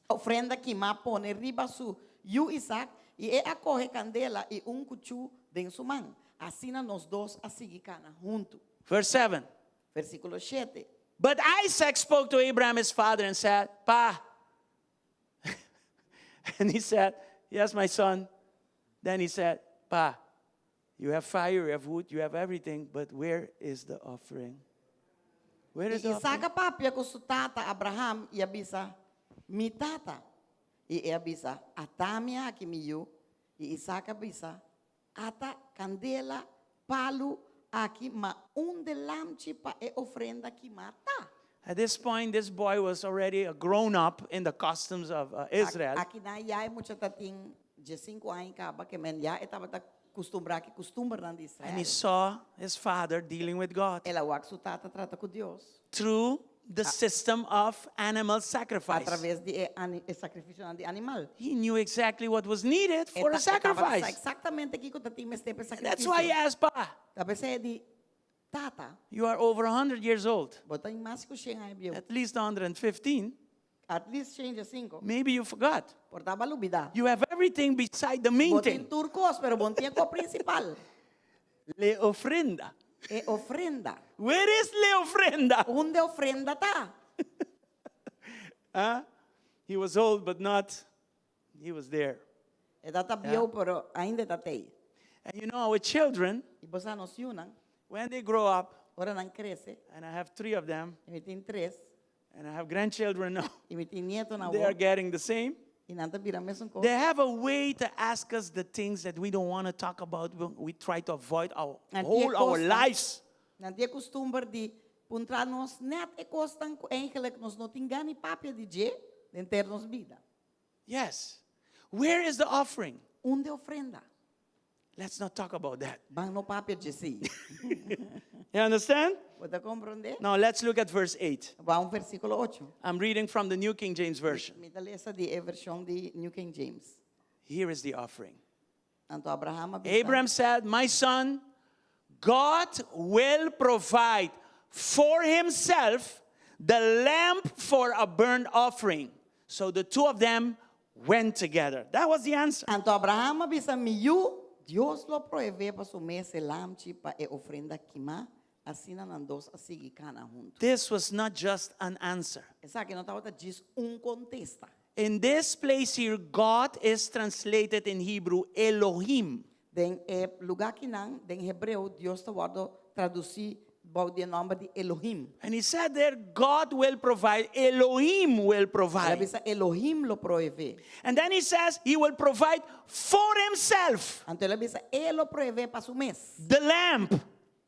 ofrenda kimá pone riba su yu Isaac, i e a kohe kandela i un kuchú den su man. Asina nos dos a sigui kana huntu. Verse 7. Versíkulo shete. But Isaac spoke to Abraham his father and said, Pa. And he said, Yes, my son. Then he said, Pa, you have fire, you have wood, you have everything, but where is the offering? Where is I the offering? Isaac a papia ku su tata Abraham i a bisa, Mi tata. I e a bisa, Ata mi aki, mi yu. I Isaac a bisa, Ata kandela, palu aki, ma unda e lamchi pa e ofrenda kimá ta? At this point, this boy was already a grown up in the customs of uh, Israel. Akinan ya e mucha tatin diesinku aña kaba ke men ya e tabata kustumbrá ku kustumbernan di And he Israel. saw his father dealing with God El a wak su tata trata ku Dios through the system of animal a sacrifice. traves di e, e sakrifisionan di animal. He knew exactly what was needed E for a ta- e tabata sa sacrifice. eksaktamente kiko tatin mester pa e That's why he sakrifisio. asked, Pa, Ta p'esei e di, Tata, you are over 100 years old, bo ta mas ku shen aña bieu. at least 115. At least shen diesinku. Maybe you forgot. Por ta bo a lubidá. You have everything beside the main Bo tin thing. tur kos, pero bo no tin e kos prinsipal. Le ofrenda. E ofrenda. Where is le ofrenda? Unda e ofrenda ta? Huh? He was old, but not, he was there. E tabata bieu, pero ainda e tabata ei. And you know, our children, I bo sa nos yunan, when they grow up, ora nan krese, and I have three of them, i mi tin tres, and I have grandchildren now, i mi tin nietonan they are awor, getting the same. i nan ta bira mesun kos. They have a way to ask us the things that we don't want to talk about. We try to avoid our Nan tin e whole our kosnan, lives. nan tin e kustumber di puntra nos nèt e kosnan ku eigenlijk nos no tin gana di papia di dje henter nos bida. Yes. Where is the offering? Unda e ofrenda? Let's not talk about that. Ban no papia dje esei. You understand? Bo ta komprondé? Now let's look at verse 8. Ban versíkulo ocho. I'm reading from the New King James Version. Mi ta lesa di e vershon di New King James. Here is the offering. Anto Abraham a bisa. Abraham said, My son, God will provide for himself the lamb for a burnt offering. So the two of them went together. That was the answer. Anto Abraham a bisa, Mi yu, Dios lo proveé pa su mes e lamchi pa e ofrenda kimá. Asina nan dos a sigui kana huntu. This was not just an answer. Esaki no tabata djis un kontesta. In this place here, God is translated in Hebrew Elohim. Den e lugá akinan, den hebreo, Dios ta wòrdu tradusí bou di e nòmber di Elohim. And he said there, God will provide, Elohim will El a provide. bisa Elohim lo proveé. And then he says, he will provide for himself Anto el a bisa e lo proveé pa su mes. the lamb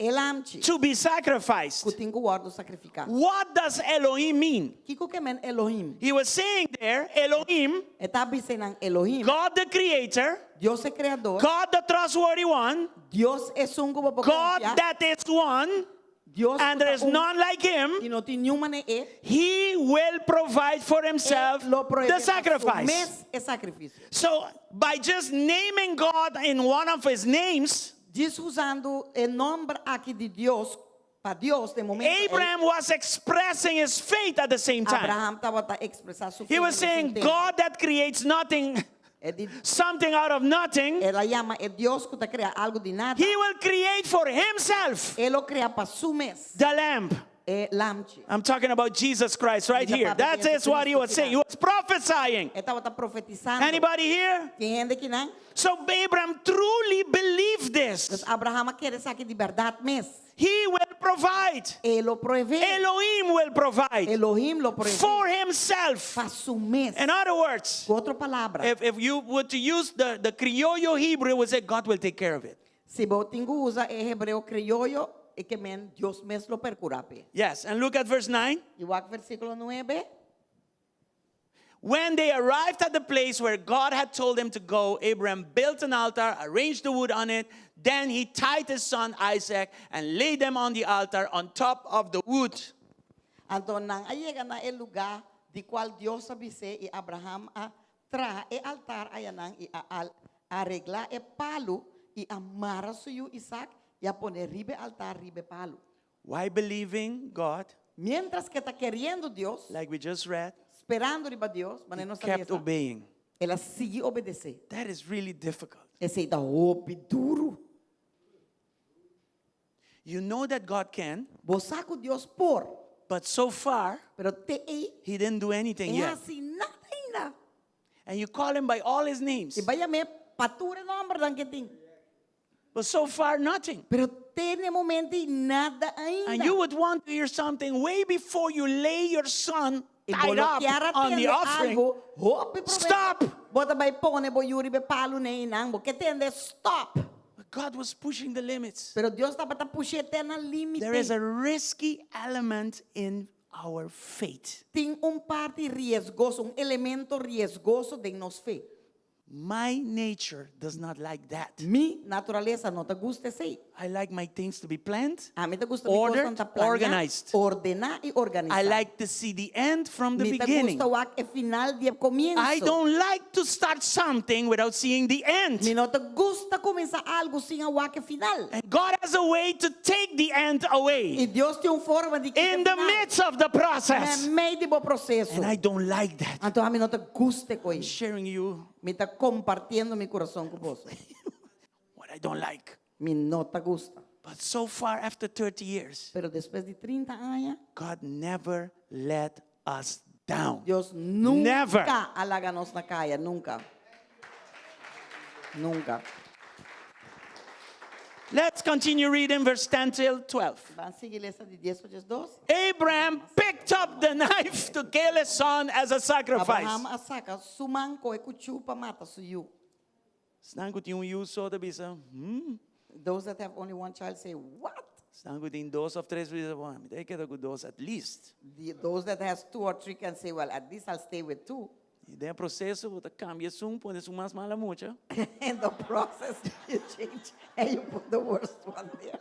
E lamchi to be sacrificed. ku tin ku wòrdu sakrifiká. What does Elohim mean? Kiko ke men Elohim? He was saying there, Elohim, E ta bisa einan Elohim. God the creator, Dios e kreador. God the trustworthy one, Dios esun ku bo por God konfia. that is one, Dios and there is un none like him. I no tin niun manera e. He will provide for himself E lo proveé the pa su sacrifice. mes e sakrifisio. So by just naming God in one of his names, Djis usando e nòmber aki di Dios pa Dios den momento ei, Abraham was expressing his faith at the same time. Abraham tabata ekspresá su fe He was na mesun saying, tempu. God that creates nothing, E di, something out of nothing, el a yama e Dios ku ta krea algu di nada. he will create for himself E lo krea pa su mes the lamb. e lamchi. I'm talking about Jesus Christ right Mi ta here. papia That di is what he Jesucristo was saying. He akinan. was prophesying. E tabata profetisando. Anybody here? Tin hende akinan? So Abraham truly believed this. Dus Abraham a kere esaki di bèrdat mes. He will provide. E lo proveé. Elohim will provide Elohim lo proveé. for himself. Pa su mes. In other words, Ku otro palabra, if you were to use the criollo Hebrew, it would say God will take care of it. si bo tin ku usa e hebreo krioyo, e ke men Dios mes lo perkurá p'e. Yes, and look at verse 9. I wak versíkulo nuebe. When they arrived at the place where God had told them to go, Abraham built an altar, arranged the wood on it. Then he tied his son Isaac and laid them on the altar on top of the wood. Anto nan a yega na e lugá di kual Dios a bis'é, i Abraham a traha e altar ayanan i a areglá e palu i a mara su yu Isaac i a pone riba e altar riba e palu. Why believing God? Miéntras ku e ta keriendo Dios, Like we just read, sperando riba Dios, he manera nos a kept lesa, obeying. el a sigui obedesé. That is really difficult. Esei ta hopi duru. You know that God can, Bo sa ku Dios por, but so far, pero te ei he didn't do anything e yet. hasi nada ainda. And you call him by all his names, I bo a yam'é pa tur e nòmbernan ku e tin. but so far, nothing. Pero te na e momento ei nada ainda. And you would want to hear something way before you lay your son I tied bo lo up kier a on the tende offering. algu hopi promé. Stop! Bo ta bai pone bo yu riba e palu einan. Bo ke tende stop. But God was pushing the limits. Pero Dios tabata push'é te na límite. There is a risky element in our faith. Tin un parti riesgoso, un elemento riesgoso den nos fe. My nature does not like that. Mi naturalesa no ta gusta esei. I like my things to be planned, Ami ta gusta mi ordered, kosnan ta planeá, organized. ordená i organisá. I like to see the end from the Mi ta beginning. gusta wak e final di e komienso. I don't like to start something without seeing the end. Mi no ta gusta kuminsá algu sin a wak e final. And God has a way to take the end away I Dios tin un forma di kita in the final. midst of the process. Meimei di bo proseso. And I don't like that. Anto ami no ta gusta e kos ei. Sharing you Mi ta kompartiendo mi kurason ku boso. what I don't like. Mi no ta gusta. But so far, after 30 years, Pero despues di 30 aña, God never let us down. Dios nunka Never. a laga nos na kaya, nunka. Nunka. Let's continue reading verse 10 till 12. Ban sigui lesa di 10 pa 12. Abraham picked up the knife to kill his son as a sacrifice. Abraham a saka su man kohe kuchú pa mata su yu. Esnan ku tin un yu so ta bisa, Those that have only one child say, what? Esnan ku tin dos òf tres bisa, bueno, mi ta keda ku dos at least. The, those that has two or three can say, well, at least I'll stay with two. I den proseso, bo ta kambia esun, pone esun mas mala mucha. In the process, you change and you put the worst one there.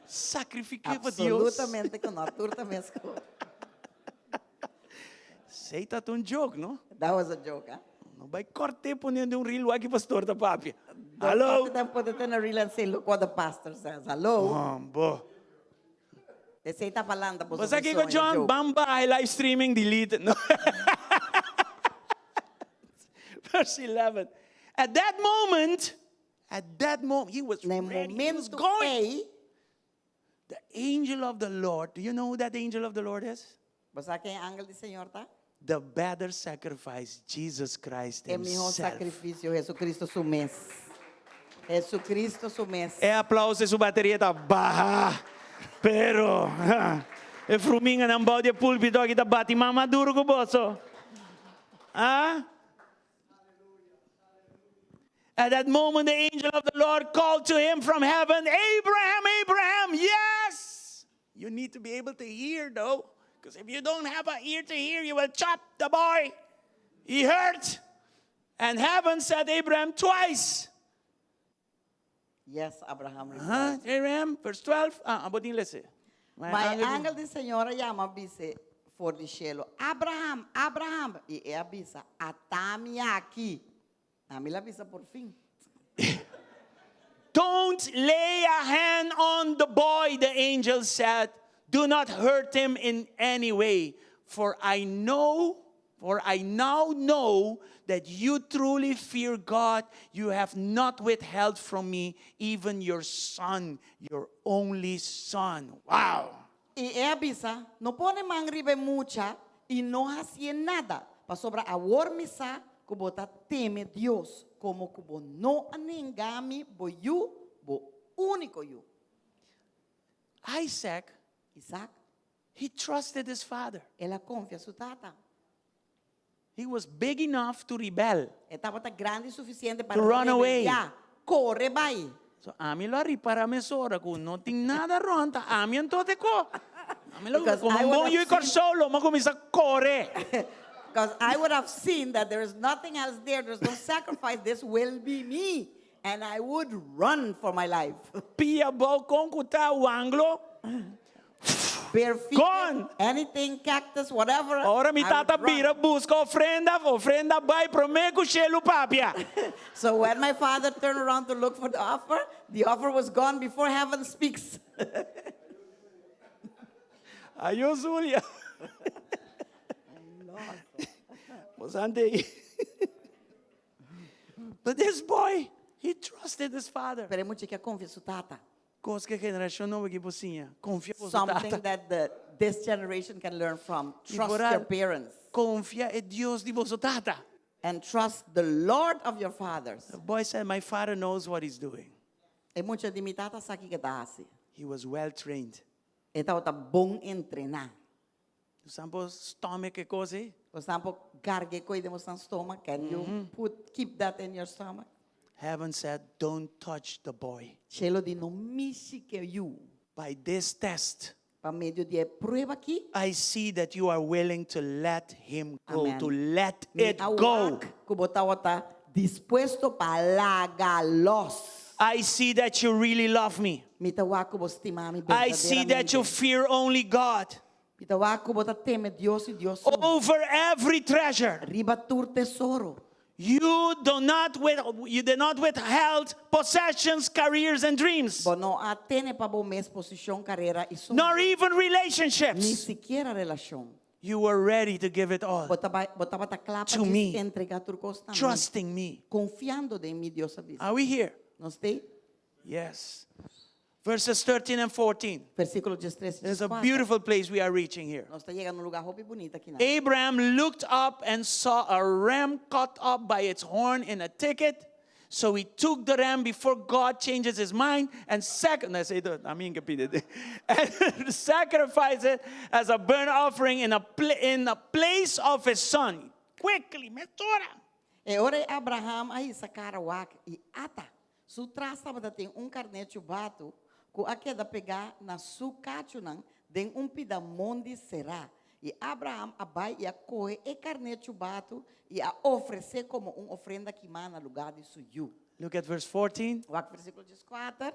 Sakrifiké pa Dios. Absolutamente ku no, tur ta meskos. Esei ta un joke, no? That was a joke, huh? No bai kort'é pone den un reel wak pastor ta papia. Don't Hallo? cut it and put it in a reel and say, look what the pastor says. Hallo? Hombo. Esei ta falando boso Bo sa kiko soño, John, joke. ban baha live streaming delete. No. Verse 11. At that moment, at that moment, he was Na ready. He was momento going. ei, The angel of the Lord. Do you know who that angel of the Lord is? bo sa ken angel di Señor ta? The better sacrifice, Jesus Christ E mihó himself. sakrifisio, Jesucristo su mes. Jesucristo su mes. E aplauso su bateria ta baha. Pero, e fruminganan bou di e pulpito aki ta bati mama duro ku boso. Ah? At that moment, the angel of the Lord called to him from heaven, Abraham, Abraham, yes! You need to be able to hear, though, because if you don't have an ear to hear, you will chop the boy. He heard. And heaven said, Abraham, twice. Yes, Abraham Huh? replied. Abraham, verse 12. Ah, abo tin lesa. Ma e angel di Señor a yama bis'é for di shelu, Abraham, Abraham! I el a bisa, Ata mi aki. Ami el a bisa por fin. Don't lay a hand on the boy, the angel said. Do not hurt him in any way, for I know, for I now know that you truly fear God. You have not withheld from me even your son, your only son. Wow! I el a bisa, No pone man riba e mucha i no hasié nada, pasobra awor mi sa ku bo ta teme Dios. Komo ku bo no a nenga mi bo yu, bo úniko yu. Isaac, Isaac, he trusted his father. El a konfia su tata. He was big enough to rebel. E tabata grandi sufisiente pa To run away. rebeldiá, kore bai. So ami lo a ripará mesora ku no tin nada rònt, ta ami anto te ko. Ami lo Because komo I un would bon have yu i seen- Kòrsou lo mi a kuminsá kore. Because I would have seen that there is nothing else there, there's no sacrifice, this will be me. And I would run for my life. Pia bou kon ku ta wanglo. Bare feet, Gone. anything, cactus, whatever. Ora mi I would tata run. bira buska ofrenda, ofrenda bai promé ku shelu papia. So when my father turned around to look for the offer, the offer was gone before heaven speaks. Ayo Zulia. Bosante. But this boy, he trusted his father. Pero e mucha aki a konfia su tata. Kos ku e generashon nobo aki por siña. Konfia boso Something tata. that the, this generation can learn from. I Trust vooral, your parents Konfia e Dios di boso tata. and trust the Lord of your fathers. The boy said, My father knows what he's doing. E mucha di mi tata sa kiko e ta hasi. He was well trained. E tabata bon entrená. Boso por stomach e kos ei? Boso por karga e kos ei den boso stoma. Can you put, keep that in your stomach? Heaven said, Don't touch the boy. Shelo di no mishi ku e yu. By this test, Pa medio di e prueba aki. I see that you are willing to let him go, Amen. to let Mi it go. a wak ku bo tabata dispuesto pa laga los. I see that you really love me. Mi ta wak ku bo stima mi I see that you berdaderamente. fear only God Mi ta wak ku bo ta teme Dios i Dios so. over every treasure. Riba tur tesoro. You do not with, you did not withheld possessions, careers, and dreams, Bo no a tene pa bo mes posishon, karera i soño. nor even Ni relationships. sikiera relashon. You were ready to give it all, Bo tabata kla pa To me. entregá tur kos na mi. trusting me. Konfiando den mi, Dios a bisa. Are we here? Nos t'ei? Yes. Verses 13 and 14. Versíkulo 13 There's a 14. beautiful place we are reaching here. Nos ta yegando na un lugá hopi bunita aki. Abraham looked up and saw a ram caught up by its horn in a thicket. So he took the ram before God changes his mind and sac- no, say the- I mean, and sacrificed it as a burnt offering in a, pla- in a place of his son. Quickly, mesora. E ora ei Abraham a hisa kara wak, i ata, su tras tabatin un karné chubatu ku a keda pegá na su kachunan den un pida mondi será. I Abraham a bai i a kohe e karné chubatu i a ofresé komo un ofrenda kimá na lugá di su yu. Look at verse 14. Wak versíkulo 14.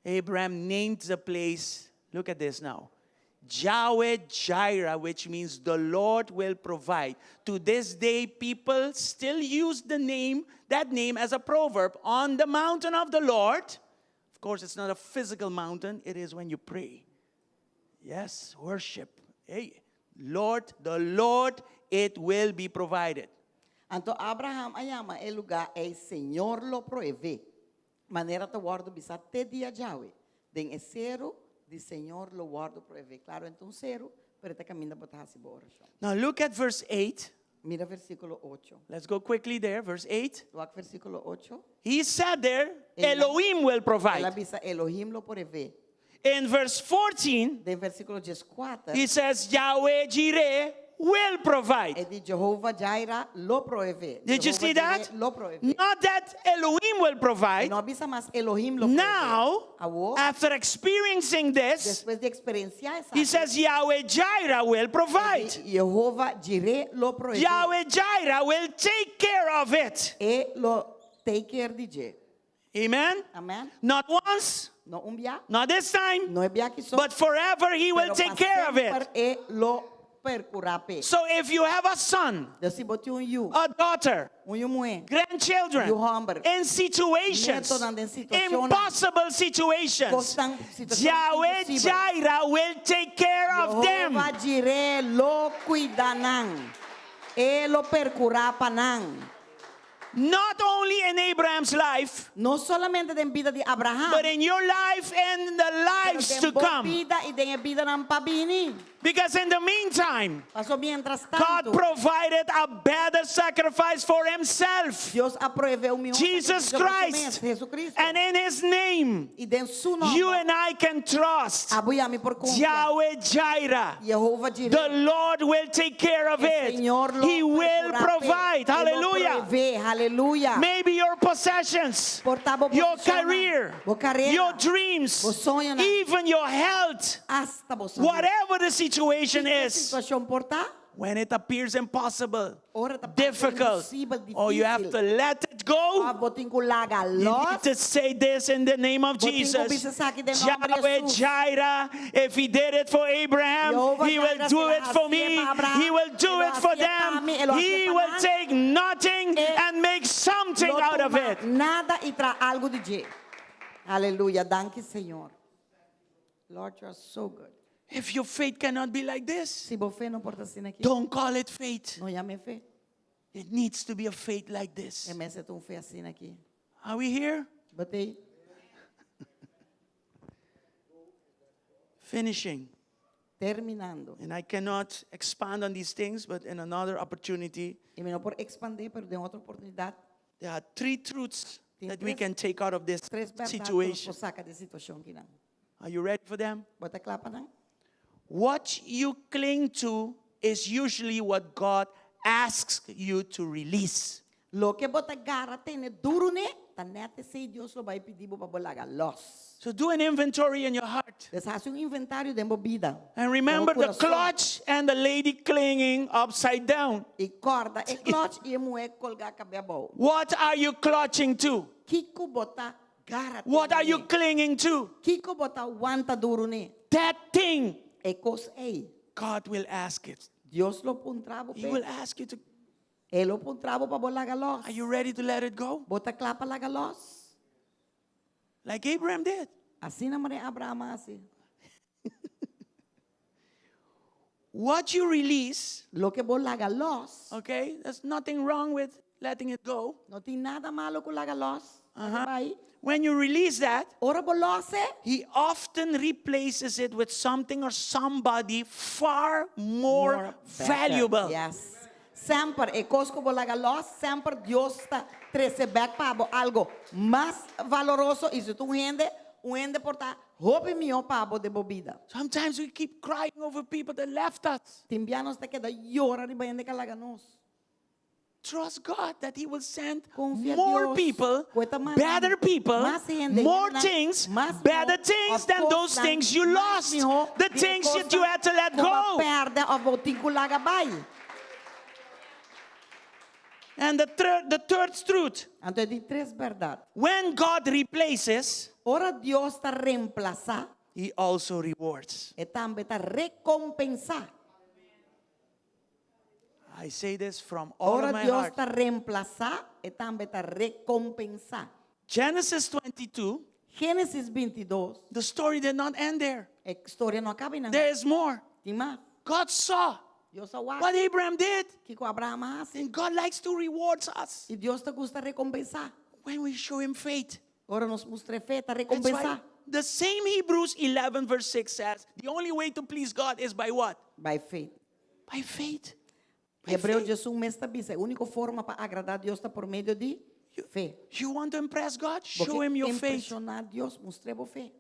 Abraham named the place, look at this now, Yahweh Jireh, which means the Lord will provide. To this day, people still use the name, that name as a proverb on the mountain of the Lord. Of course, it's not a physical mountain, it is when you pray. Yes, worship. Hey, Lord, the Lord, it will be provided. Anto Abraham a yama e lugá ei Señor lo proveé. Manera ta wòrdu bisá te dia djawe. Den e seru di Señor lo wòrdu proveé. Klaro, e no ta un seru, pero e ta kaminda bo ta hasi bo orashon. Now look at verse 8. Mira versíkulo 8. Let's go quickly there, verse 8. Wak versíkulo 8. He said there, El a- Elohim will El a provide. bisa Elohim lo proveé. In verse 14, Den versíkulo 14, he says, Yahweh Jireh will provide. e di Jehovah Jireh lo proveé. Did you Jehovah see Jireh that? lo proveé. Not that Elohim will provide. No a bisa mas Elohim lo proveé. Now, Awor, after experiencing this, despues di eksperensiá esaki, he says, Yahweh Jireh will provide. Jehovah Jireh lo proveé. Yahweh Jireh will take care of it. E lo take care di dje. Amen? Amen? Not once, No un bia, not this time, no e bia aki so. but forever he will pero take pa care of it. semper E lo perkurá p'e. So if you have a son, Dus si bo tin un yu, a daughter, un yu muhé, grandchildren, yu hòmber, in situations, Nietonan den situashonnan. impossible situations, Kosnan situashon Yahweh imposibel. Jireh will take care of them. Jehovah Jireh lo kuida nan. E lo perkurá pa nan. Not only in Abraham's life, No solamente den bida di Abraham, but in your life and the pero lives den to bo come. bida i den e bidanan pa bini. Because in the meantime, Paso mientras God tantu, provided a better sacrifice for himself. Dios a proveé un mihó Jesus sakrifisio pa su Christ. mes, Jesucristo. And in his name, I den su nòmber, you and I can trust abo i ami por konfia. Yahweh Jireh. Yehova Jireh. The Lord will take care of E it. Señor lo He will perkurá p'e. provide. E lo Hallelujah. proveé. Aleluya. Maybe your possessions, Por ta bo your poseshonnan, career, bo karera, your dreams, bo soñonan, even your health, asta bo salú. whatever the situation Kiko is, situashon por ta? when it appears impossible, Ora ta parse difficult, imposibel, or you have difísil. to let it go. Òf bo tin ku laga You need lòs. to say this in the name of Bo tin ku Jesus. bisa esaki den nòmber di Yahweh Jesus. Jireh, if he did it for Abraham, Jehovah he will Jireh, do si el a it for hasié me. pa Abraham, He will do el lo it for hasié pa them. mi, el lo He hasié pa will nan. take nothing E and make something lo out of tuma it. Nada i traha algu di dje. Aleluya. Danki, Señor. Lord, you are so good. If your faith cannot be like this, Si bo fe no por ta asina aki, don't call it faith. no yam'é fe. It needs to be a faith like this. E mester ta un fe asina aki. Are we here? Bo t'ei? Finishing. Terminando. And I cannot expand on these things, but in another opportunity, I mi no por ekspandé, pero den otro oportunidat, there are three truths Tin that we tres can take out of this tres bèrdat ku nos situation. por saka di e situashon kinan. Are you ready for them? Bo ta kla pa nan? What you cling to is usually what God asks you to release. Loke bo ta gara tene duru n'e, ta nèt esei Dios lo bai pidi bo pa bo laga lòs. So do an inventory in your heart. Des hasi un inventario den bo bida. And remember Den bo the kurason. clutch and the lady clinging upside down. I kòrda e klòch i e muhé kolgá kabé abou. What are you clutching to? Kiko bo ta gara What tene are you n'e? clinging to? Kiko bo ta wanta duru n'e? That thing, E kos ei, God will ask it. Dios lo puntra bo He p'e. will ask you to, E lo puntra bo pa bo laga lòs. are you ready to let it go? Bo ta kla pa laga lòs? Like Abraham did. Asina manera Abraham a hasi. What you release, Loke bo laga lòs. okay, there's nothing wrong with letting it go. No tin nada malo ku laga lòs. Aha. Bai. When you release that, Ora bo lòs e. he often replaces it with something or somebody far more, More better. valuable. Yes. Semper e kos ku bo laga lòs, semper Dios ta trese bèk pa bo algo mas valoroso i si ta un hende, un hende por ta hopi mihó pa bo den bo bida. Sometimes we keep crying over people that left us. Tin bia nos ta keda yora riba hende ku a laga nos. Trust God that He will send Confia more Dios people, ku e ta manda better people, mas hende, more hendenan things, mas better mihó, things òf than those kosnan things you mas lost, mihó the di e things that you kosnan had to let ku bo a go. pèrdè òf bo tin ku laga bai. And the third, the third truth, Anto e di tres bèrdat. when God replaces, Ora Dios ta remplasá, He also rewards. e tambe ta rekompensá. I say this from all Ora of my Dios heart. ta remplasá, e tambe ta rekompensá. Genesis 22, Génesis 22, the story did not end there. e storia no a kaba einan. There is more. Tin mas. God saw Dios a wak what Abraham did. kiko Abraham a hasi. And God likes to reward us I Dios ta gusta rekompensá. when we show him faith. Ora nos mustra fe, ta That's why rekompensá. the same Hebrews 11 verse 6 says, the only way to please God is by what? By faith. By faith. By Hebreo faith. 11 mes ta bisa, e úniko forma pa agradá Dios ta por medio di fe. You want to impress God? Bo Show ke him your faith. impreshoná Dios, mustr'é bo fe.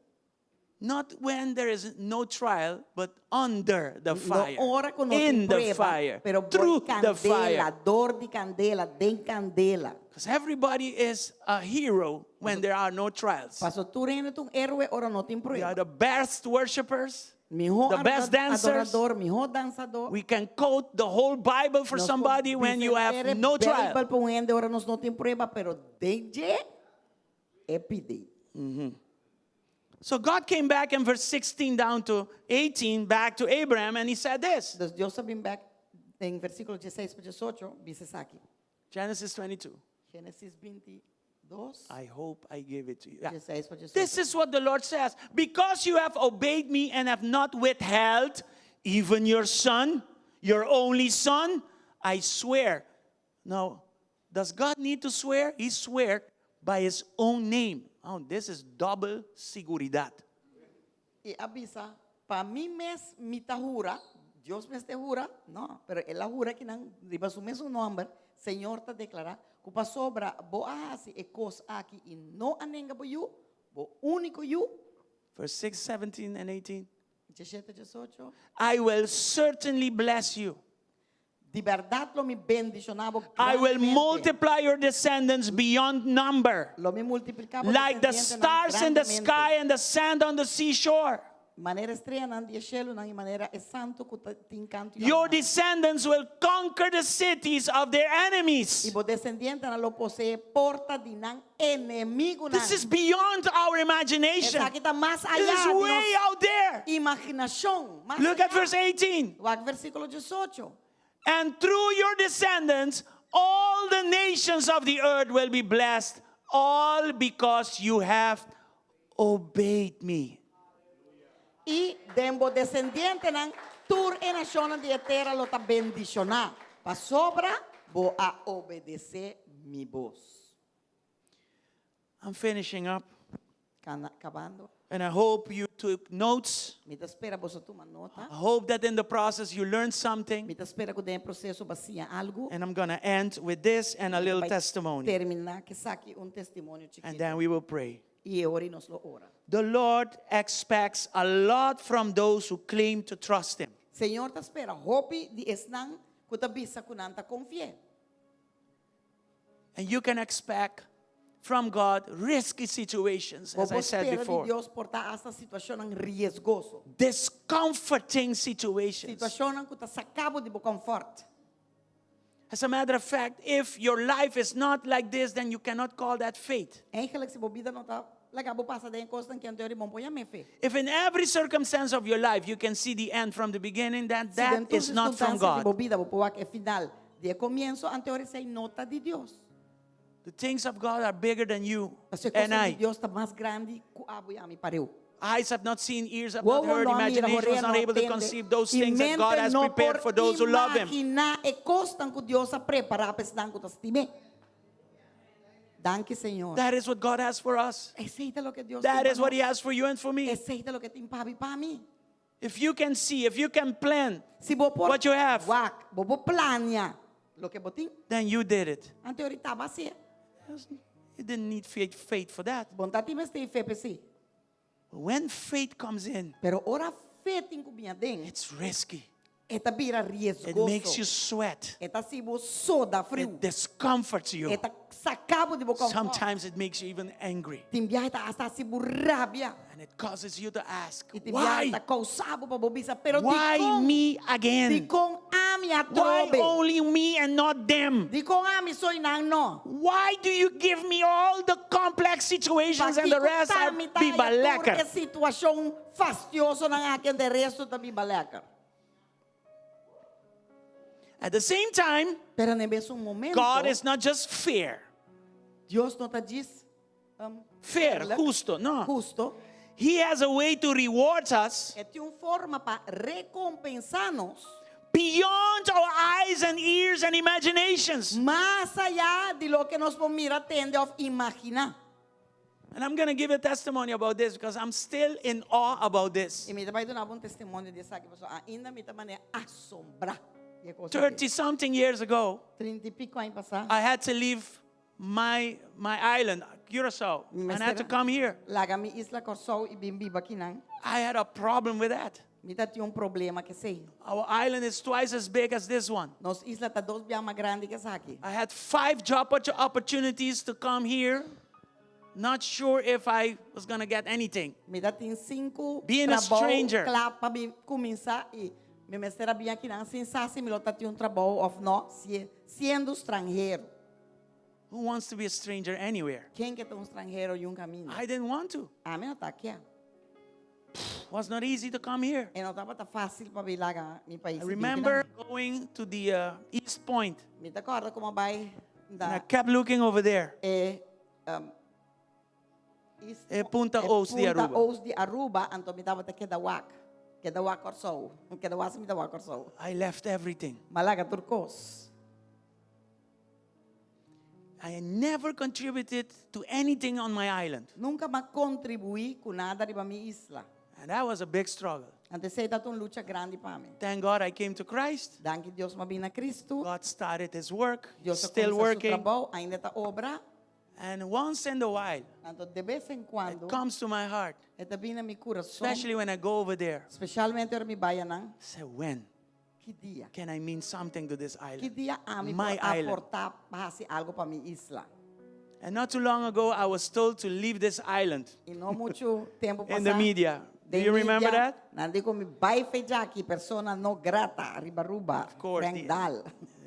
Not when there is no trial, but under the fire. No ora ku no tin In the prueba, fire. pero bou Through the kandela, fire. dor di kandela, den kandela. Because everybody is a hero when there are no trials. Paso tur hende ta un héroe ora no tin We prueba. are the best worshipers, Mihó the best dancers. adorador, mihó dansador. We can quote the whole Bible for Nos por somebody when you have bisa henter e no trial. Bijbel pa un hende ora nos no tin prueba, pero den dje e pidi. So God came back in verse 16 down to 18, back to Abraham, and he said this. Dus Dios a bin bek den versíkulo dieseis pa diesocho, bisa esaki. Genesis 22. Génesis 22, I hope I gave it to you. Yeah. dieseis pa diesocho. This is what the Lord says. Because you have obeyed me and have not withheld even your son, your only son, I swear. Now, Does God need to swear? He swear by his own name. Oh, this is double siguridad. I a bisa, Pa mi mes mi ta hura, Dios mester hura? No, pero el a hura kinan riba su mesun nomber, Señor ta declara, cu pasobra bo a haci e cos aki y no a nenga bo yu, bo unico yu, Verse 6, 17 and 18. Diesshete, diesocho. I will certainly bless you. Di bèrdat lo mi bendishoná bo I will grandemente. multiply your descendants beyond number. Lo mi multipliká bo Like the desendientenan stars in the grandemente. sky and the sand on the seashore. Manera e streanan di e shelunan i manera e santu ku ta tin kantu Your yamá. descendants will conquer the cities of their I enemies. bo desendientenan lo poseé porta di nan enemigunan. This is beyond our imagination. Esaki ta mas This ayá is di way nos out there. imaginashon. Mas Look at ayá. verse 18. Wak versíkulo 18. And through your descendants, all the nations of the earth will be blessed, all because you have obeyed me. I den bo desendientenan, tur e nashonnan di e tera lo ta bendishoná, pasobra bo a obedesé mi bos. I'm finishing up. Kana, kabando. And I hope you took notes. Mi ta spera boso tuma nota. I hope that in the process you learned something. Mi ta spera ku den e proseso bo a siña algu. And I'm going to end with this and a little Bai testimony. Terminá ku esaki un testimonio And chikitu. then we will pray. I e ora nos lo ora. The Lord expects a lot from those who claim to trust Him. Señor ta spera hopi di esnan ku ta bisa ku nan ta konfi'é. And you can expect from God risky situations, Bo as I por said spera di before. Dios por ta hasta situashonnan riesgoso. Discomforting situations. Situashonnan ku ta saka bo di bo comfort. As a matter of fact, if your life is not like this, then you cannot call that faith. Eigenlijk si bo bida no ta laga bo pasa den kosnan ku anto bo no por yam'é fe. If in every circumstance of your life you can see the end from the beginning, then Si that den tur is not from sirkunstansia di God. bo bida bo por wak e final di e komienso, anto esei no ta di Dios. The things of God are bigger than you Pasobra and kosnan di I. Dios ta mas grandi ku abo i ami pareu. Eyes have not seen, ears have not Wowo heard, no a mira, imagination horea was not no a able to tende, conceive those i things that mente God has no prepared por for those who love Him. imaginá e kosnan ku Dios a prepará pa esnan ku ta stim'é. Danki, Señor. That is what God has for us. Esei ta loke Dios That tin pa is what He nos. has for you and for me. Esei ta loke tin pa bo i pa mi. If you can see, if you can plan Si bo por what you have, wak, bo por plania loke bo tin, then you did it. anto ora bo a hasié. You didn't need faith, faith for that. Bo no tabatin mester di fe p'esei. When faith comes in, Pero ora fe tin ku bin aden, it's risky. E ta bira It makes you riesgoso. sweat. E ta hasi bo soda friu. It discomforts you. E ta saka bo di bo comfort. Sometimes it makes you even angry. Tin biaha e ta hasta hasi bo rabia. And it causes you to ask, I tin biaha why? e ta kousa bo pa bo bisa, pero Why dikon? me again? Dikon ami Why atrobe? only me and not them? Dikon ami so i nan no? Why do you give me all the complex situations and the Pakiko rest are ta mi ta biba haya tur lekker? e situashon fastiosonan aki en de resto ta biba lekker. At the same time, Pero na e mesun momento, God is not just fair. Dios no ta djis um, Fair, eerlijk, husto, no. Husto. He has a way to reward us E tin un forma pa rekompensá nos. beyond our eyes and ears and imaginations. Mas ayá di loke nos por mira, tende òf imaginá. And I'm going to give a testimony about this because I'm still in awe about this. I mi ta bai duna bo un testimonio di esaki, pasobra ainda mi ta manera asombrá di e kos aki. 30 something years ago, Trinta i piko aña pasá. I had to leave my, my island, Curacao, Mi and I had to mester come here. Laga mi isla Kòrsou i bin biba akinan. I had a problem with that. Mi tatin un problema ku esei. Our island is twice as big as this one. Nos isla ta dos bia mas grandi ku esaki. I had five job opportunities to come here. Not sure if I was going to get anything. Mi tatin sinku Being a trabou stranger. kla pa mi kuminsá i mi mester a bin akinan sin sa si mi lo tatin un trabou òf no, siendo stranhero. Who wants to be a stranger anywhere? Ken ke ta un stranhero niun kaminda? I didn't want to. Ami no ta kier. It was not easy to come here. E no tabata fásil pa bin laga mi pais. I remember going to the uh, East Point. Mi ta kòrda kon m'a bai And I na kept looking over there. e um, East, E punta e oost di punta Aruba. oost di Aruba, anto mi tabata keda wak. Keda wak Kòrsou. Keda wak si mi ta wak Kòrsou. I left everything. M'a laga tur kos. I never contributed to anything on my island. Nunka m'a kontribuí ku nada riba mi isla. And that was a big struggle. Anto esei tabata un lucha grandi pa mi. Thank God I came to Christ. Danki Dios m'a bin na Kristu. God started his work, Dios a still kuminsá su working. trabou, ainda ta obra. And once in a while, Anto de bes en it kuando, comes to my heart, e ta bin na mi kurason. especially when I go over there. Spesialmente ora mi bai einan. I say, when Ki dia? can I mean something to this Ki island? dia ami My por island. aportá pa hasi algu pa mi isla? And not too long ago, I was told to leave this island I no muchu tempu in the pasá, media. Do den you remember media, that? Nan di ku mi bai for di aki, persona no grata, riba Aruba, Of course, Frank the, Daal.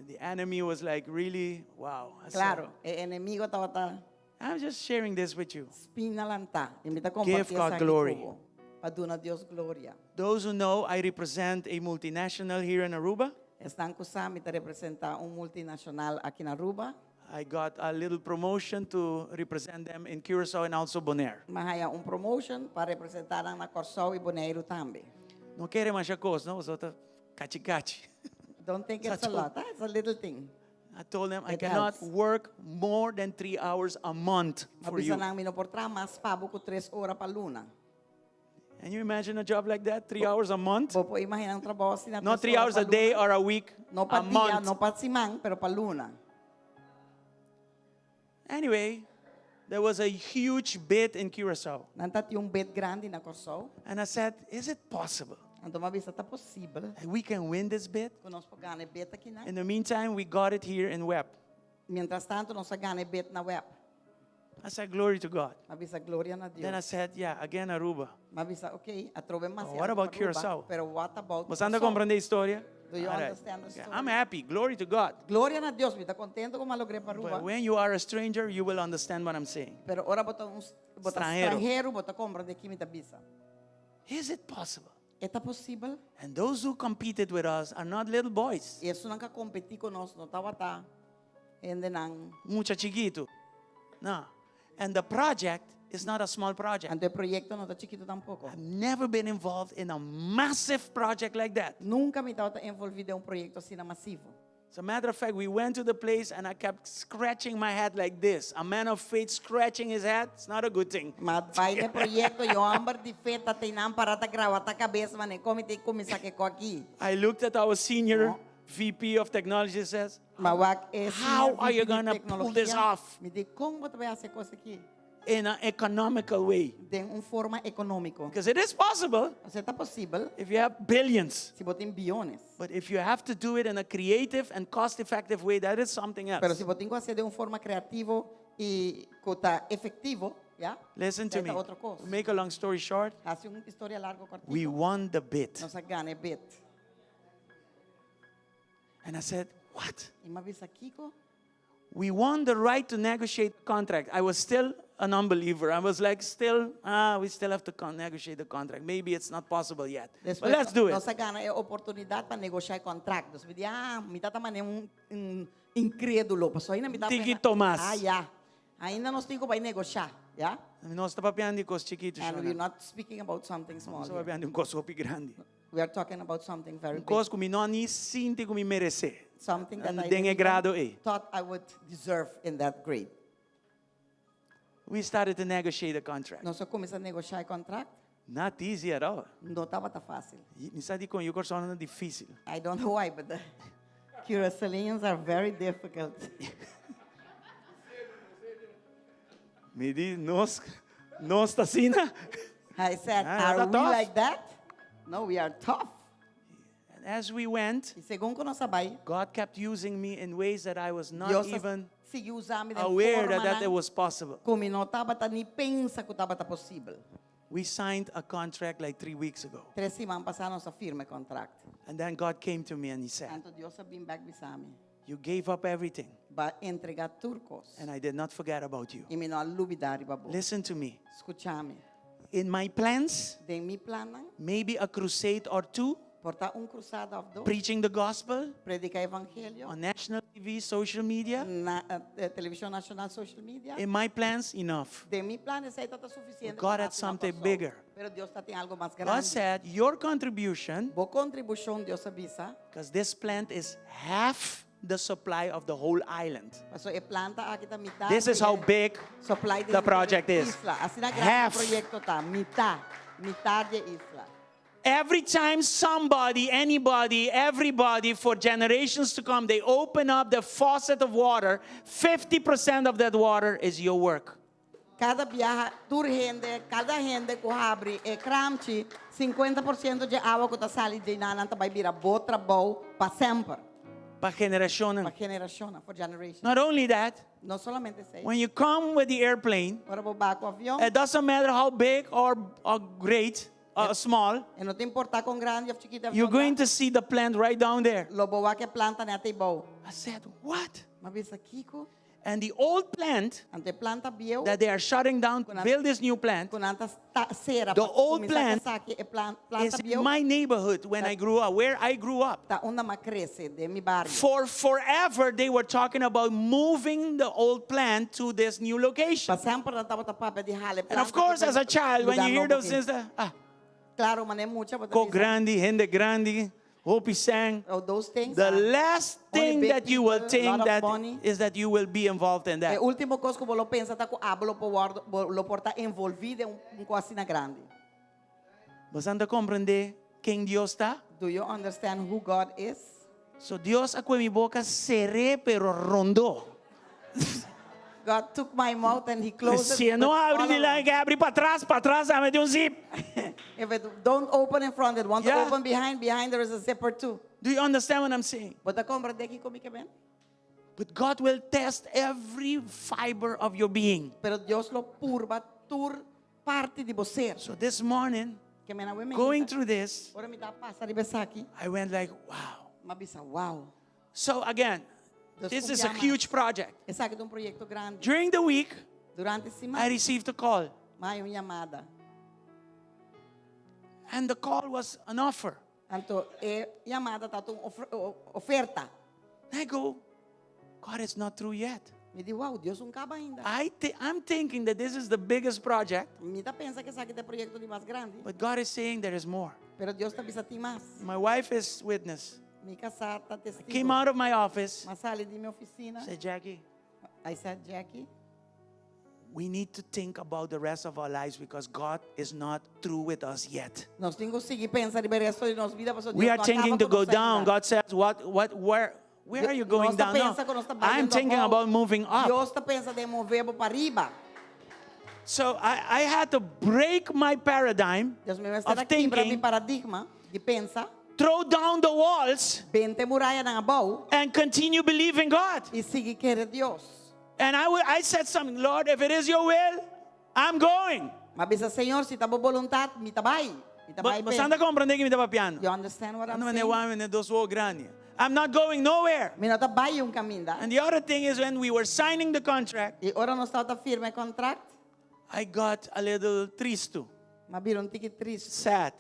the enemy was like, really? Wow. I said, Klaro, e enemigu tabata I'm just sharing this with you. spina lantá. I mi ta Give kompartí God esaki glory. ku bo. Pa duna Dios gloria. Those who know, I represent a multinational here in Aruba. Esnan ku sa, mi ta representá un multinashonal aki na Aruba. I got a little promotion to represent them in Curacao and also Bonaire. M'a haña un promotion pa representá nan na Kòrsou i Boneiru tambe. No kere masha kos, no? So ta kachi kachi. Don't think it's a Sa lot. Huh? It's a little thing. I told them I It cannot helps. work more than three hours a month for M'a bisa you. nan mi no por traha mas pa bo ku tres ora pa luna. Can you imagine a job like that? Three hours a month? Bo por imaginá un trabou asina Not tres three ora hours pa a day luna? or a week, No pa a dia, month. no pa siman, pero pa luna. Anyway, there was a huge bid in Curacao. Nan tabatin un bid grandi na Kòrsou. And I said, is it possible Anto m'a bisa ta posibel that we can win this bid? ku nos por gana e bid aki nan. In the meantime, we got it here in WEB. Mientrastantu nos a gana e bid na WEB. I said, glory to God. M'a bisa gloria na Then I Dios. said, yeah, again Aruba. M'a bisa, ok, atrobe mas What about Curacao? Pero what about Bo ta Kòrsou? komprondé e historia? Do you All right. understand the Okay, story? I'm happy. Glory to God. Gloria na Dios, mi ta kontentu ku m'a logr'é pa Aruba. But when you are a stranger, you will understand what I'm saying. Pero ora bo ta un bo ta Stranhero. stranhero, bo ta komprondé kiko mi ta bisa. Is it possible? E ta posibel? And those who competed with us are not little boys. I esnan ku a kompetí ku nos, no tabata hendenan. Mucha chikitu. No. And the project is not a small project. Anto e proyekto no ta chikitu tampoko. I've never been involved in a massive project like that. Nunka mi tabata envolví den un proyekto asina masivo. As a matter of fact, we went to the place and I kept scratching my head like this. A man of faith scratching his head, it's not a good thing. M'a bai na e proyekto, i hòmber di fe ta einan pará ta grawata kabes, ma ne komo te kuminsá ku aki. I looked at our senior VP of technology and says, M'a wak e How are you gonna pull this off? Mi di kon bo ta bai hasi e kos aki? In an economical way. Den un forma ekonómiko. Because it is possible Pasobra ta posibel if you have billions. si bo tin biyones. But if you have to do it in a creative and cost-effective way, that is something Pero else. si bo tin ku hasi den un forma kreativo i ku ta efektivo, ya? Listen to Ta me. otro kos. Make a long story short, Hasi un historia largu kòrtiku. we won the bid. Nos a gana e bid. And I said, what? I m'a bisa kiko? We won the right to negotiate the contract. I was still an unbeliever. I was like, still, ah, we still have to negotiate the contract. Maybe it's not possible yet. Despues, But let's do it. Nos a gana e oportunidat pa negoshá e kontrakt. Dus mi di, ah, mi tabata manera un, un inkrédulo. Pasobra ainda mi tabata Tiki pensa, Tomás. Ah, ya. Ainda nos tin ku bai negoshá, ya? Nos no ta papiando di kos chikitu, And we're Shona. not speaking about something small. Nos ta here. papiando di un kos hopi grandi. We are talking about something very Un big. kos ku mi no ni sinti ku mi meresé. Something that I Den didn't e even grado ei. thought I would deserve in that grade. We started to negotiate the contract. Nos a kuminsá negoshá e kontrakt. Not easy at all. No tabata fásil. Mi sa dikon yu Kòrsou ta difísil. I don't know why, but the Curaçaoeans are very difficult. Mi di, nos, nos ta asina. I said, Ah, are ta we tough. like that? No, we are tough. And as we went, I segun ku nos a bai, God kept using me in ways that I was not Dios even sigui usa mi den aware forma that, that it was possible. ku mi no tabata ni pensa ku tabata posibel. We signed a contract like three weeks ago. Tres siman pasá nos a firma e kontrakt. And then God came to me and He said, Anto Dios a bin bèk bisa mi. You gave up everything, B'a entregá tur kos. and I did not forget about you. I mi no a lubidá riba bo. Listen to me. Skucha mi. In my plans, Den mi plannan, maybe a crusade or two, por ta un krusada òf dos, preaching the gospel prediká evangelio on national TV, social media. na eh, televishon nashonal, social media. In my plans, enough. Den mi plan esei tabata sufisiente. God had something bigger. Pero Dios tabatin algu mas God grandi. said, Your contribution, Bo kontribushon, Dios a bisa, because this plant is half the supply of the whole island. Paso e planta aki ta mitar. This is how big supply the project is. Isla. Asina grandi Half. e proyekto ta, mitar, mitar di e isla. Every time somebody, anybody, everybody, for generations to come, they open up the faucet of water, 50% of that water is your work. Kada biaha, tur hende, kada hende ku habri e kranchi, 50% di awa ku ta sali di einan ta bai bira bo trabou pa semper. Pa generashon. Pa generashon, for generation. Not only that, No solamente esei. when you come with the airplane, Ora bo bin ku avion, it doesn't matter how big or great or small, e no ta importá kon grandi òf chikitu avion. you're going to see the plant right down there. Lo bo wak e planta net eibou. I said, what? M'a bisa kiko? And the old plant Anto e planta bieu. that they are shutting down to build this new plant Ku nan ta sera The old plant Esaki e planta is in bieu. my neighborhood when I grew up, where I grew up. Ta unda m'a krese, den mi bario. For forever, they were talking about moving the old plant to this new location. Pa semper nan tabata papia di hala e planta. And of course, as a child, when you hear those things, ah, Klaro, manera mucha Kos grandi, hende grandi, hopi sèn. Oh, those things. The ah. last Only thing big that you will people, think lot of that money. is that you will be involved in E that. último kos ku bo lo pensa ta ku abo lo por lo por ta envolví den un kos asina grandi. Bo ta komprondé ken Dios ta? Do you understand who God is? So Dios a kohe mi boka ser'é pero rondó. God took my mouth and he closed it. Si no with habri all di la, around. ke habri patras, patras, a mete un zip. If it don't open in front, it wants to open behind. Behind there is a zipper too. Do you understand what I'm saying? Bo ta komprondé kiko mi ke men? But God will test every fiber of your being. Pero Dios lo purba tur parti di bo ser. So this morning, Ke men awe going through this, Ora mi ta pasa riba esaki. I went like, wow. M'a bisa, wow. So again, Dus this is a un biaha mas. huge project. Esaki ta un proyekto grandi. During the week, Durante siman, I received a call. m'a haña un yamada. And the call was an offer. Anto, e yamada tabata un oferta. I go, God is not through yet. Mi di, wow, Dios no a kaba ainda. I I'm thinking that this is the biggest project. Mi ta pensa ku esaki ta e proyekto di mas grandi. But God is saying there is more. Pero Dios ta bisa tin mas. My wife is witness. Mi kasá ta testigu. Came out of my office. M'a sali di mi ofisina. Said, Jackie, I said, Jackie, we need to think about the rest of our lives because God is not through with us yet. Nos tin ku sigui pensa riba resto di nos bida, We are thinking to go down. God says, what, what, where, where are you going down? No, I'm thinking about moving up. Dios ta pensa di move pa ariba. So I had to break my paradigm Dios mi of a kibra mi thinking, paradigma di pensa, throw down the walls, benta e murayanan abou and continue believing God. i sigui kere Dios. And I said something, Lord, if it is your will, I'm going. M'a bisa Señor, si ta bo boluntat, mi ta bai. Mi ta bai Bo ta komprondé kiko mi ta papiando. You understand what I'm No saying? me ne dos wowo grandi. I'm not going nowhere. Mi no ta bai un kaminda. And the other thing is when we were signing the contract, I ora nos tabata firma e kontrakt, I got a little tristo, m'a bira un tiki tristu. sad.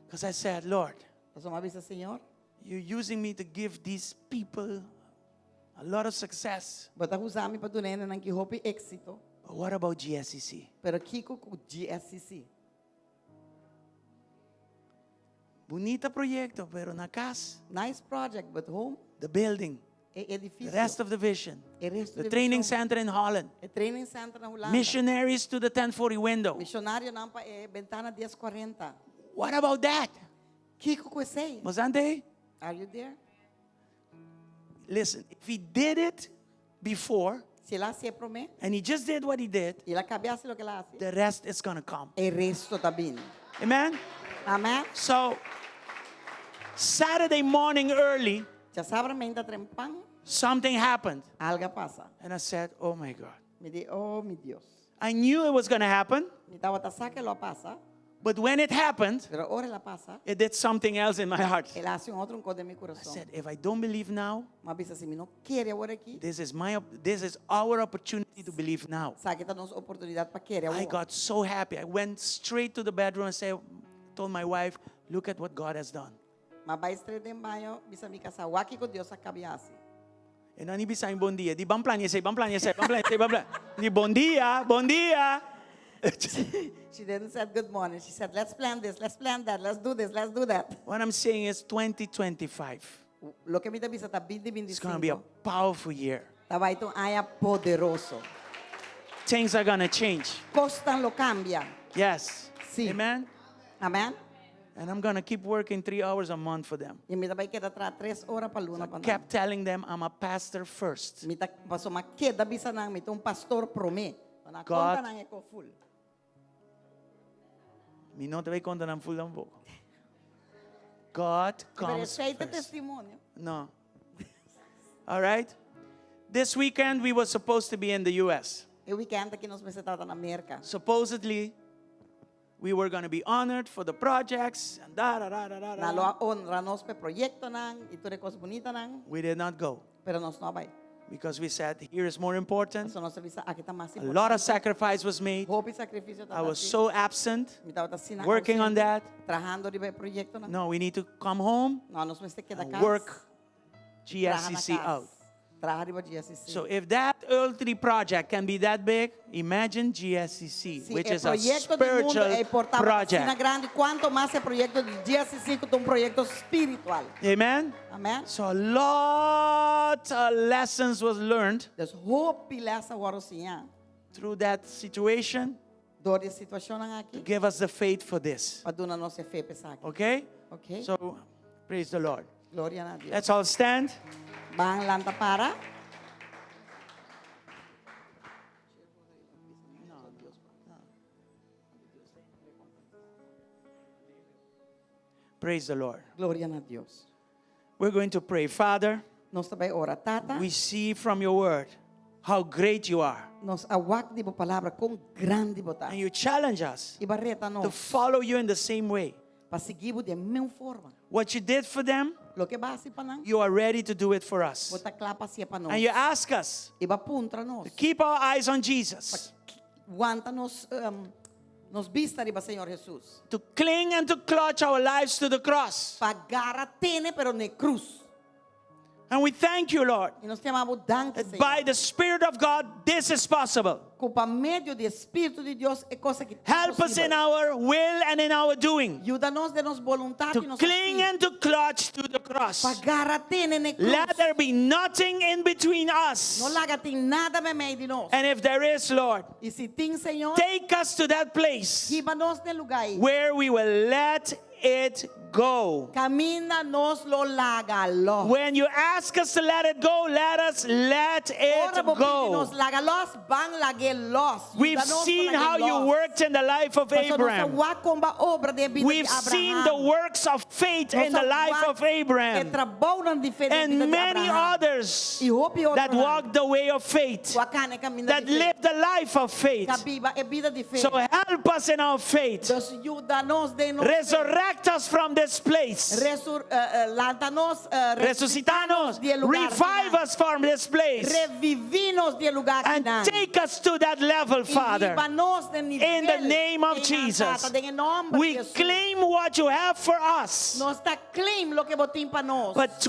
Because I said, Lord, Paso m'a bisa Señor, you're using me to give these people a lot of success. Bo ta usa mi pa duna e hendenan aki hopi éksito. But what about GSCC? Pero kiko ku GSCC. Bunita proyekto, pero na kas, Nice project, but home, the building, e the edifisio. rest of the vision, E resto the di training vishon. center in Holland, E training center na Hulanda. missionaries to the 1040 window. Misionarionan pa e bentana 1040. What about that? Kiko ku esei. Mozante, Are you there? listen, if he did it before, Si el a hasié promé, and he just did what he did, i el a kaba hasi loke el a hasi. the rest is going to come. E resto ta bin. Amen? Amèn? So, Saturday morning early, Djasabra mainta trempan, something happened. algu a pasa. And I said, oh my God. Mi di, oh mi Dios. I knew it was going to happen, Mi tabata sa ku lo a pasa, but when it happened, pero ora el a pasa, it did something else in my heart. el a hasi un otro kos den mi I kurason. said, if I don't believe now, M'a bisa si mi no kere awor aki, this is our opportunity to believe now. esaki ta nos oportunidat pa kere I awor. got so happy. I went straight to the bedroom and said, told my wife, look at what God has done. M'a bai straight den baño, bisa mi kasá, wak kiko Dios a kaba di hasi. E no a ni bisa mi bon dia. Di ban plania esei, ban plania esei, ban plania esei, ban plania. Di bon dia, bon dia. She didn't said good morning. She said, let's plan this, let's plan that, let's do this, let's do that. What I'm saying is 2025. Loke mi ta bisa ta It's going to be a 2025. powerful year. Ta bai ta un aña poderoso. Things are going to change. Kosnan lo kambia. Yes. Si. Amen. Amen? And I'm going to keep working three hours a month for them. I mi ta bai keda traha tres ora pa luna pa nan. Kept telling them I'm a pastor first. Mi ta paso m'a keda bisa nan mi ta un pastor promé. Pa nan God. konta nan e ko full. Mi no ta bai konta nan full tampoko. God Pero comes esei ta first. testimonio. No. All right? This weekend we were supposed to be in the US. E weekend aki nos mester tabata na Merka. Supposedly we were going to be honored for the projects and da da da da da. Nan da. lo a honra nos p'e proyektonan i tur e kos bunitanan, We did not go pero nos no a bai. because we said here is more important. Pasobra nos a bisa aki ta mas A lot of importante. sacrifice was made. Hopi sakrifisio I ta was hasi. so absent. Mi tabata asina working on ausente, that. Trahando riba e proyektonan. No, we need to come home No, nos mester keda and kas. work Traha na GSCC kas. out. Traha riba GSCC. So if that earthly project can be that big, imagine GSCC, Si which e is a proyekto di mundu spiritual ei por tabata asina project. grandi, kuantu mas e proyekto di GSCC ku ta un proyekto spiritual. Amen? Amen? So a lot of lessons was learned Dus hopi les a wòrdu siñá through that situation dor di e situashonnan to aki give us the faith for this. pa duna nos e fe pa esaki. Okay? Okay? So praise the Lord. Gloria na Dios. Let's all stand. Ban lanta para. Praise the Lord. Gloria na Dios. We're going to pray. Father, Nos ta bai ora. Tata, we see from your word how great you are. nos a wak di bo palabra kon grandi bo ta. And you challenge us I bo a reta to nos follow you in the same way. pa sigui bo den mesun forma. What you did for them, Loke bo a hasi pa nan, you are ready to do it for us. bo ta kla pa hasié pa nos. And you ask us I bo a puntra nos. to keep our eyes on Jesus, Wanta nos um, nos bista riba Señor Jesus. to cling and to clutch our lives to the cross. Pa gara tene pero na e krus. And we thank you, Lord, I nos ta yama bo danki, that Señor. by the Spirit of God, this is possible. Ku pa medio di Spiritu di Dios e kos aki ta Help us in posibel. our will and in our doing Yuda nos den nos boluntat to i nos cling hasi. and to clutch to the cross. Pa gara tene na e krus. Let there be nothing in between us. No laga tin nada meimei di nos. And if there is, Lord, I si tin, Señor, take us to that place hiba nos na e lugá ei. where we will let it go. Kaminda nos lo laga lòs. When you ask us to let it go, let us let it Ora bo pidi nos go. laga lòs, ban lag'é lòs. We've Yuda nos pa seen lag'é how you lòs. worked in the life of Pasobra nos a Abraham. wak kon bo a obra den bida di We've seen the Abraham. works of faith Nos in the a life wak of e Abraham trabounan di fe den and bida di many Abraham. others I hopi that otronan walked the way of faith, ku a kana e kaminda that di fe. lived the life of faith. Ku a biba e bida di fe. So help us in our faith. Dus yuda nos den nos fe. Resurrect us from this place. Resur, eh, eh, lanta nos, eh, Resuscítanos. di e lugá Revive akinan. us from this place. Reviví nos di e lugá And akinan. take us to that level, I Father. hiba nos na nivel In the name of einan, Jesus. Tata, den e nòmber di We Jesus. claim what you have for us. Nos ta claim loke bo tin pa nos. But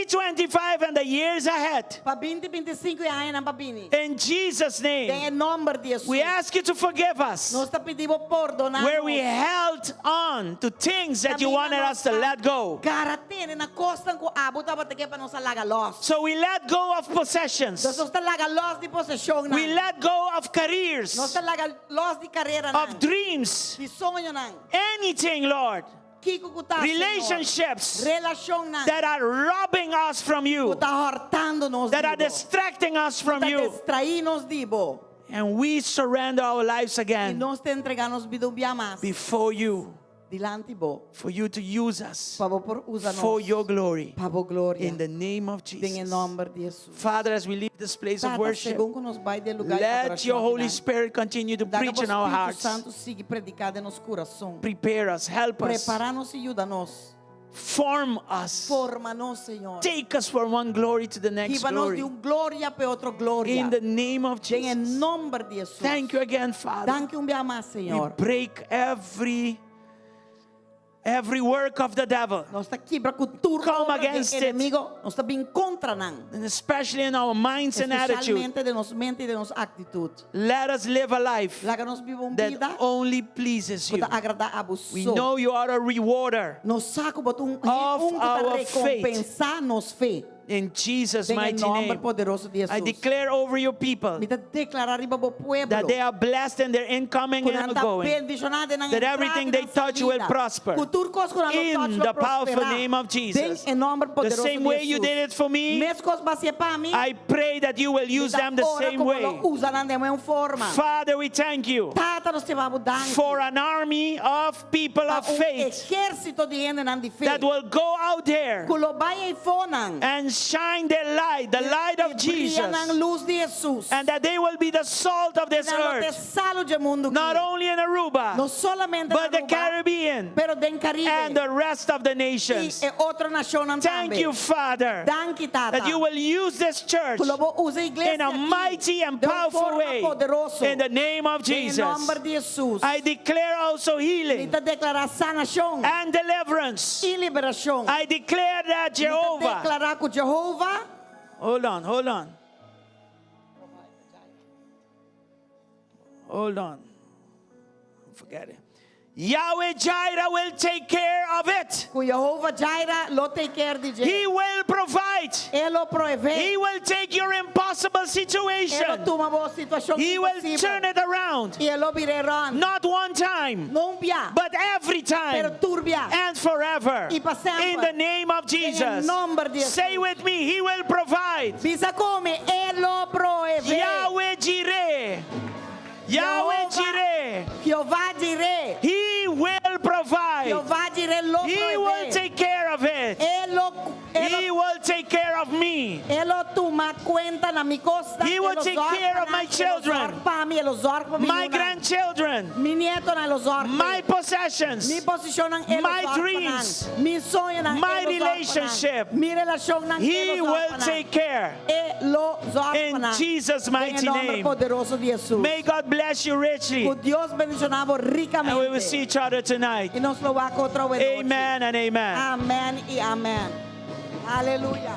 2025 and the years ahead, Pa 2025 i añanan pa bini. in Jesus' Den name, e nòmber di Jesus. we ask you to forgive us Nos ta pidi bo pordoná where we nos. held on to things that you Kaminda wanted nos us to let go. Gara tene na kosnan ku abo tabata ke pa nos a laga lòs. So we let go of possessions. Dus nos ta laga lòs di poseshonnan. We let go of careers, Nos ta laga lòs di kareranan. of dreams, Di soñonan. anything, Lord. Kiko ku ta, Señor. Relationships Relashonnan. that are robbing us from you, Ku ta hòrtando nos that are di bo. distracting us from Ta you. distraí nos di bo. And we surrender our lives I again nos ta entregá nos bida un bia mas. before you, Dilanti bo. for you to use us Pa bo por usa nos. for your glory. Pa bo gloria. In the name of Den e Jesus. nòmber di Jesus. Father, as we leave this place of Tata, worship, segun ku nos bai di e lugá di let adorashon your Holy akinan, Spirit continue to Laga preach bo in our Spiritu hearts. Santu sigui prediká den nos kurason. Prepare us, help us, Prepará nos i yuda nos. form us, Forma nos, Señor. take us from one glory to the next Hiba nos di glory. un gloria pa otro gloria. In the name of Den e Jesus. nòmber di Jesus. Thank you again, Father. Danki un bia mas, We Señor. break every Every work of the devil. Nos ta kibra ku tur Come obra di against it. enemigo. Nos ta bin kontra nan. And especially in our minds and attitude. Espesialmente den nos mente i den nos aktitut. Let us live a life Laga nos biba un that bida only pleases ku you. ta agradá abo We so. know you are a rewarder. Nos sa ku bo ta un Of un ku ta our faith. rekompensá nos fe. In Jesus' Den e mighty nòmber name. poderoso di I Hesus. declare over your people Mi ta deklará riba bo pueblo. that they are blessed in their incoming Ku and nan ta outgoing. bendishoná den nan That entrada everything i they nan touch will salida. prosper. Ku tur kos ku nan lo In touch lo the powerful prosperá. name of Jesus. Den e nòmber The poderoso same di way you Hesus. did it for me, Meskos bo a hasié pa mi. I pray that you will use Mi ta them the ora same ku bo way. lo usa nan den mesun forma. Father, we thank you Tata nos ta yama bo danki. for an army of people Pa of un faith ehérsito di hendenan di fe. that will go out there Ku lo bai eifonan. and shine their light, the light of Jesus, Bria nan lus di Hesus. and that they will be the salt of this Nan lo ta earth, salu di mundu not aki. only in Aruba, No solamente but the na Aruba, Caribbean pero den Karibe. and the rest of the nations. I e otro nashonnan Thank tambe. you, Father, Danki, Tata. that you will use this church Ku lo bo usa e iglesia in a aki mighty and den un powerful forma way. poderoso. In the name of Den Jesus. nòmber di Hesus. I declare also Mi healing ta deklará sanashon and deliverance. i liberashon. I declare that Mi ta Jehovah. deklará ku Jehovah. Hold on, hold on. Hold on. Forget it. Yahweh Jireh will take care of it. Ku Jehovah Jireh lo take care di dje. He will provide. E lo proveé. He will take your impossible E lo situation. tuma bo situashon He will imposibel. turn it around. I e lo bir'é rònt. Not one time, No un bia. but every Pero time tur bia. and forever. I pa semper. In the name of Jesus. nòmber di Hesus. Say with me, He will provide. Bisa ku mi, E lo proveé. Yahweh Jireh. Yahweh Jireh. Jehovah Jireh. He will provide. Jehovah Jireh lo He will proveé. take care of it. E lo, e lo He will take care of me. E lo tuma kuenta na mi kosta. He will take care of my children. Pa mi, e lo zòrg pa mi My yunan. grandchildren. Mi nietonan, e lo zòrg. My possessions. Mi poseshonnan, e lo My zòrg pa nan. dreams. Mi soñonan, My e lo zòrg pa nan. relationship. Mi relashonnan, e He lo zòrg will pa nan. take care. E lo zòrg pa In nan. Jesus' Den mighty e nòmber name. poderoso di Hesus. May God bless you richly. Ku Dios bendishoná bo And we will rikamente. see each other tonight. I nos lo wak otro anochi. Amen and amen. Amèn i amèn. Aleluya.